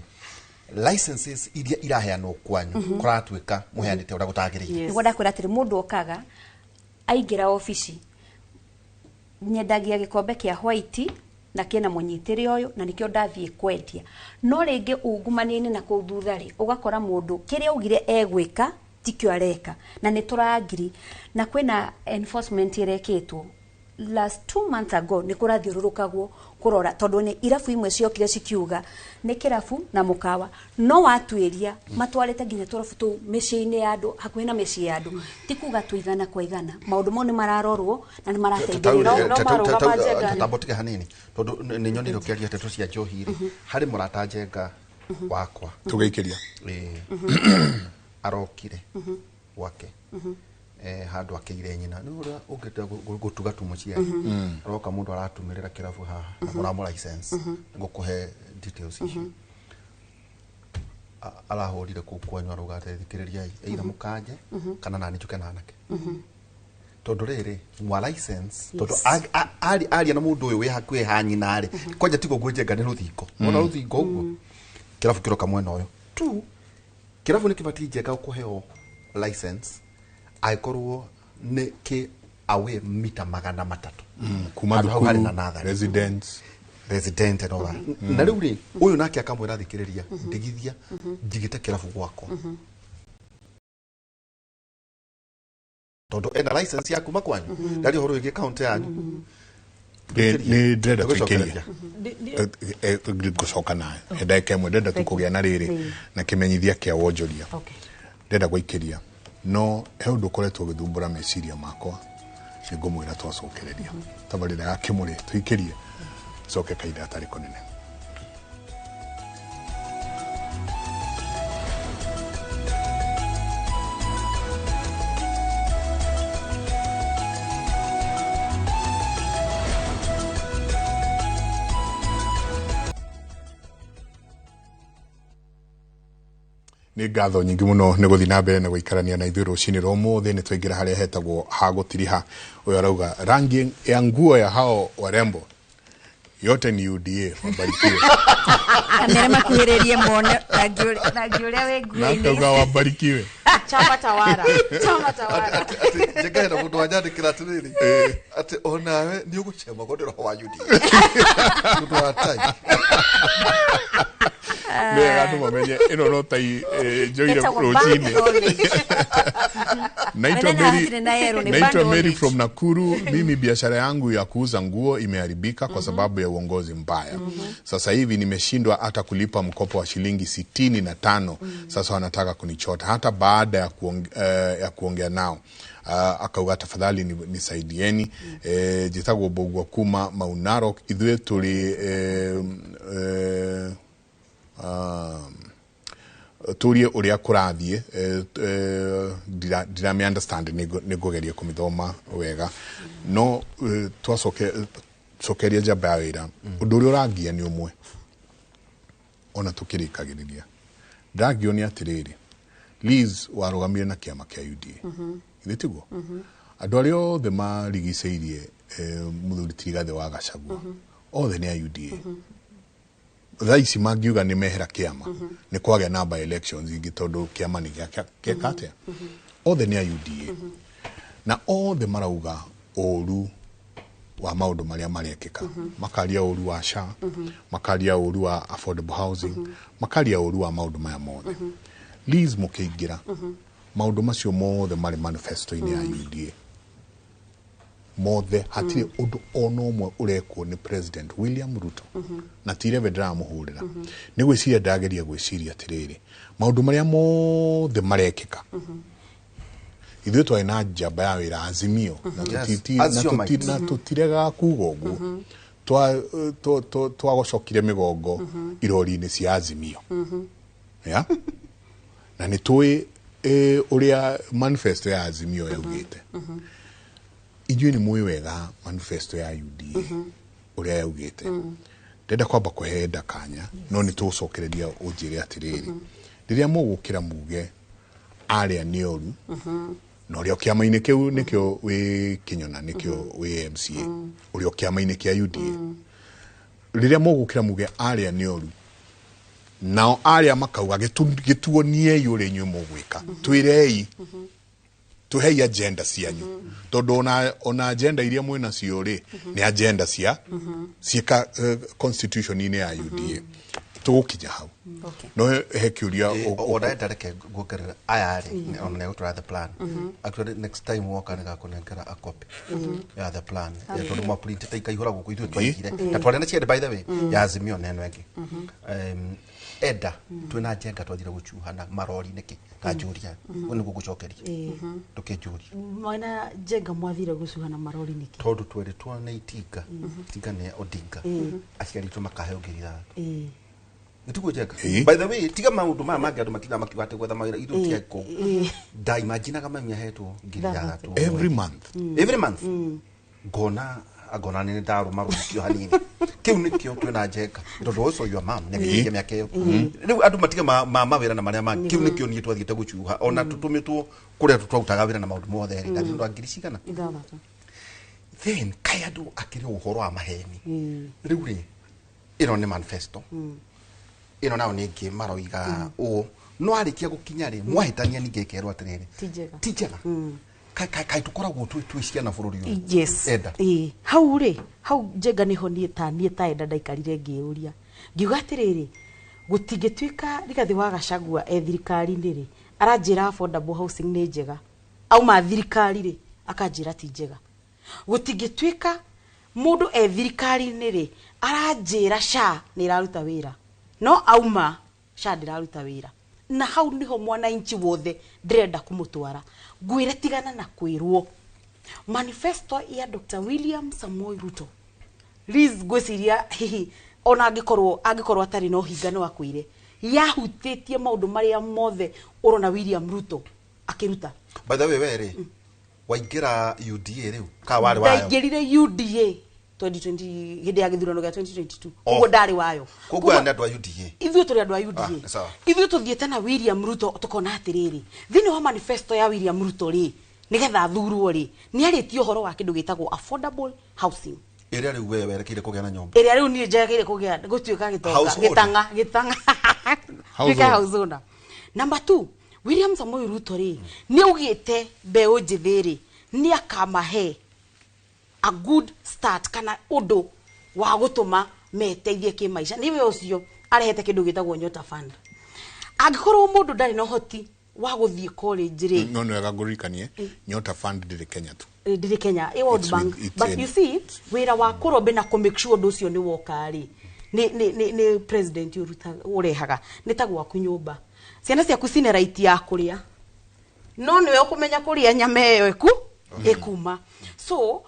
Speaker 3: licenses iria iraheanwo kwanyu kũratuĩka mũheanĩte ũrĩa gũtagĩrĩire?
Speaker 5: Yes.
Speaker 4: Nĩguo ndakwĩra atĩrĩ, mũndũ okaga aingĩra obici, nyendagia gĩkombe kĩa white na kĩna mũnyitĩre ũyũ, na nĩkĩo ndathiĩ kwendia. No rĩngĩ ungumania-inĩ na kũu thutha rĩ, ũgakora mũndũ kĩrĩa augire egwĩka tikĩo areka, na nĩ tũrangiri na kwĩna enforcement ĩrekĩtwo last 2 months ago, nĩ kũrathiũrũrũkagwo kũrora, tondũ nĩ irabu imwe ciokire cikiuga nĩ kĩrabu na mũkawa, no watuĩria matwarĩte nginya tũrabu tũu mĩciĩ-inĩ ya andũ, hakuhĩ na mĩciĩ ya andũ. Ti kuga tu igana kwa igana, maũndũ mau nĩ mararorwo na nĩ marateithĩrĩrio.
Speaker 5: No marũgama, Njenga.
Speaker 3: Tambo tige hanini, tondũ nĩ nyonire ũkĩaria ndeto cia njohi rĩ, harĩ mũrata, Njenga, wakwa.
Speaker 2: Tũgĩikĩria.
Speaker 3: Ĩĩ. Arokire gwake handũ akĩire nyina nĩ ũrĩa ũngĩenda gũtuga tu mũciari, aroka mũndũ aratumĩrĩra kĩrabu haha na mũramũ license, ngũkũhe details icio. Arahũrire kũu kwanyu, arauga atĩ thikĩrĩriai, either mũkanje kana nani njuke na anake, tondũ rĩrĩ mwa license, tondũ aria na mũndũ ũyũ wĩ hakuhĩ ha nyina rĩ, kwanja tiguo ngwĩnjenga nĩ rũthingo, ona rũthingo ũguo kĩrabu kĩroka mwena ũyũ tu. Kĩrabu nĩ kĩbatiĩ, Njenga, kũheo license angĩkorwo nĩ kĩ away mita 300
Speaker 2: kuma
Speaker 3: handũ hau harĩ na
Speaker 2: thukuru,
Speaker 3: natharĩ,
Speaker 2: residence.
Speaker 3: Resident and all that. Na rĩu rĩ, ũyũ nake akamwĩra, thikĩrĩria, ndigithia njigĩte kĩrabu gwakwa, tondũ ena license ya kuma kwanyu, ndaria ũhoro wĩgiĩ kaunti yanyu.
Speaker 2: Nĩ ndĩrenda tũikĩrie.
Speaker 3: Tũgĩcokereria.
Speaker 2: Ngũcoka nayo he ndagĩka ĩmwe. Ndĩrenda tu kũgĩa na rĩrĩ na kĩmenyithia kĩa wonjoria.
Speaker 5: Okay.
Speaker 2: Ndĩrenda gũikĩria, no he ũndũ ũkoretwo ũgĩthumbũra meciria makwa, nĩ ngũmwĩra twacokereria tabarĩra ya kĩmũrĩ. Tũikĩrie, coke kahinda gatarĩ kũnene. Nĩ ngatho nyingĩ mũno nĩ gũthiĩ na mbere na gũikarania na ithuĩ rũcinĩ rwa ũmũthĩ. Nĩ twaingĩra harĩa hetagwo ha gũtiriha. Ũyũ arauga rangi ya nguo ya hao warembo yote ni UDA, wabarikiwe.
Speaker 4: Kamere makuhĩrĩrie mone rangi ũrĩa wĩ nguo-inĩ.
Speaker 2: Nakauga wabarikiwe.
Speaker 5: Chama tawala, chama tawala.
Speaker 3: Atĩ Njenga, hena mũndũ wanjandĩkĩra atĩrĩrĩ, atĩ onawe nĩ ũgũcemagwo nĩ roho wa UDA mũndũ wa tai.
Speaker 2: Nĩ wega andũ mamenye ĩno no tai njoire
Speaker 4: Ĩtagwo
Speaker 2: rũcinĩ.
Speaker 4: band orange.
Speaker 2: Naitwa
Speaker 4: Wena
Speaker 2: Mary,
Speaker 4: hatirĩ na yellow, ni
Speaker 2: naitwa
Speaker 4: band
Speaker 2: Mary
Speaker 4: orange.
Speaker 2: from Nakuru. Mimi biashara yangu ya kuuza nguo imeharibika kwa sababu ya uongozi mbaya. Sasa hivi nimeshindwa hata kulipa mkopo wa shilingi 65. Sasa wanataka kunichota hata baada ya kuongea nao. Akauga tafadhali nisaidieni. Jitagwo Bogwa kuma Maunarok, ithuĩ tũrĩ turie uria kurathie. Ndirami understand, nĩ ngũgeria kũmĩthoma wega, no twacoke cokeria njamba ya wĩra. Ũndũ ũrĩa ũrangia nĩ ũmwe, ona tũkĩrĩkagĩrĩria, ndĩrangio nĩ atĩrĩrĩ, Liz warũgamire na kĩama kĩa UDA, githĩ tiguo? Andũ arĩa othe marigicĩirie mũthuri ti Rigathĩ wa Gachagua othe nĩ a UDA. Thaa ici mangiuga nĩ mehera kĩama, nĩ kwagĩa na by elections ingĩ, tondũ kĩama nĩ gĩeka atĩa? Othe nĩ a UDA na othe marauga ũru wa maũndũ marĩa marekĩka, makaria ũru wa SHA, makaria ũru wa affordable housing, makaria ũru wa maũndũ maya mothe. Liz, mũkĩingĩra, maũndũ macio mothe marĩ manifesto-inĩ ya UDA mothe, hatirĩ ũndũ ona ũmwe ũrekwo nĩ President William Ruto. Na ti irebe ndĩramũhũrĩra, nĩ gwĩciria ndĩrageria gwĩciria atĩrĩrĩ, maũndũ marĩa mothe marekĩka, Ithuĩ twarĩ na njamba ya wĩra Azimio na
Speaker 3: Yes.
Speaker 2: na tũtiregaga kuga ũguo. Twagocokire mĩgongo irori-inĩ cia Azimio, yeah? Na nĩ tũĩ ũrĩa manifesto ya Azimio yaugĩte. Inyuĩ nĩ mũĩ wega manifesto ya UDA ũrĩa yaugĩte. Ndenda kwamba kũhe kanya, no nĩ tũgũcokereria ũnjĩre atĩrĩrĩ, rĩrĩa mũgũkĩra muge arĩa nĩ oru, na ũrĩa kĩama-inĩ kĩu nĩkĩo wĩ Kĩnyona, nĩkĩo wĩ MCA, ũrĩa kĩama-inĩ kĩa UDA, rĩrĩa mũgũkĩra muge arĩa nĩ oru, nao arĩa makauga gĩtuoniei ũrĩa inyuĩ mũgwĩka, twĩrei, tuhei agenda cianyu, tondũ ona agenda iria mwĩ nacio rĩ, nĩ agenda cia ciĩka constitution-inĩ ya UDA. Tũgũkinya hau.
Speaker 4: Okay.
Speaker 2: No he kĩũria.
Speaker 3: Ona reke nguongerera aya rĩ, ona nĩ gũtwara the plan. Actually, next time woka nĩ gakũnengera a copy ya the plan ya, tondũ mwaprintĩte ikaihũra gũkũ ithuĩ twaigire na twarĩ na ciarĩ, by the way, ya Azimio na ĩno ĩngĩ. Enda twĩna njenga twathire gũcuha na marori nĩkĩ kanjũria ũguo nĩguo ngũcokeria, ndũkĩnjũria.
Speaker 5: Mwena Njenga mwathire gũcuha na marori nĩkĩ?
Speaker 3: Tondũ tweritwo nĩ itinga itinga nĩ Odinga, aciari aitũ makaheo 6,000. Nĩtiguo, Njenga?
Speaker 2: Ĩĩ.
Speaker 3: By the way, tiga maũndũ maya mangĩ andũ matindaga makiuga atĩ gwetha mawĩra ithuĩ tiarĩ kũu. Ndaimaginaga mami ahetwo 6,000
Speaker 2: Every month.
Speaker 3: Every month, ngona nĩ ndarũma rũmikio hanini. Kĩu nĩkĩo twĩna Njenga, tondũ also your mom nĩ akinyĩtie mĩaka ĩyo. Rĩu andũ matige ma mawĩra na marĩa mangĩ. Kĩu nĩkĩo niĩ twathiĩte gũcuha, ona tũtũmĩtwo kũrĩa tũtwarutaga wĩra na maũndũ mothe rĩ, ndathiĩ ngiri cigana?
Speaker 5: 6.
Speaker 3: Then kaĩ andũ akĩrĩ ũhoro wa maheni. Rĩu rĩ, ĩno nĩ manifesto, ĩno nayo nĩ ĩngĩ maroiga ũũ, no arĩkia gũkinya rĩ, mwahĩtania ningĩ ĩkerwo atĩrĩrĩ,
Speaker 5: Ti njega.
Speaker 3: Ti njega. Kaĩ tũkoragwo twĩ ciana bũrũri ũyũ?
Speaker 5: Yes.
Speaker 3: Enda.
Speaker 5: Ĩĩ, hau rĩ, hau Njenga nĩho niĩ ta niĩ ta enda ndaikarire ngĩũria, ngiuga atĩrĩrĩ, gũtingĩtuĩka Rigathĩ wa Gachagua e thirikari-inĩ rĩ, aranjĩra affordable housing nĩ njega, auma thirikari rĩ, akanjĩra ti njega. Gũtingĩtuĩka mũndũ e thirikari-inĩ rĩ, aranjĩra SHA nĩ ĩraruta wĩra, no auma SHA ndĩraruta wĩra. Na hau niho mwananchi wothe ndĩrenda kũmũtwara, ngwĩre tigana na kwĩrwo manifesto ya Dr. William Samoei Ruto. Liz, ngwĩciria hihi ona angĩkorwo atarĩ na ũhinga no akwĩre yahutĩtie maũndũ marĩa mothe ũrona William Ruto akĩruta.
Speaker 3: By the way, we rĩ, waingĩra UDA rĩu ka warĩ wayo?
Speaker 5: Ndaingĩrire UDA 2020, hĩndĩ ya gĩthurano gĩa 2022.
Speaker 3: Oh.
Speaker 5: Ũguo ndarĩ wayo.
Speaker 3: Koguo aya nĩ andũ a UDA.
Speaker 5: Ithuĩ tũrĩ andũ a UDA.
Speaker 3: Ah, sawa.
Speaker 5: Ithuĩ tũthiĩte na William Ruto, tũkona atĩrĩrĩ, thĩinĩ wa manifesto ya William Ruto rĩ, nĩgetha athurwo rĩ, nĩ arĩtie ũhoro wa kĩndũ gĩtagwo affordable housing.
Speaker 3: Ĩrĩa rĩu we werekeire kũgĩa na nyũmba.
Speaker 5: Ĩrĩa rĩu niĩ njerekeire kũgĩa gũtuĩka gĩtonga.
Speaker 3: Householder.
Speaker 5: Gĩtang'a
Speaker 2: House
Speaker 5: tuĩke
Speaker 2: owner.
Speaker 5: house owner. Number two, William Samoei Ruto rĩ, nĩ augĩte mbeũ njĩthĩ rĩ, nĩ akamahe a good start kana ũndũ wa gũtũma meteithie kĩmaica. Nĩwe ũcio arehete kĩndũ gĩtagwo Nyota Fund. Angĩkorwo mũndũ ndarĩ na ũhoti wa gũthiĩ college rĩ.
Speaker 2: No nĩ wega ngũririkanie, Nyota Fund ndĩrĩ Kenya tu.
Speaker 5: Ndĩrĩ Kenya, ĩ World
Speaker 2: It's
Speaker 5: Bank.
Speaker 2: it's
Speaker 5: But you see, wĩra wa kũrombe na kũ make sure ũndũ ũcio nĩ woka rĩ, nĩ president ũrehaga. Nĩ ta gwaku nyũmba, ciana ciaku cina right ya kũrĩa, no nĩwe ũkũmenya kũrĩa nyama ĩyo ĩkuma. So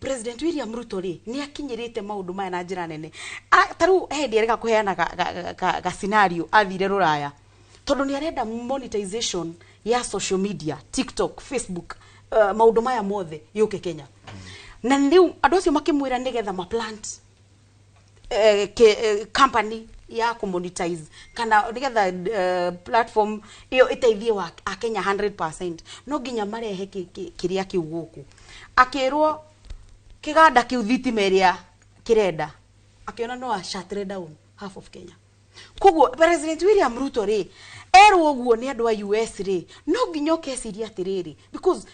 Speaker 5: President William Ruto rĩ, nĩ akinyĩrĩte maũndũ maya na njĩra nene. Ta rĩu he hĩndĩ arega kũheana ga scenario athire rũraya, tondũ nĩ arenda monetization ya social media, TikTok, Facebook, maũndũ maya mothe yũke Kenya. Na rĩu andũ acio makĩmwĩra nĩgetha maplant company ya kũmonetize kana nĩgetha platform ĩyo ĩteithie wa akenya 100%, no nginya marehe kĩrĩa kĩu gũkũ. Akĩrwo kĩganda kĩu thitima ĩrĩa kĩrenda, akĩona no a shut down half of Kenya. Koguo President William Ruto rĩ, erwo ũguo nĩ andũ a US rĩ, no nginya ũkeciria atĩrĩrĩ, because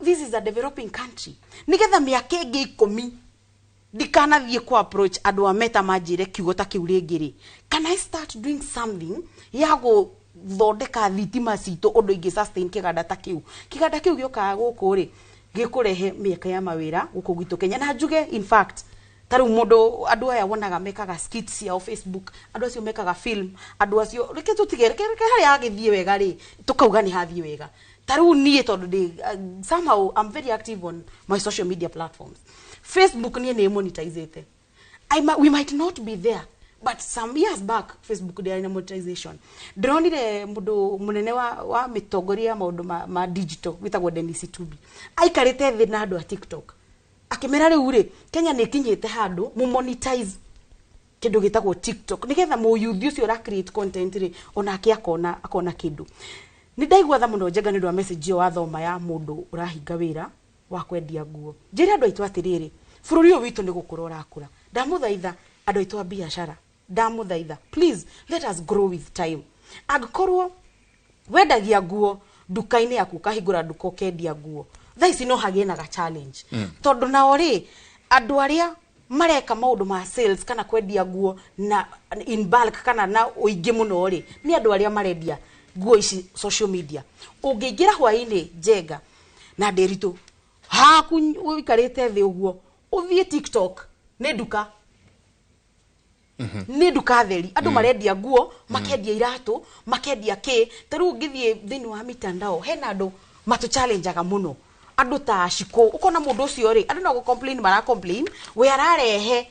Speaker 5: this is a developing country, nĩgetha mĩaka ĩngĩ 10 ndikanathiĩ ku approach andũ a Meta manjĩre kiugo ta kĩu rĩngĩ rĩ, can I start doing something ya gũthondeka thitima citũ ũndũ ingĩ sustain kĩganda ta kĩu. Kĩganda kĩu gĩũkaga gũkũ rĩ, gĩkũrehe mĩeke ya mawĩra gũkũ gwitũ Kenya. Na njuge, in fact, ta rĩu mũndũ, andũ aya wonaga mekaga skits ciao Facebook, andũ acio mekaga film, andũ acio, reke tũtige, reke harĩa hagĩthiĩ wega rĩ, tũkauga nĩ hathiĩ wega. Ta rĩu niĩ tondũ ndĩ somehow I'm very active on my social media platforms. Facebook niĩ nĩ monetizete. We might not be there, but some years back Facebook ndĩarĩ na monetization. Ndĩronire mũndũ mũnene wa mĩtongoria ya maũndũ ma digital wĩtagwo Dennis Itubi aikarĩte thĩ na andũ a TikTok akĩmera rĩu rĩ Kenya nĩ ĩkinyĩte handũ mu monetize kĩndũ gĩtagwo TikTok nĩgetha mũyuthi ũcio ũra create content rĩ onake akona kĩndũ. Nĩ ndaigua tha mũno Njenga nĩ ũndũ wa message ĩyo wathoma ya mũndũ ũrahinga wĩra wa kwendia nguo. Njĩre andũ aitũ atĩrĩrĩ, bũrũri ũyũ witũ nĩ gũkũra ũrakũra. Ndamũthaitha andũ aitũ a biacara, ndamũthaitha, please let us grow with time. Angĩkorwo wendagia nguo nduka-inĩ yaku, ũkahingũra nduka ũkendia nguo, thaa ici no hagĩe na ga challenge tondũ nao rĩ andũ arĩa mareka maũndũ ma sales kana kwendia nguo na in bulk kana na ũingĩ mũno rĩ nĩ andũ arĩa marendia nguo ici social media. Ũngĩingĩra hwaĩ-inĩ Njenga na Ndĩritũ haku ũikarĩte thĩ ũguo ũthiĩ TikTok nĩ nduka nĩ nduka theri andũ marendia nguo makendia iratũ makendia kĩ. Ta rĩu ũngĩthiĩ thĩinĩ wa mitandao hena andũ matũ challengeaga mũno, andũ ta Shiko ũkona mũndũ ũcio rĩ andũ no gũ complain mara complain we ararehe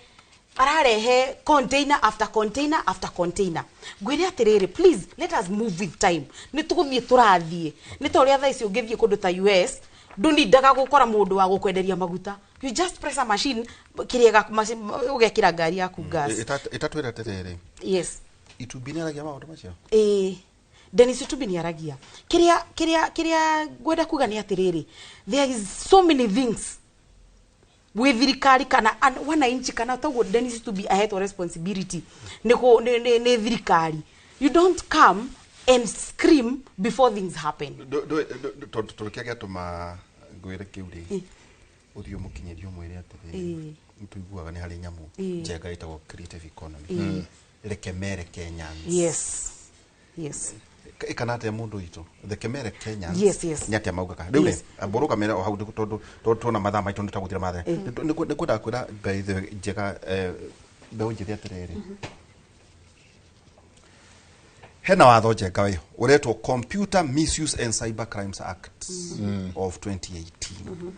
Speaker 5: container after container after container. Ngwĩre atĩrĩrĩ, please let us move with time. Nĩ tũgũthiĩ tũrathiĩ nĩ ta ũrĩa thaa ici ũngĩthiĩ kũndũ ta US ndũnindaga gũkora mũndũ wa gũkwenderia maguta, you just press a machine kĩrĩa ũgekĩra ngari yaku gas.
Speaker 3: Ĩtatwĩra atĩrĩrĩ,
Speaker 5: yes,
Speaker 3: Itubi nĩ aragia maũndũ macio.
Speaker 5: Ĩĩ, Dennis Itubi nĩ aragia. Kĩrĩa ngwenda kuga nĩ atĩrĩrĩ, there is so many things gwĩ thirikari kana wananchi kana toguo Dennis Itubi ahetwo responsibility nĩ thirikari. You don't come and scream before things happen.
Speaker 3: Tondũ kĩrĩa gĩatũma ngwĩre kĩu rĩ ũthiĩ ũmũkinyĩrie ũmwĩre atĩrĩrĩ, nĩtũiguaga nĩ harĩ nyamũ njega ĩtagwo creative economy, reke mere Kenyans.
Speaker 5: Yes, yes.
Speaker 3: Ĩkana atĩa mũndũ witũ, the mere Kenyans.
Speaker 5: Yes, yes.
Speaker 3: Nĩ atĩa maugaga rĩu rĩ ambũrũka mere o hau tondũ tuona mathaa maitũ nĩ tagũthira mathaa. Nĩ kwendaga kwĩra by the way Njega mbeũ njĩthĩ atĩrĩrĩ, hena watho Njenga wĩho ũretwo Computer Misuse and Cyber Crimes Act of 2018.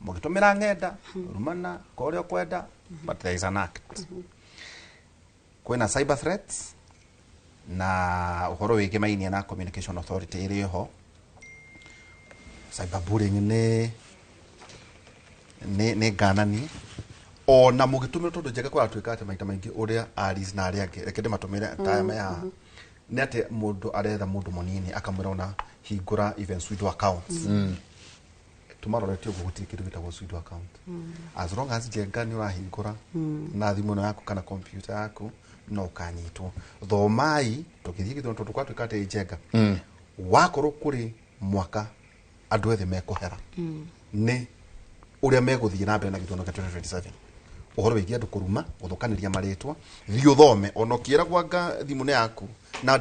Speaker 3: Mũgĩtũmĩra ng'enda rumana ka ũrĩa ũkwenda, but there is an act. Kwĩna cyber threats na ũhoro wĩgĩmainie na Communication Authority ĩrĩ ho. Cyberbullying nĩ ngananie ona mũgĩtũmĩra tondũ Njega kũratuĩka atĩ maita maingĩ ũrĩa Alice na arĩa angĩ reke ndĩmatũmĩre ta aya me haha nĩ atĩ mũndũ aretha mũndũ mũnini akamwĩra ona hingũra even pseudo accounts. Tũmarorete ũguo gũtirĩ kĩndũ gĩtagwo pseudo account. As long as Njenga nĩ ũrahingũra na thimũ ĩno yaku kana computer yaku no ũkanyitwo. Thomai tũgĩthiĩ gĩthurano tondũ kwatuĩka atĩ Njenga wakorwo kũrĩ mwaka andũ ethĩ mekũhera nĩ ũrĩa megũthiĩ na mbere na gĩthurano kĩa 2027 ũhoro wĩgiĩ andũ kũruma gũthũkanĩria marĩtwa. Thiĩ ũthome ona ũkĩragwo anga thimũ nĩ yaku na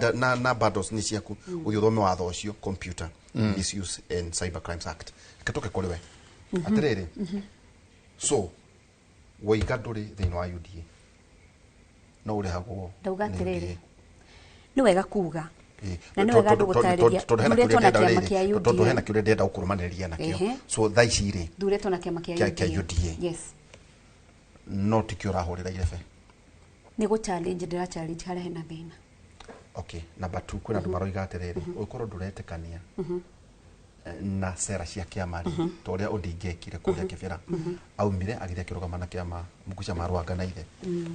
Speaker 3: bundles nĩ ciaku, ũthiĩ ũthome watho ũcio Computer Misuse and Cyber Crimes Act. Reke tũke kũrĩ we atĩrĩrĩ, so woiga ndũrĩ thĩinĩ wa UDA no ũrĩhagwo
Speaker 4: Ndauga
Speaker 3: nĩ
Speaker 4: atĩrĩrĩ,
Speaker 3: UDA.
Speaker 4: Nĩ wega kuga na nĩ wega andũ gũtarĩria
Speaker 3: Tondũ hena
Speaker 4: thurĩtwo
Speaker 3: kĩũria
Speaker 4: na
Speaker 3: ndĩrenda
Speaker 4: kĩama
Speaker 3: rĩrĩ,
Speaker 4: kĩa
Speaker 3: tondũ hena
Speaker 4: UDA.
Speaker 3: kĩũria ndĩrenda gũkũrũmanĩrĩria nakĩo. So thaa ici rĩ
Speaker 4: Thurĩtwo na kĩama kĩa
Speaker 3: Kĩa
Speaker 4: UDA.
Speaker 3: UDA.
Speaker 4: Yes.
Speaker 3: No tikĩo ũrahũrĩra irebe.
Speaker 4: Nĩ gũ challenge ndĩra challenge harĩa hena thĩna.
Speaker 3: Okay, number 2, kwĩna andũ maroiga atĩrĩrĩ, ũngĩkorwo ndũretĩkania na sera cia kĩama rĩ, ta ũrĩa Odinga ekire kũrĩa Kĩbĩra, aumire agĩthiĩ akĩrũgama na kĩama Mũgucia Marwanga na ithe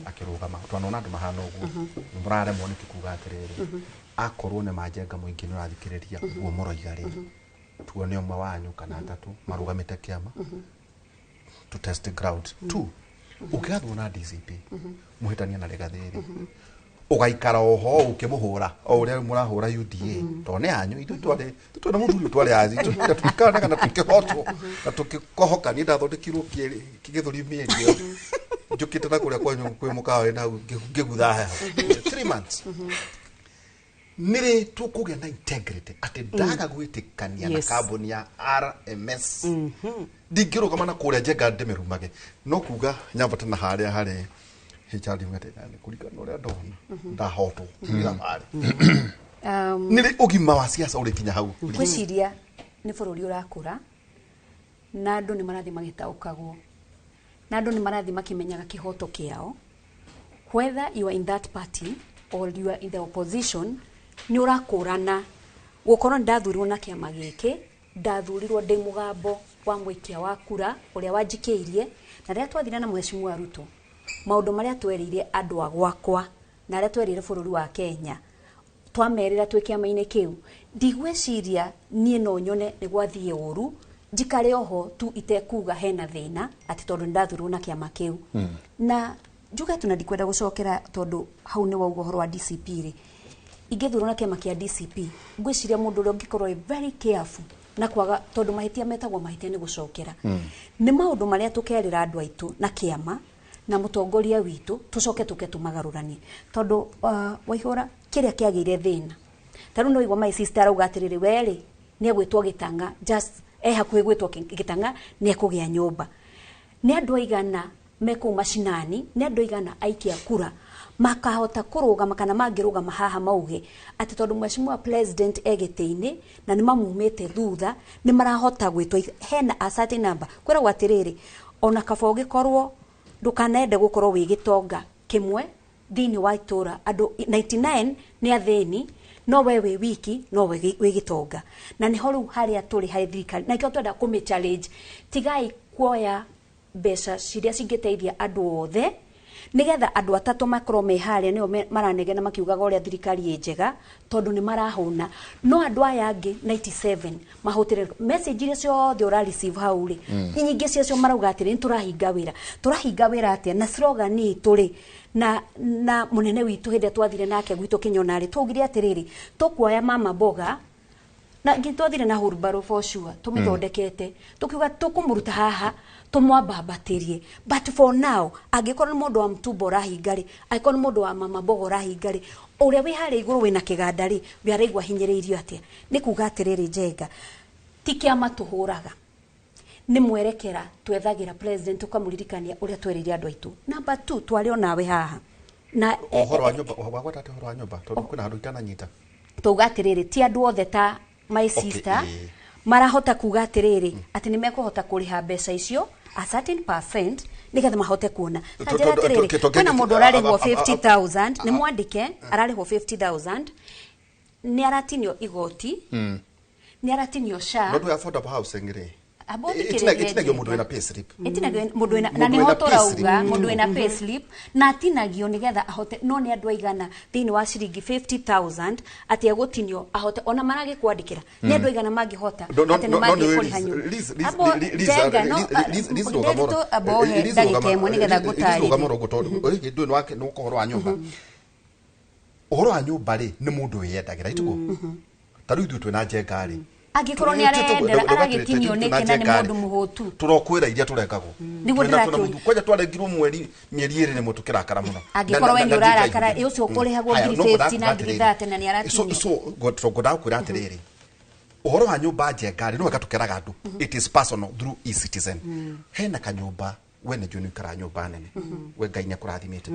Speaker 3: akĩrũgama. Twanona andũ mahana ũguo mũraremwo nĩkĩ kuga atĩrĩrĩ, akorwo nĩ manjenga mũingĩ nĩ ũrathikĩrĩria ũguo mũroiga rĩ, tuone ũmwe wanyu kana atatũ marũgamĩte kĩama to test the ground. Two, ũkĩgathwo na DCP mũhĩtania na Rigathĩ rĩ, ũgaikara oho ũkĩmũhũra o ũrĩa mũrahũra UDA tondũ nĩ yanyu. Ithuĩ twarĩ twĩna mũthuri ũyũ twarĩ aci tũikaraga na tũkĩhotwo na tũkĩkohoka. Niĩ ndathondekirwo gĩthũri mĩeri ĩyo njũkĩte na kũrĩa kwanyu kwĩ mũkawa na hau ngĩgutha heho 3 months. Nĩrĩ tũkũgĩa na integrity atĩ ndaga gwĩtĩkania na kambuni ya RMS ndingĩrũgama na kũrĩa Njenga ndĩmĩrumage no kuga nyambate na harĩa harĩ HRD nĩ kũringana na ũrĩa ndona ndahotwo thabarĩ. Nĩrĩ ũgima wa siasa ũrĩkinya hau?
Speaker 4: Ngwĩciria Nĩ bũrũri ũrakũra na andũ nĩ marathiĩ magĩtaũkagwo na andũ nĩ marathiĩ makĩmenyaga kĩhoto kĩao, whether you are in that party or you are in the opposition, nĩ ũrakũrana gũkorwo nĩ ndathurirwo na kĩama gĩkĩ, ndathurirwo ndĩ mũgambo wa mũikia wa kura ũrĩa wanjikĩirie. Na rĩrĩa twathire na Mheshimiwa Ruto, maũndũ marĩa twerĩire andũ a gwakwa na arĩa twerĩire bũrũri wa Kenya, twamerĩra twĩ kĩama-inĩ kĩu, ndigwĩciria niĩ no nyone nĩ gwathiĩ ũru njikare oho tu itekuga hena thĩna atĩ tondũ nĩ ndathurirwo na kĩama kĩu. Na njuge tu na ndikwenda gũcokera tondũ hau nĩ wauga ũhoro wa DCP rĩ, ingĩthurwo na kĩama kĩa DCP, ngwĩciria mũndũ ũrĩa ũngĩkorwo very careful na kwaga, tondũ mahĩtia metagwo mahĩtia nĩ gũcokera, nĩ maũndũ marĩa tũkerĩra andũ aitũ na kĩama na mũtongoria witũ, tũcoke tũke tũmagarũranie, tondũ Waihũra kĩrĩa kĩagĩire thĩna ta rĩu no igua my sister arauga atĩrĩrĩ, werĩ nĩ egwĩtwo gĩtang'a, just e hakuhĩ gwĩtwo gĩtang'a, nĩ ekũgĩa nyũmba. Nĩ andũ aigana me kũu macinani, nĩ andũ aigana aikia kura makahota kũrũgama kana mangĩrũgama haha mauge atĩ tondũ Mheshimiwa President e gĩtĩ-inĩ na nĩ mamumĩte thutha nĩ marahota gwĩtwo hena a certain number. Kwĩragwo atĩrĩrĩ, ona kaba ũgĩkorwo ndũkanende gũkorwo wĩ gĩtonga kĩmwe thĩinĩ wa itũra, andũ 99 nĩ athĩni, no we wĩ wiki no we wĩ gĩtonga. Na nĩho rĩu harĩa tũrĩ harĩ thirikari, na nĩkĩo twenda kũmĩ challenge, tigai kuoya mbeca ciria cingĩteithia andũ othe nigetha andũ atatũ makorwo me harĩa nĩo maranegena makiugaga ũrĩa thirikari ĩ njega tondũ nĩ marahũna, no andũ aya angĩ 97 mahũtĩre message iria ciothe ũra receive hau rĩ, nyingĩ ciacio marauga atĩrĩ, nĩ tũrahinga wĩra. Tũrahinga wĩra atĩa na slogan itũ rĩ, na mũnene witũ hĩndĩ ĩrĩa twathire nake gwitũ Kĩnyona rĩ, twaugire atĩrĩrĩ, tũkuoya mama mboga na twathire na hurubaro for sure tũmĩthondekete, tukiuga tũkũmũruta haha tũmwambambatĩrie, but for now angĩkorwo nĩ mũndũ wa mtumbo ũrahinga rĩ, angĩkorwo nĩ mũndũ wa mama mboga ũrahinga rĩ, ũrĩa wĩ harĩa igũrũ wĩna kĩganda rĩ, we araigua hinyĩrĩirio atĩa? Nĩ kuga atĩrĩrĩ, Njenga, ti kĩama tũhũraga, nĩ mwerekera twethagĩra president ũkamũririkania ũrĩa twerĩire andũ aitũ. Number 2, twarĩ onawe haha na
Speaker 3: ũhoro wa nyũmba, wagweta atĩ ũhoro wa nyũmba tondũ kwĩna handũ itananyita.
Speaker 4: Tauga atĩrĩrĩ, ti andũ othe ta my sister marahota kuga atĩrĩrĩ atĩ nĩ mekũhota kũrĩha mbeca icio a certain percent nĩgetha mahote kuona. Ta njĩra atĩrĩrĩ, kwĩna mũndũ ũrarĩhwo 50,000, nĩ mwandĩke, ararĩhwo 50,000, nĩ aratinio igoti, nĩ aratinio SHA.
Speaker 3: No affordable housing rĩ, itinagio mũndũ wĩna payslip,
Speaker 4: itinagio mũndũ wĩna, na nĩho tũrauga mũndũ wĩna payslip na atinagio nĩgetha ahote, no nĩ andũ aigana thĩinĩ wa ciringi 50,000 atĩ egũtinio ahote, ona maragĩkwandĩkĩra nĩ andũ aigana mangĩhota atĩ nĩ mangĩkũrĩha nyũmba. Ambohe ndagĩka ĩmwe nĩgetha ngũtarĩrie
Speaker 3: ũhoro wa nyũmba. Ũhoro wa nyũmba rĩ, nĩ mũndũ wĩyendagĩra itiguo, ta rĩu ithuĩ twĩna Njenga rĩ,
Speaker 4: angĩkorwo nĩ arendera aragĩtinio nĩkĩ na nĩ mũndũ mũhũtu,
Speaker 3: tũrokwĩra iria tũrengagwo
Speaker 4: nĩguo ndĩrakĩũria.
Speaker 3: Kwanja twarengirwo mweri mĩeri ĩrĩ nĩmwe tũkĩrakara mũno.
Speaker 4: Angĩkorwo we nĩ ũrarakara ũcio ũkũrĩhagwo ngiri 50 na ngiri 30 na nĩ aratinio.
Speaker 3: So ngwendaga kwĩra atĩrĩrĩ, ũhoro wa nyũmba Njenga rĩ, no wega tũkeraga andũ it is personal through e-Citizen. Hena kanyũmba we nĩ njũĩ nĩ ũikaraga nyũmba nene, we Ngai nĩ akũrathimĩte,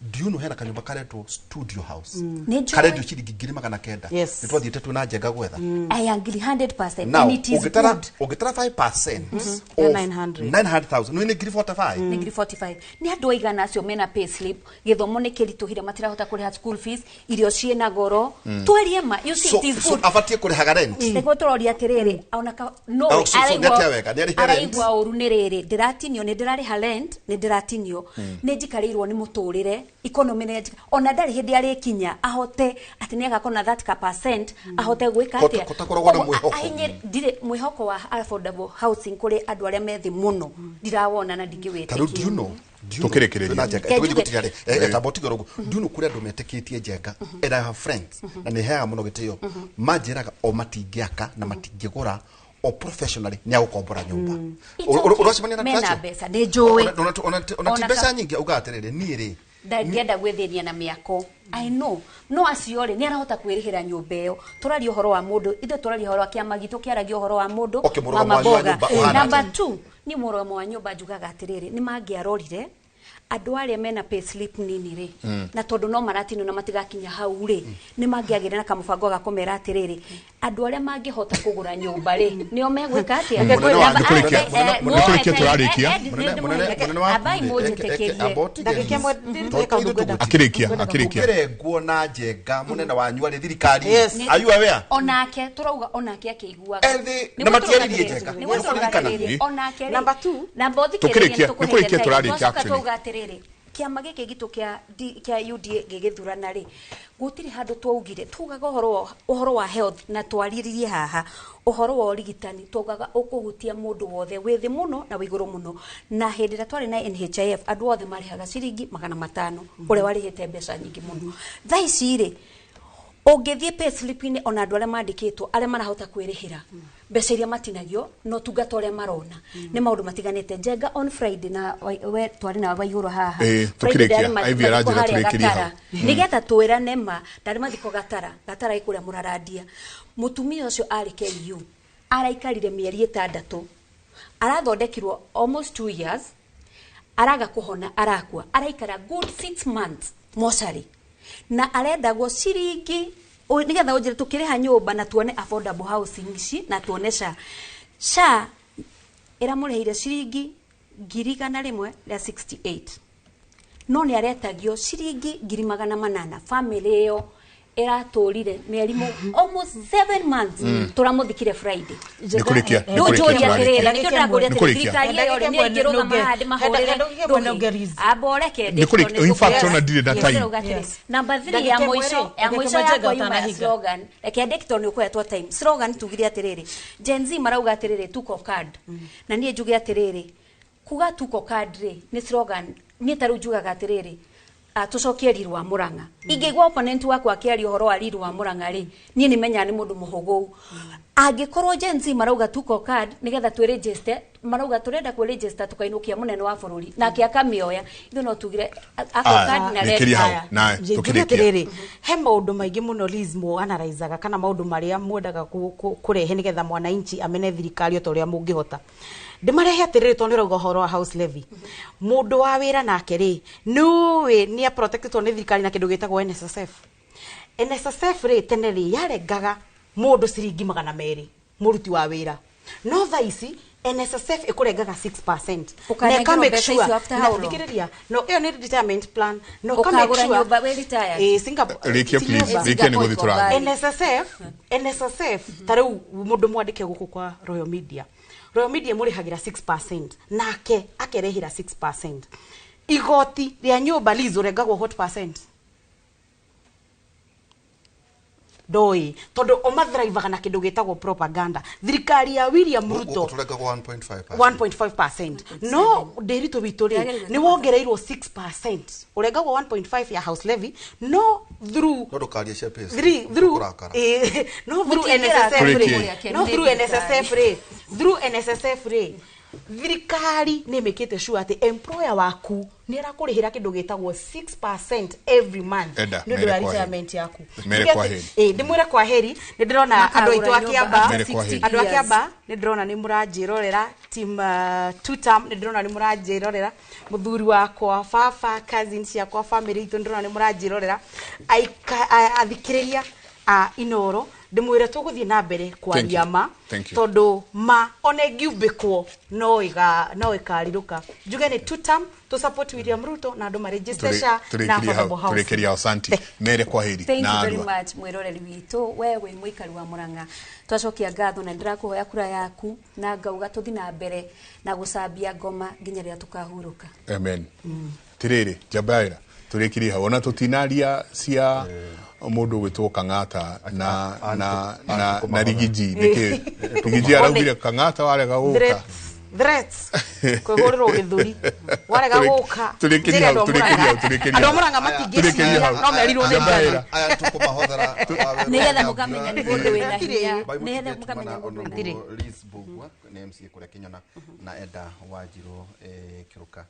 Speaker 3: do you know hena kanyũmba karetwo studio house karendio ciringi 900,000? Nĩ twathiĩte twĩna Njenga gwetha.
Speaker 4: I agree 100%, and it is good.
Speaker 3: Ũngĩtara 5% of 900,000 nĩ ngiri 45,
Speaker 4: nĩ ngiri 45. Nĩ andũ aigana acio mena payslip, gĩthomo nĩ kĩritũhire, matirahota kũrĩha school fees, irio ciĩna goro, twarie ma, you see, it is good.
Speaker 3: So abatiĩ kũrĩhaga rent.
Speaker 4: Nĩguo tũroria atĩrĩrĩ, ona no araigua ũru nĩ rĩrĩ, ndĩratinio, nĩ ndĩrarĩha rent, nĩ ndĩratinio, nĩ njikarĩirwo nĩ mũtũrĩre, economy nĩ ona ndarĩ hĩndĩ arĩkinya ahote atĩ nĩ agakorwo na 30% ahote gwĩka atĩa.
Speaker 3: Kũtakoragwo na mwĩhoko.
Speaker 4: Ndirĩ mwĩhoko wa affordable housing kũrĩ andũ arĩa me thĩ mũno, ndirawona na ndingĩwĩtĩkia.
Speaker 3: Ta rĩu do you know tũkĩrĩkĩrĩria kũrĩ andũ metĩkĩtie Njenga, and I have friends na nĩ heaga mũno gĩtĩo, manjĩraga o matingĩaka na matingĩgũra o professionally nĩ agũkombora nyũmba. Ũracemania na
Speaker 4: mena mbeca nĩ njũĩ,
Speaker 3: ona ti mbeca nyingĩ, uga atĩrĩrĩ, niĩ rĩ
Speaker 4: ndangĩenda gwĩthĩnia na mĩako, I know, no acio rĩ nĩ arahota kwĩrĩhĩra nyũmba ĩyo. Tũraria ũhoro wa mũndũ, ithuĩ tũraria ũhoro wa kĩama gitũ kĩaragia ũhoro wa mũndũ mama mboga. Number 2, ni mũrũgamo wa nyũmba, njugaga atĩrĩrĩ, nĩ mangĩarorire andũ arĩa mena payslip nini rĩ, na tondũ no maratinio na matigakinya hau rĩ, nĩ mangĩagĩire na kamũbango ga kũmera atĩrĩrĩ, Andũ arĩa mangĩhota kũgũra nyũmba rĩ nĩo megwĩka atĩa?
Speaker 2: Nĩkũrĩkia tũrarĩkia.
Speaker 4: Ambai mũnjĩtĩkĩrie.
Speaker 2: Akĩrĩkia.
Speaker 3: Ũkĩrengwo na Njenga mũnene wanyu arĩ thirikari. Are you aware?
Speaker 4: Onake tũrauga onake akĩiguaga.
Speaker 3: Na matiaririe Njenga.
Speaker 4: Onake rĩ.
Speaker 5: Number 2.
Speaker 4: Namba ũthikĩrĩrie
Speaker 2: Nĩkũrĩkia tũrarĩkia actually.
Speaker 4: Tũrauga atĩrĩrĩ, kĩama gĩkĩ gitũ kĩa UDA gĩgĩthurana rĩ, gũtirĩ handũ twaugire, tugaga ũhoro wa health na twariririe haha ũhoro wa ũrigitani, twaugaga ũkũhutia mũndũ wothe wĩ thĩ mũno na wĩ igũrũ mũno. Na hĩndĩ ĩrĩa twarĩ na NHIF andũ othe marĩhaga ciringi 500, ũrĩa warĩhĩte mbeca nyingĩ mũno. Thaa ici rĩ, ũngĩthiĩ payslip-inĩ ona andũ arĩa mandĩkĩtwo arĩa marahota kwĩrĩhĩra mbeca iria matinagio na ũtungata ũrĩa marona nĩ maũndũ matiganĩte. Njenga on Friday na we twarĩ na Waigũrũ haha.
Speaker 2: Tũkĩrĩkia, Ivy aranjĩra tũrĩkĩrie hau.
Speaker 4: Nĩgetha twĩrane ma, ndarĩ mathiko Gatara, Gatara ĩ kũrĩa Mũrarandia. Mũtumia ũcio arĩ KU, araikarire mĩeri 6, arathondekirwo almost 2 years, araga kũhona, arakua, araikara good 6 months mocarĩ, na arendagwo ciringi nigetha ũnjĩre tũkĩrĩha nyũmba na tuone affordable housing ici na tuone SHA. SHA ĩramũrĩhĩire ciringi 168, no nĩ aretagio ciringi 800. Family ĩyo ĩratũrire mĩeri almost 7 months. Tũramũthikire Friday.
Speaker 2: Nĩkũrĩkia.
Speaker 4: Ndũnjũria atĩrĩrĩ, nĩkĩo ndĩrakũria atĩrĩrĩ, thirikari ĩyo rĩ, nĩ ĩngĩrũgama haha ndĩmahũrĩre rũhĩ. Amba ũreke
Speaker 2: In fact, ona ndirĩ na time.
Speaker 4: Number 3 ya mũico, ya mũico yakwa yuma ya slogan. Reke ndĩki tondũ nĩ ũkũhetwo time. Slogan tugire atĩrĩrĩ, Gen Z marauga atĩrĩrĩ, tuko card. Na niĩ njuge atĩrĩrĩ, kuga tuko card rĩ, nĩ slogan. Niĩ ta rĩu njugaga atĩrĩrĩ, tũcokie Riru wa Mũrang'a. Ingĩigua opponent wakwa akĩaria ũhoro wa Riru wa Mũrang'a rĩ, niĩ nĩ menyaga nĩ mũndũ mũhũgũu. Angĩkorwo Gen Z marauga tuko card nĩgetha twĩregister, marauga tũrenda kwĩregister tũkainũkia mũnene wa bũrũri nake akamĩoya, ithuĩ no tugire ako card na red card.
Speaker 5: Atĩrĩrĩ, he maũndũ maingĩ mũno Liz mũanalyzaga kana maũndũ marĩa mwendaga kũrehe nĩgetha mwananchi amene thirikari o ta ũrĩa mũngĩhota. Ndĩmarehe atĩrĩrĩ, tondũ nĩ ũrauga ũhoro wa house levy. Mũndũ wa wĩra nake rĩ, nĩũĩ nĩ aprotectwo nĩ thirikari na kĩndũ gĩtagwo NSSF. NSSF rĩ, tene rĩ, yarengaga mũndũ ciringi 200 mũruti wa wĩra. No thaa ici NSSF ĩkũrengaga 6%. Na ĩka make sure, thikĩrĩria, no ĩyo nĩ retirement plan, no ka make sure
Speaker 4: nyũmba wĩ retired.
Speaker 5: Singapore.
Speaker 2: Rĩkia please, rĩkia nĩ gũthiĩ tũrathiĩ.
Speaker 5: NSSF ta rĩu mũndũ mwandĩke gũkũ kwa Royal Media. Royal Media mũrĩhagĩra 6%, nake akerehera 6%. Igoti rĩa nyũmba Liz ũrengagwo what percent? Ndũĩ, tondũ o mathrivaga na kĩndũ gĩtagwo propaganda. Thirikari ya William Ruto 1.5%. No ndĩritũ witũ rĩ, nĩ wongereirwo 6%. Ũrengagwo 1.5 ya house levy, no through
Speaker 3: no ndũkarie cia pesa.
Speaker 5: Through no through NSSF rĩ, no through NSSF rĩ, through NSSF rĩ, thirikari nĩ ĩmĩkĩte sure atĩ employer waku nĩ arakũrĩhĩra kĩndũ gĩtagwo 6% every month nĩ ũndũ wa retirement yaku. Ndĩmwĩre kwa heri, nĩ ndĩrona andũ aitũ a Kĩamba, andũ a Kĩamba nĩ ndĩrona nĩ mũranjĩrorera, team two term nĩ ndĩrona nĩ mũranjĩrorera, mũthuri wakwa, baba, cousin ciakwa, family itũ nĩ ndĩrona nĩ mũranjĩrorera, athikĩrĩria a Inoro, ndĩmwĩre tũgũthiĩ na mbere kwaria ma, tondũ ma ona ĩngiumbĩkwo no ĩkarirũka. Njuge nĩ two term to support William Ruto na andũ maregister SHA na affordable housing.
Speaker 2: Tũrĩkĩria asanti. Mere kwa heri.
Speaker 4: Thank you very much mwĩroreri witũ, we wĩ mũikari wa Mũrang'a. Twacokia ngatho na ndĩrakũhoya kura yaku na ngauga tũthiĩ na mbere na gũcambia ngoma nginya rĩrĩa tũkahurũka.
Speaker 2: Amen. Tirĩrĩ Njabaira, tũrĩkĩrie hau ona tũtinaria cia mũndũ gwĩtwo Kang'ata na na na na Rigiji. Nĩkĩ Rigiji araugire Kang'ata warega gũka?
Speaker 5: Threats kwĩhũrĩrwo gĩthũri warega gũka.
Speaker 2: Tũrĩkĩrie hau, tũrĩkĩrie hau.
Speaker 5: Andũ a Mũrang'a matingĩciria no merirwo nĩ
Speaker 2: Njabaira.
Speaker 3: Aya tũkũmahothera
Speaker 4: nĩgetha mũkamenya nĩ mũndũ wĩna hinya, nĩgetha mũkamenya mũndũ wĩna
Speaker 3: hinya. Liz Mbugua nĩ MC kũrĩa Kĩnyona na Eda Wanjirũ Kĩrũka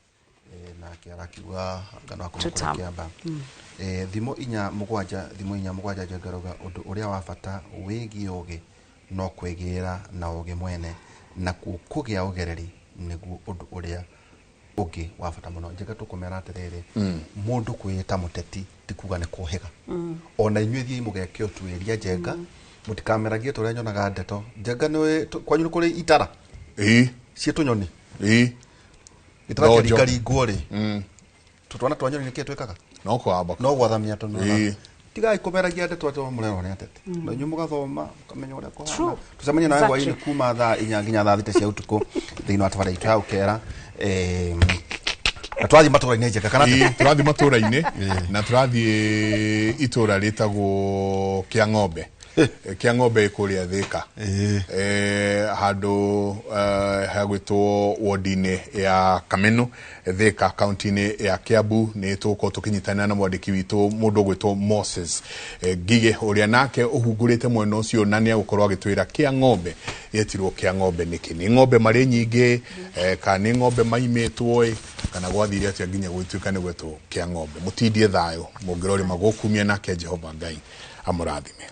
Speaker 3: nake arakiuga ngano wa kuma kũrĩa Kĩamba. Thimo 4 7 thimo 4 7 njengaroga ũndũ ũrĩa wa bata wĩgiĩ ũgĩ no kwĩgĩra na ũgĩ mwene, na kũgĩa ũgereri nĩguo ũndũ ũrĩa ũngĩ wa bata mũno. Njenga tũkũmera atĩrĩrĩ, mũndũ kwĩĩta mũteti ti kuga nĩ kũhĩga. Ona inyuĩ thiĩi mũgeke ũtuĩria Njenga, Mũtikameragie tũrĩa nyonaga ndeto Njenga nĩ kwanyu nĩ kũrĩ itara
Speaker 2: Ĩĩ.
Speaker 3: Ciĩ tũnyoni.
Speaker 2: Ĩĩ.
Speaker 3: Gĩtara
Speaker 2: Thonjo.
Speaker 3: kĩaringaringwo rĩ, tũtwana twa nyoni nĩkĩĩ twĩkaga?
Speaker 2: No kwamba.
Speaker 3: No gwathamia tũnua.
Speaker 2: Ĩĩ.
Speaker 3: Tigai kũmeragia ndeto atĩ mũrerwo nĩ ateti na inyuĩ mũgathoma mũkamenya ũrĩa kũhana.
Speaker 5: True.
Speaker 3: Tũcemanie nawe
Speaker 5: Exactly.
Speaker 3: hwaĩ-inĩ kuma thaa 4 nginya thaa 6 cia ũtukũ thĩinĩ wa tabarĩra itũ ya ũkera. Na twathiĩ matũra-inĩ, Njenga, kana
Speaker 2: Ĩĩ, tũrathiĩ matũra-inĩ na tũrathiĩ itũra rĩtagwo Kĩa Ng'ombe. Kĩa Ng'ombe ĩ kũrĩa Thĩka. Handũ hagwĩtwo wodi-inĩ ya Kamenu, Thĩka, kaunti-inĩ ya Kiambu. Nĩ tũgũkorwo tũkĩnyitanĩra na mwandĩki witũ mũndũ ũgwĩtwo Moses Ngigĩ, ũrĩa nake ũhungũrĩte mwena ũcio, na nĩ agũkorwo agĩtwĩra Kĩa Ng'ombe yetirwo Kĩa Ng'ombe nĩkĩ, nĩ ng'ombe marĩ nyingĩ kana nĩ ng'ombe maimĩtwo ĩ, kana gwathire atĩa nginya gũgĩtuĩka nĩ gwetwo Kĩa Ng'ombe. Mũtindie thayũ mũngĩrorĩma gũkumia nake Jehova Ngai amũrathime.